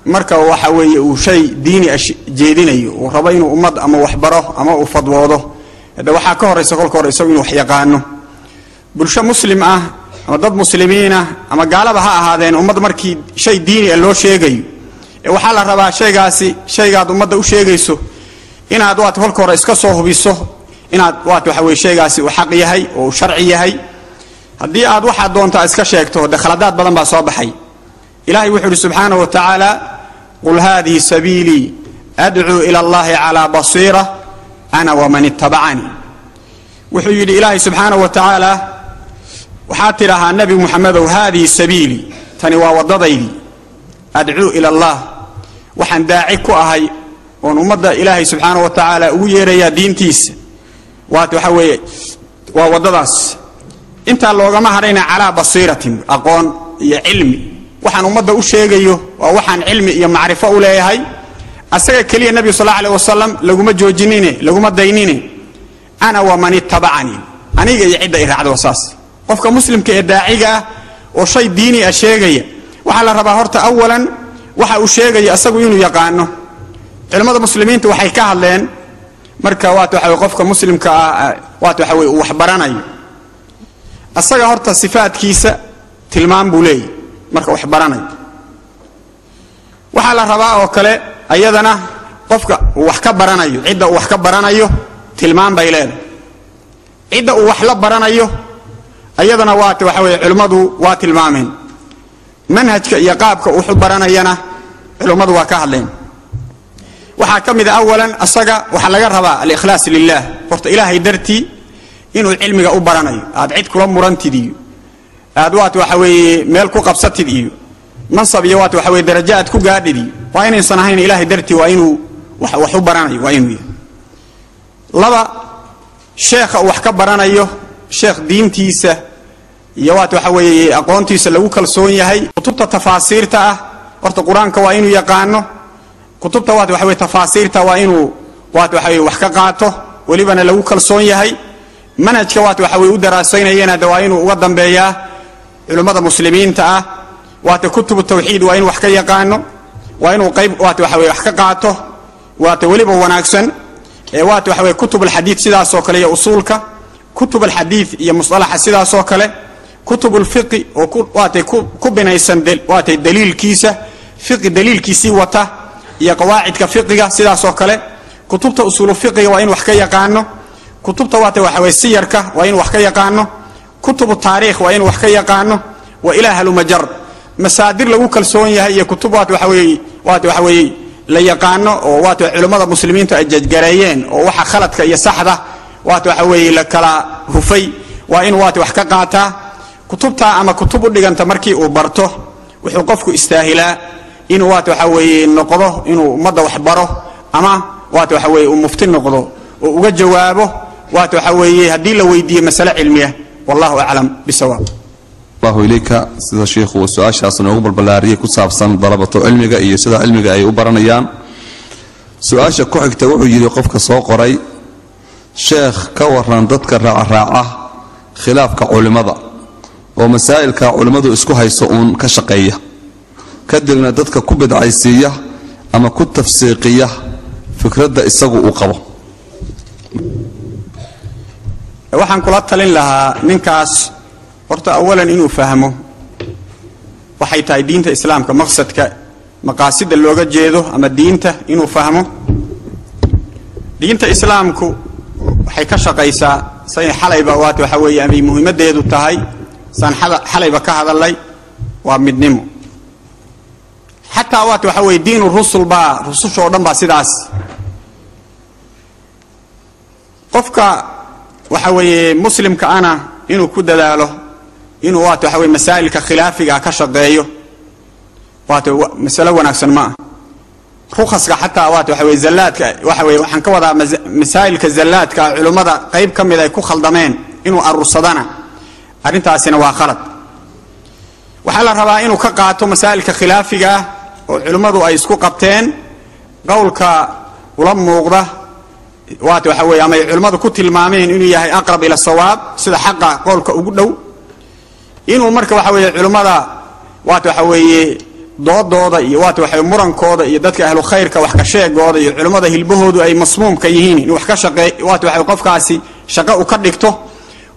marka waxa weeye uu shay diini jeedinayo, uu rabo inuu ummad ama waxbaro ama uu fadwoodo, hadda waxaa ka horaysa kolka hore isagu inuu wax yaqaano. Bulsho muslim ah ama dad muslimiin ah ama gaalaba ha ahaadeen, ummad markii shay diini ah loo sheegayo waxaa la rabaa shaygaasi shaygaad ummadda u sheegayso inaad waat kolka hore iska soo hubiso inaad waat waxa weye shaygaasi uu xaq yahay oo uu sharci yahay. Haddii aad waxaad doontaa iska sheegto, de khaladaad badan baa soo baxay. Ilaahay wuxuu yidhi subxaanahu wa tacaala: qul haadihi sabiilii adcuu ila allahi calaa basiira ana waman ittabacanii. Wuxuu yidhi Ilaahay subxaanahu wa tacaala: waxaad tidhaahaa Nebi Muxamedow, haadihi sabiilii, tani waa waddadaydii, adcuu ila allah, waxaan daaci ku ahay oon ummadda Ilaahay subxaanahu wa tacaala ugu yeerayaa diintiisa, waat waxa weeye waa waddadaas. Intaa loogama hadhayna, calaa basiiratin, aqoon iyo cilmi. Waxaan ummadda u sheegayo waa waxaan cilmi iyo macrifo u leeyahay. Asaga keliya nebigu sal alla aleh wasalam laguma joojinine, laguma daynine, ana waman ittabacanii, aniga iyo cidda i raacda. Waa saas. Qofka muslimka ee daaciga ah oo shay diini ah sheegaya waxaa la rabaa horta awalan waxa uu sheegaya asagu inuu yaqaano. Culimmada muslimiinta waxay ka hadleen marka waat waxa weye qofka muslimka ah waat waxa weye uu waxbaranayo, asaga horta sifaadkiisa tilmaam buu leeyahy. Marka wax baranayo waxaa la rabaa oo kale ayadana qofka uu wax ka baranayo, cidda uu wax ka baranayo Tilmaan bay leedahay. Cidda uu wax la baranayo ayadana waata waxa weeye culimmadu waa tilmaameen. Manhajka iyo qaabka wuxu baranayana culimmadu waa ka hadleen. Waxaa ka mid a awalan asaga waxaa laga rabaa alikhlaas lilah, horta Ilaahay dartii inuu cilmiga u baranayo. Aad cid kula murantid iyo aad waat waxa weeye meel ku qabsatid iyo mansab iyo waat waxa weye darajo aad ku gaadhid iyo waa inaysan ahayn. Ilaahay dartii waa inuu wax u baranayo, waa inuu yahay. Laba, sheekha uu wax ka baranayo sheekh diintiisa iyo waat waxa weeye aqoontiisa lagu kalsoon yahay. Kutubta tafaasiirta ah, horta Qur-aanka waa inuu yaqaano, kutubta waat waxa weye tafaasiirta waa inuu waat waxa weye wax ka qaato, welibana lagu kalsoon yahay. Manhajka waat waxa weye u daraasaynayana de waa inuu uga dambeeyaa culimmada muslimiinta ah. Waata kutubu tawxiid waa inuu wax ka yaqaano, waa inuu qayb waata waxa weye wax ka qaato, waata weliba wanaagsan. Waata waxa weye kutub alxadiid sidaasoo kale, iyo usuulka kutub alxadiid iyo musalaxa sidaasoo kale, kutub ulfiqi oo waatay ku binaysan waatay daliilkiisa, fiqi daliilkiisii wata iyo qawaacidka fiqiga sidaasoo kale. Kutubta usuulu fiqiga waa in wax ka yaqaano. Kutubta waata waxa weye siyarka waa in wax ka yaqaano. Kutubu taariikh waa in wax ka yaqaano. Wa ilaa halumajar masaadir lagu kalsoon yahay iyo kutub waata waxa weeye waata waxa weeye la yaqaano oo waata culimmada muslimiintu ay jajgareeyeen oo waxa khaladka iyo saxda waata waxa weeye la kala hufay, waa in waata wax ka qaataa kutubtaa ama kutub u dhiganta. Markii uu barto wuxuu qofku istaahilaa inuu waata waxa weeye noqdo, inuu ummadda wax baro ama waata waxa weeye uu mufti noqdo oo uga jawaabo waata waxa weeye haddii la weydiiyo masale cilmiya. Wallahu aclam bisawaab. Allahu ilayka. Sida sheikhu uu su-aashaas noogu balballaariyey ku saabsan dalabato cilmiga iyo sida cilmiga ay u baranayaan. Su-aasha ku xigta wuxuu yidhi qofka soo qoray: sheekh, ka waran dadka raacraaca khilaafka culimmada oo masaa'ilka culimmadu isku hayso uun ka shaqeeya, kadibna dadka ku bidcaysiiya ama ku tafsiiqiya fikradda isagu uu qabo? Waxaan kula talin lahaa ninkaas horta awalan inuu fahmo waxay tahay diinta Islaamka, maqsadka maqaasida looga jeedo ama diinta inuu fahmo. Diinta Islaamku waxay ka shaqaysaa say xalayba waata waxa weeye amay muhiimaddeedu tahay, saan xalayba ka hadalnay, waa midnimo. Xataa waata waxa weeye diinu rusul baa, rususha oo dhan baa sidaas. Qofka waxa weeye muslimka ana inuu ku dadaalo inuu waata waxa weye masaa'ilka khilaafiga ka shaqeeyo waata masalo wanaagsan ma ah. Rukhaska xataa waata waxa weye zallaadka, waxa weye waxaan ka wadaa masaa'ilka zallaadka culimmada qayb ka mid ay ku khaldameen inuu aruursadana, arrintaasina waa khalad. Waxaa la rabaa inuu ka qaato masaa'ilka khilaafiga ah oo culimmadu ay isku qabteen qowlka ula muuqda waata waxa weye ama ay culimmadu ku tilmaameen inuu yahay aqrab ila sawaab, sida xaqa qowlka ugu dhow. Inuu marka waxa weeye culimmada waata waxa weeye doodooda iyo waata waxa murankooda iyo dadka ahlu khayrka wax ka sheegooda iyo culimmada hilbahoodu ay masmuumka yihiin inuu wax ka shaqeey, waata waxa qofkaasi shaqo uu ka dhigto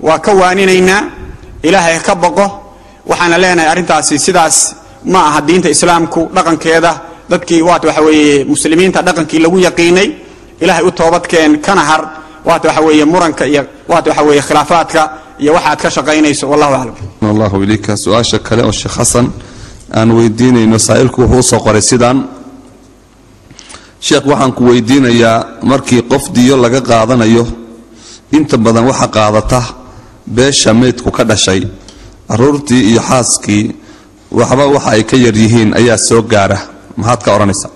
waa ka waaninaynaa. Ilaahay ka baqo, waxaana leenahay arrintaasi sidaas ma aha diinta Islaamku dhaqankeeda, dadkii waata waxa weeye muslimiinta dhaqankii lagu yaqiinay. Ilaahay u toobadkeen, kana har waata waxa weeye muranka iyo waata waxa weeye khilaafaadka iyo waxaad ka shaqaynayso. Wallahu aclam. Allahu ilayka. Su-aasha kale oo Sheekh Xasan aan weydiinayno, saa'ilku wuxuu usoo qoray sidaan: sheekh, waxaan ku weydiinayaa, markii qof diyo laga qaadanayo inta badan waxa qaadata beesha meydku ka dhashay, caruurtii iyo xaaskii waxba waxa ay ka yar yihiin ayaa soo gaara. Maxaad ka odhanaysaa?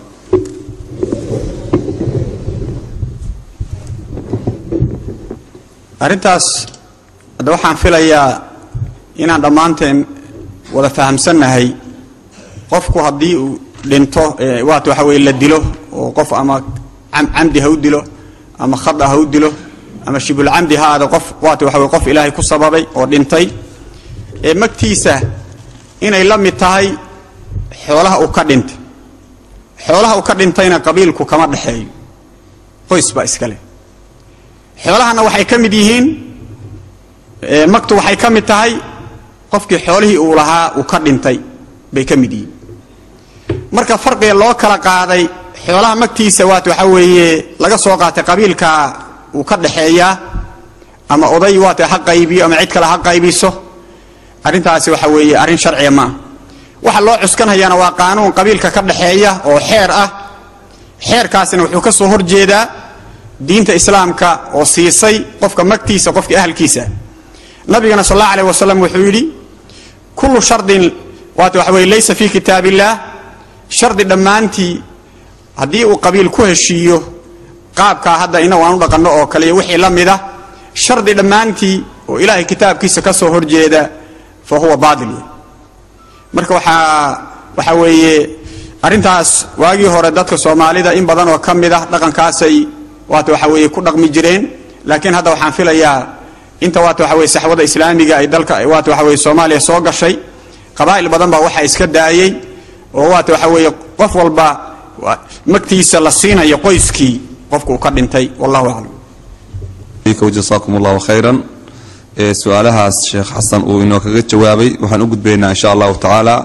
Arrintaas hadda waxaan filayaa inaan dhammaanteen wada fahamsannahay. Qofku haddii uu dhinto, waata waxa weye la dilo oo qof ama camdi ha u dilo ama khada ha u dilo ama shibulcamdi ha aada, qof waata waxa weye qof Ilaahay ku sababay oo dhintay, ee magtiisa inay la mid tahay xoolaha uu ka dhintay. Xoolaha uu ka dhintayna qabiilku kama dhexeeyo, qoys baa iska leh. Xoolahana waxay ka mid yihiin, magtu waxay ka mid tahay qofkii xoolihii uu lahaa uu ka dhintay bay ka mid yihiin. Marka farqiga loo kala qaaday xoolaha magtiisa waat waxa weeye laga soo qaatay qabiilka uu ka dhaxeeyaa, ama oday waata ha qaybiyo ama cid kale ha qaybiso. Arrintaasi waxa weeye arrin sharciya maaha. Waxa loo cuskanhayaana waa qaanuun qabiilka ka dhaxeeya oo xeer ah. Xeerkaasina wuxuu ka soo horjeedaa diinta islaamka oo siisay qofka magtiisa qofka ahalkiisa. Nabigana sal allahu alayh wasalam wuxuu yidhi kullu shardin waata waxa weye laysa fii kitaab illaah, shardi dhammaantii haddii uu qabiil ku heshiiyo qaabkaa hadda inagu aan u dhaqanno oo kale iyo wixii la mid ah, shardi dhammaantii oo ilaahay kitaabkiisa ka soo horjeeda fa huwa baatil. Marka waxaa weeye arrintaas waagii hore dadka soomaalida in badan oo ka mid ah dhaqankaasay waata waxa weeye ku dhaqmi jireen, laakiin hadda waxaan filayaa inta waata waxa weye saxwada islaamiga ay dalka waata waxa weye Soomaaliya soo gashay, qabaa'il badan baa waxa iska daayay oo waata waxa weeye qof walba magtiisa la siinayo qoyskii qofku uu ka dhintay. Wallahu aclam. Jasaakum allahu khayran. Su-aalahaas Sheekh Xasan uu inoo kaga jawaabay, waxaan u gudbaynaa insha allahu tacaala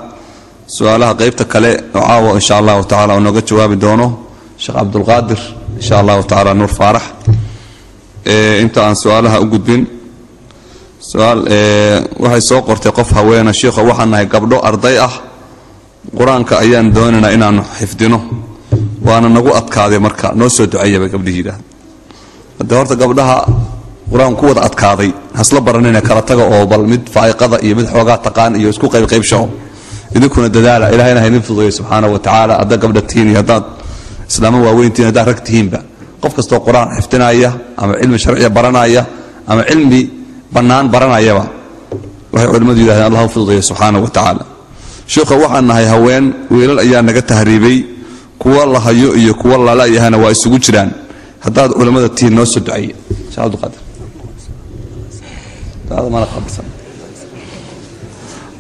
su-aalaha qaybta kale oo caawa insha allahu tacala uu nooga jawaabi doono Sheekh Cabdulqaadir insha allahu tacaala Nuur Faarax. Inta aan su-aalaha u gudbin, su-aal waxay soo qortay qof haweena: shiikho, waxaan nahay gabdho arday ah, qur-aanka ayaan doonaynaa inaanu xifdino, waana nagu adkaaday, marka noo soo duceeya, bay gabdhihii yidhaahda. Hadde horta gabdhaha qur-aan ku wada adkaaday hasla baranina, kala taga oo bal mid faa'iqada iyo mid xoogaa taqaan iyo isku qaybqaybshaho, idinkuna dadaala, ilahayna ha idin fududeeyo subxaana wa tacaala. Haddaad gabdha tihiin iyo haddaad islaamo waaweyntihiin, haddaad rag tihiinba, qof kastoo qur-aan xifdinaya ama cilmi sharciya baranaya ama cilmi bannaan baranayaba, waxay culimmadu yidhahdeen allah u fududeeyo subxaana wa tacaala. Sheikha, waxaan nahay haween, wiilal ayaa naga tahriibay, kuwa la hayo iyo kuwa lala-yahana waa isugu jiraan, haddaad culimmada tihiin noo soo duceeya. Sheekh Cabdiqaadir.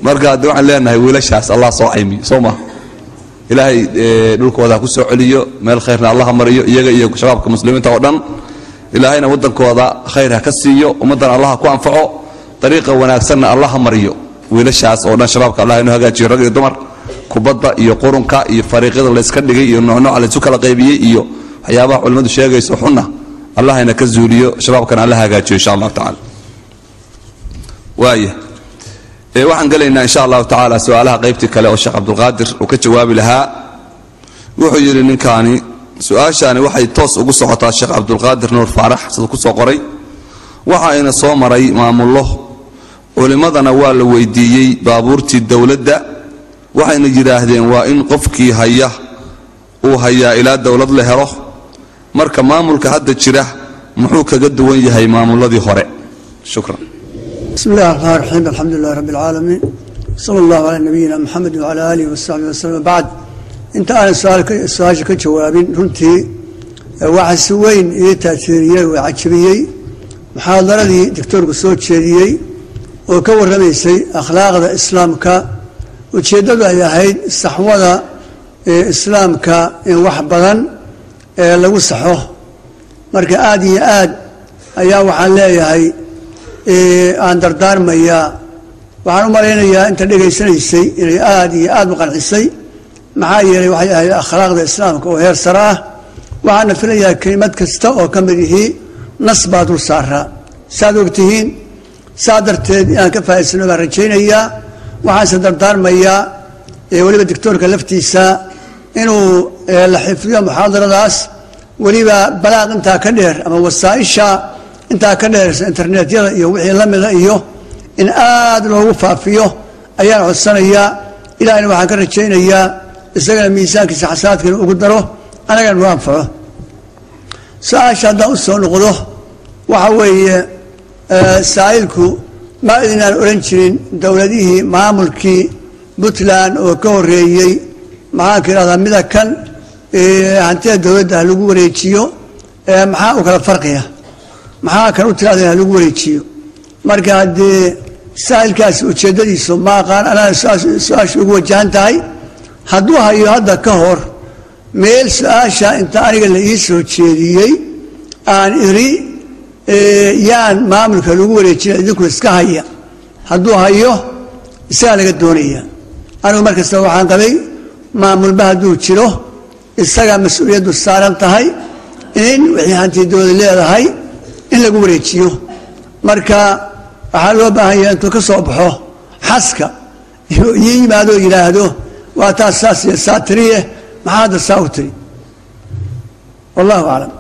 Marka hadde waxaan leenahay wiilashaas allah soo caymiyo, soo ma ilaahay dhulkooda ha ku soo celiyo, meel khayrna allah ha mariyo iyaga iyo shabaabka muslimiinta oo dhan, ilaahayna waddankooda khayr ha ka siiyo, ummaddana allah ha ku anfaco, dariiqa wanaagsanna allah ha mariyo wiilashaas oo dhan. Shabaabka allah inuu hagaajiyo, rag iyo dumar, kubadda iyo qurunka iyo fariiqyada layska dhigay iyo noocnooca laysu kala qaybiyey iyo waxyaabaha culimmadu sheegayso xunna allahayna ka zuuliyo, shabaabkana allah hagaajiyo insha allahu tacala. Waaya, waxaan gelaynaa insha allahu tacaala su-aalaha qaybtii kale oo Sheekh Cabdulqaadir uu ka jawaabi lahaa. Wuxuu yidhi ninkaani, su-aashaani waxay toos ugu socotaa Sheekh Cabdulqaadir Nuur Faarax siduu ku soo qoray: waxa ayna soo maray maamullo, culimmadana waa la weydiiyey baabuurtii dowladda, waxayna yidhaahdeen waa in qofkii haya uu hayaa ilaa dowlad la helo. Marka maamulka hadda jira muxuu kaga duwan yahay maamulladii hore? Shukran. بسم الله الرحمن الرحيم، الحمد لله رب العالمين، صلى الله على نبينا محمد وعلى آله وصحبه وسلم. بعد inta aanan su-aasha ka jawaabin, runtii waxaa si weyn ii taasiiriyey oo cajabiyey muxaadaradii doctoorku soo jeediyey oo ka warramaysay akhlaaqda islaamka. Ujeeddadu ay ahayd saxwada islaamka in wax badan lagu saxo. Marka aada iyo aad ayaa waxaan leeyahay aan dardaarmayaa, waxaan u malaynayaa inta dhegaysanaysay inay aada iyo aada u qancisay, maxaa yeelay waxay ahayd akhlaaqda islaamka oo heer sare ah. Waxaana filayaa kelimad kasta oo ka mid ihii nas baa dul saaraa, saad ogtihiin. Saa darteed inaan ka faa'idsano baan rajaynayaa. Waxaanse dardaarmayaa weliba doctoorka laftiisa inuu la xifdiyo muxaadaradaas, weliba balaaq intaa ka dheer ama wasaaisha intaa ka dheeraysa, internetyada iyo wixii la mida, iyo in aada loogu faafiyo ayaan codsanayaa. Ilahayna waxaan ka rajaynayaa isagana miisaankiisa xasanaadkiina ugu daro, anagana nu anfaco. Su-aasha haddaan u soo noqdo, waxa weeye saa'ilku ma idinaan odhan jirin dowladihii maamulkii Puntland oo ka horreeyey, maxaanka idhahdaa, mida kan hantida dowladda ha lagu wareejiyo, maxaa u kala farqiya? Maxaa kan u tirahdeen ha lagu wareejiyo? Marka haddee saa'ilkaasi ujeeddadiisu ma aqaan anaa su-aasha ugu wajahan tahay. Hadduu hayo hadda ka hor meel su-aasha inta aniga la ii soo jeediyey aan iri yaan maamulka lagu wareejina idinku iska haya, hadduu hayo isagaa laga doonaya. Anigu mar kasta waxaan qabay maamulba hadduu jiro isagaa mas-uuliyaddu saaran tahay in wixii hanti dowlad leedahay In lagu wareejiyo. Marka waxaa loo baahan yahay intuu ka soo baxo xaska inuu ii yimaado, yidhaahdo: "Waa taas, saas iyo saa tiriye, maxaa hadda saa u tiri?" Wallahu aclam.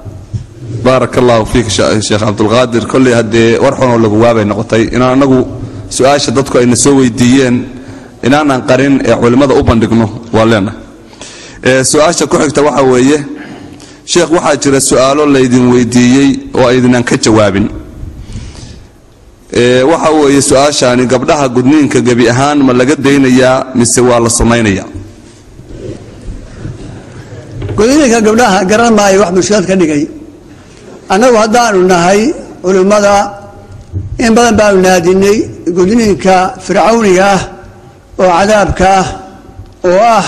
Baaraka allahu fiik, Sheekh Cabdulqaadir. Kolley haddee war xunoo lagu waabay noqotay inaan annagu su-aasha dadku ayna soo weydiiyeen inaanaan qarin ee culimmada u bandhigno waa leenahay. Su-aasha ku xigta waxaa weeye: sheekh, waxaa jira su-aalo laydin weydiiyey oo aydinan ka jawaabin. Waxa weeye su-aashaani: gabdhaha gudniinka gebi ahaan ma laga daynayaa mise waa la sunnaynayaa? Gudniinka gabdhaha garan maayo wax mushkilad ka dhigay. Annagu haddaanu nahay culimmada, in badan baanu naadinay gudniinka fircawniga ah oo cadaabka ah oo ah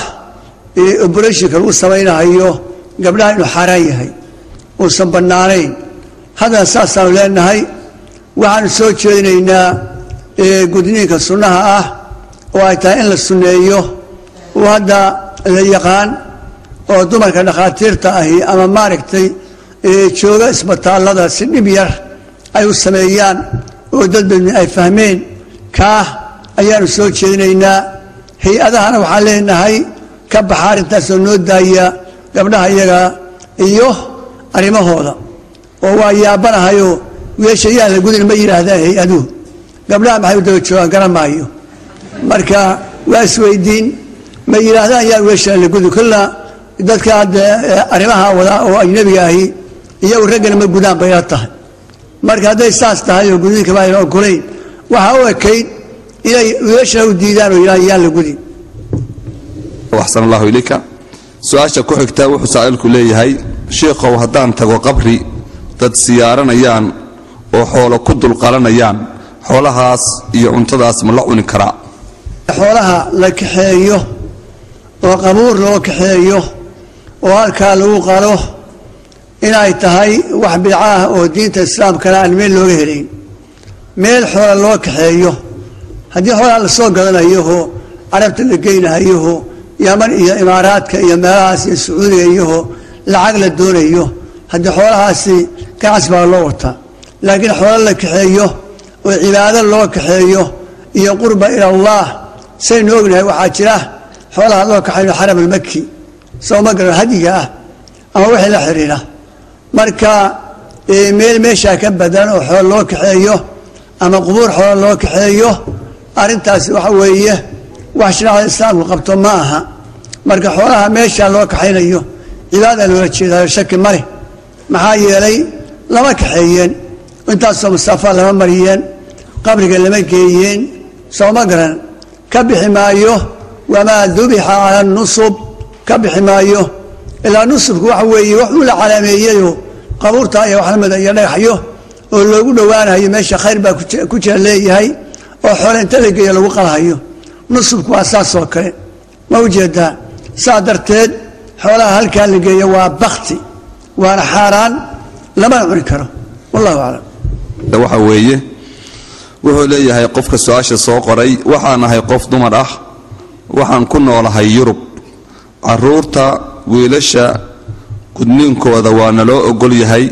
operation-ka lagu samaynahayo gabdhaha inuu xaaraan yahay, uusan bannaanayn. Haddana saasaanu leenahay. Waxaanu soo jeedinaynaa gudniinka sunnaha ah oo ay tahay in la sunneeyo, oo hadda la yaqaan, oo dumarka dhakhaatiirta ahi ama maaragtay jooga isbitaallada si dhib yar ay u sameeyaan oo dad badni ay fahmeen. Kaah ayaanu soo jeedinaynaa. Hay-adahana waxaan leenahay ka baxa arrintaasoo noo daaya gabdhaha iyaga iyo arrimahooda. Oo waa yaabanahayoo, wiilasha yaan la gudin ma yidhaahdaan hay-aduhu, gabdhaha maxay u daba joogaan garan maayo. Marka waa isweydiin, ma yidhaahdaan yaa wiilashaan la gudin? Kolla dadka hadda arrimaha wada oo ajnabiga ahi iyagu raggana ma gudaan bay la tahay. Marka hadday saas tahay oo gudniinka ba ayna ogolayn, waxaa u ekayd inay wiilashana u diidaan oo yidhahaan yaan la gudin. Axsan allahu ilayka. Su-aasha ku xigta wuxuu saa'ilku leeyahay: shiikhow, haddaan tago qabri dad siyaaranayaan oo xoolo ku dulqalanayaan, xoolahaas iyo cuntadaas ma la cuni karaa? Xoolaha la kaxeeyo oo qabuur loo kaxeeyo oo halkaa lagu qalo inay tahay wax bidco ah oo diinta islaamkana aan meel looga helayn. Meel xoola loo kaxeeyo, haddii xoolaha lasoo gadanayoho, Carabta la geynahayoho, Yaman iyo Imaaraadka iyo meelahaas iyo Sacuudiga iyoho lacag la doonayo, haddii xoolahaasi ganacsi baa loo wataa. Laakiin xoolo la kaxeeyo oo cibaado loo kaxeeyo iyo qurba ila Allah, saynu ognahay waxaa jira xoolaha loo kaxayno Xaram Almaki, soo ma garan, hadyiga ah ama wixii la xiriira. Marka meel meeshaa ka badan oo xoolo loo kaxeeyo ama qubuur xoolo loo kaxeeyo, arrintaasi waxa weeye wax shareecada islaamku qabto ma aha. Marka xoolaha meeshaa loo kaxaynayo cibaada loola jeedaayo, shaki ma leh. Maxaa yeelay lama kaxeeyeen, intaasoo masaafaa lama mariyeen, qabriga lama geeyeen, sooma garan? Ka bixi maayo wamaa dubixa cala nusub, ka bixi maayo. Ilaa nusubku waxa weeye wax uu la calaameeyeyo qabuurta iyo wax lamida iyo dhagaxyo oo loogu dhowaanayo, meesha khayr baa ku jira leeyahay, oo xoole inta la geeyo lagu qalhayo. Nusubku waa saas oo kale, ma ujeedaa? Saa darteed xoolaha halkaa la geeyo waa bakti, waana xaaraan, lamana cuni karo. Wallahu aclam. Waxa weeye, wuxuu leeyahay qofka su-aasha soo qoray: waxaan ahay qof dumar ah, waxaan ku noolahay Yurub. Caruurta wiilasha gudniinkooda waa naloo ogol yahay,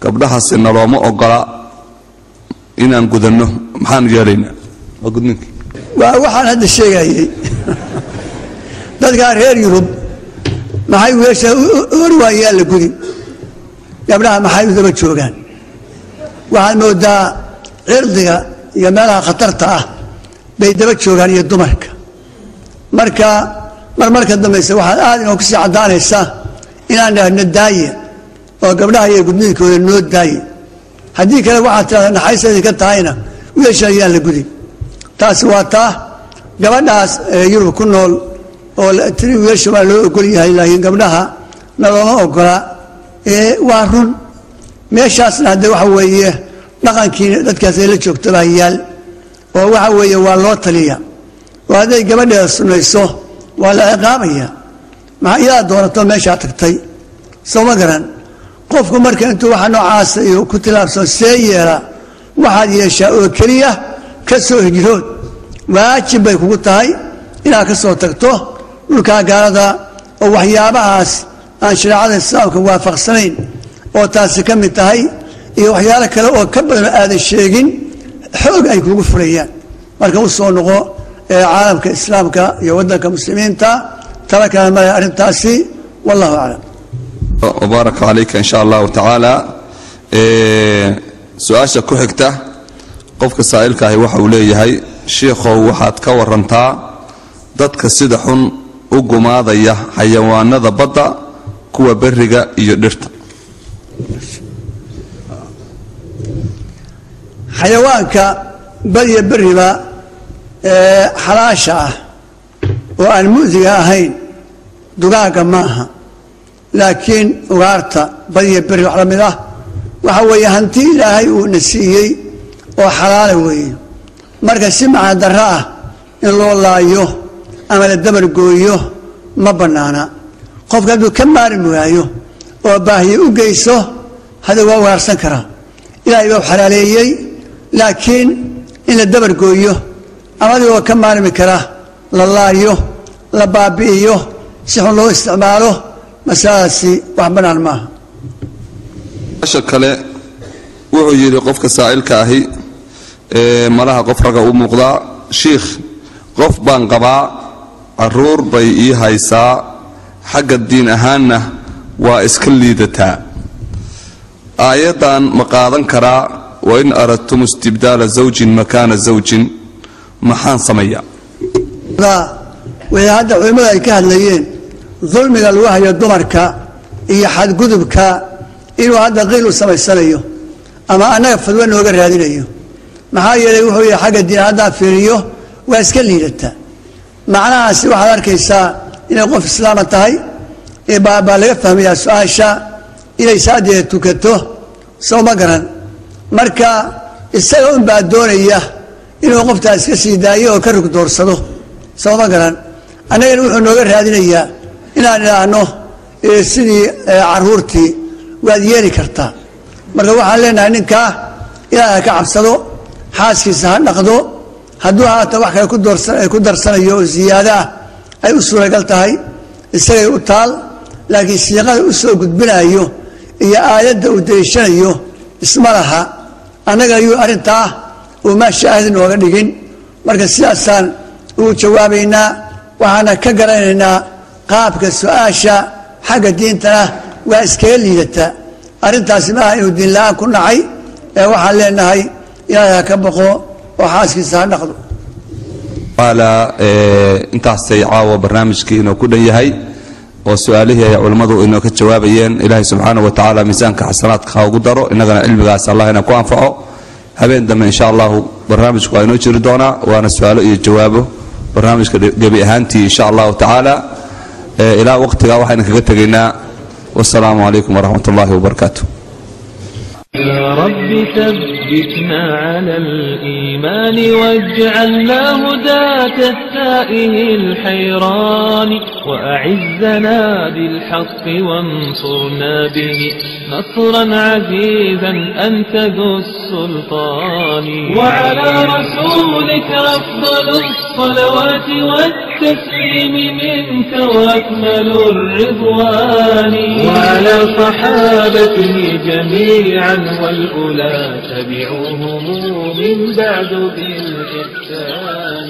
gabdhahasi nalooma ogola inaan gudanno. Maxaan yeelaynaa? Waa gudniinka. Waa waxaan hadda sheegayey. Dadkaa reer Yurub maxay wiilasha ori waayaan la gudin, gabdhaha maxay u daba joogaan? Waxaad moodaa cirdiga iyo meelaha khatarta ah bay daba joogaan iyo dumarka. Marka mar marka dambayse waxaad aad inoo kusii caddaanaysaa inaan dhahno daaye oo gabdhaha iyo gudniinkooda noo daaye. Haddii kale waxaad tidhahdaa naxariista idinka tahayna wiilasha ayaan la gudin. Taasi waa taa gabadhaas Yurub ku nool oo tiri wiilasha waa loo ogol yahay laakiin gabdhaha nalooma ogola. Waa run. Meeshaasna hadde waxa weeye dhaqankii dadkaas ay la joogto baa yaal, oo waxa weeye waa loo taliya, oo hadday gabadheeda sunnayso waa la ciqaabaya. Maxaa iyadaa doonato meeshaa tagtay, soo ma garan? Qofku marka intuu waxa noocaasa iyo ku tilaabsao see yeela, waxaad yeeshaa oo keliya ka soo hijrood. Waajib bay kugu tahay inaad ka soo tagto dhulkaa gaalada oo waxyaabahaas aan shareecada islaamka waafaqsanayn oo taasi ka mid tahay. Iyo waxyaalo kale oo ka badan aadan sheegin xoog ay kugu furayaan. Marka u soo noqo caalamka islaamka iyo waddanka muslimiinta, tala kale male arrintaasi, wallahu aclam. Wbaaraka calayka in sha allahu tacaala. Su-aasha ku xigta, qofka saa'ilka ahi waxa uu leeyahay: shiikhow, waxaad ka warantaa dadka sida xun u gumaadaya xayawaanada badda, kuwa berriga iyo dhirta. Xayawaanka bad iyo berriba xalaasha ah oo aan mu'diga ahayn, dugaagga ma aha, laakiin ugaarta bad iyo berri wax la mid ah, waxa weeye hanti Ilaahay uu na siiyey oo xalaala weeye. Marka si macadarro ah in loo laayo ama la dabar gooyo ma bannaana. Qofka hadduu ka maarmi waayo oo baahiye u geyso, hada waa ugaarsan karaa, Ilaahay baa u xalaaleeyey. Laakiin in la dabar gooyo ama adigoo ka maarmi kara la laayo, la baabi'iyo, si xun loo isticmaalo, masaladaasi wax bannaan maaha. Su-aasha kale wuxuu yidhi qofka saa'ilka ahi, malaha qof ragga u muuqdaa: shiikh, qof baan qabaa, caruur bay ii haysaa, xagga diin ahaanna waa iska liidataa. Aayaddan ma qaadan karaa, wain aradtum istibdaala zawjin makaana zawjin? Maxaan sameeyaa? Wixii hadda culimmadu ay ka hadlayeen, dulmiga lagu hayo dumarka iyo xadgudubka, inuu hadda qiil u samaysanayo ama annaga fadwo nooga raadinayo. Maxaa yeelay, wuxuu yihi xagga diin haddaan fiiriyo waa iska liidataa. Macnahaasi waxaad arkaysaa inay qof islaama tahay baa laga fahmayaa su-aasha, inay saadeeda tukato, soo ma garan? Marka isaga un baa doonaya inuu qoftaa iska sii daayo oo ka rug doorsado, soo ma garan? Annagana wuxuu nooga raadinayaa inaan idhaahno sidii caruurtii waad yeeli kartaa. Marka waxaan leenahay, ninkaa Ilaah ha ka cabsado, xaaskiisa ha dhaqdo. Hadduu haatan wax kale ku darsanayo oo ziyaado ah ay u suuragal tahay, isagay u taal. Laakiin siiqada u soo gudbinayo iyo aayadda uu daliishanayo isma laha. Annaga ayuu arrintaa uu maa shaahid nooga dhigin. Marka sidaasaan ugu jawaabaynaa. Waxaana ka garanaynaa qaabka su-aasha, xagga diintana waa iskaga liidataa. Arrintaasi maaha inuu diin la-aan ku nacay, ee waxaan leenahay Ilaahay ha ka baqo oo xaaskiisa ha dhaqdo. Intaasay caawa barnaamijkii inoo ku dhan yahay oo su-aalihii ay culimmadu inoo ka jawaabayeen. Ilaahay subxaana wa tacaala miisaanka xasanaadka ha ugu daro, innagana cilmigaas Allah ina ku anfaco. Habeen dambe insha allahu barnaamijku waa inoo jiri doonaa, waana su-aalo iyo jawaabo barnaamijka gebi ahaantii insha allahu tacaala. Ilaa waqtigaa waxaynu kaga tegaynaa, wasalaamu calaykum waraxmat ullahi wabarakaatu. يا رب ثبتنا على الإيمان واجعلنا هداة التائه الحيران، وأعزنا بالحق وانصرنا به نصرا عزيزا، أنت ذو السلطان. وعلى رسولك أفضل الصلوات والتسليم منك وأكمل الرضوان، وعلى صحابته جميعا والأولى تبعوهم من بعد بالإحسان.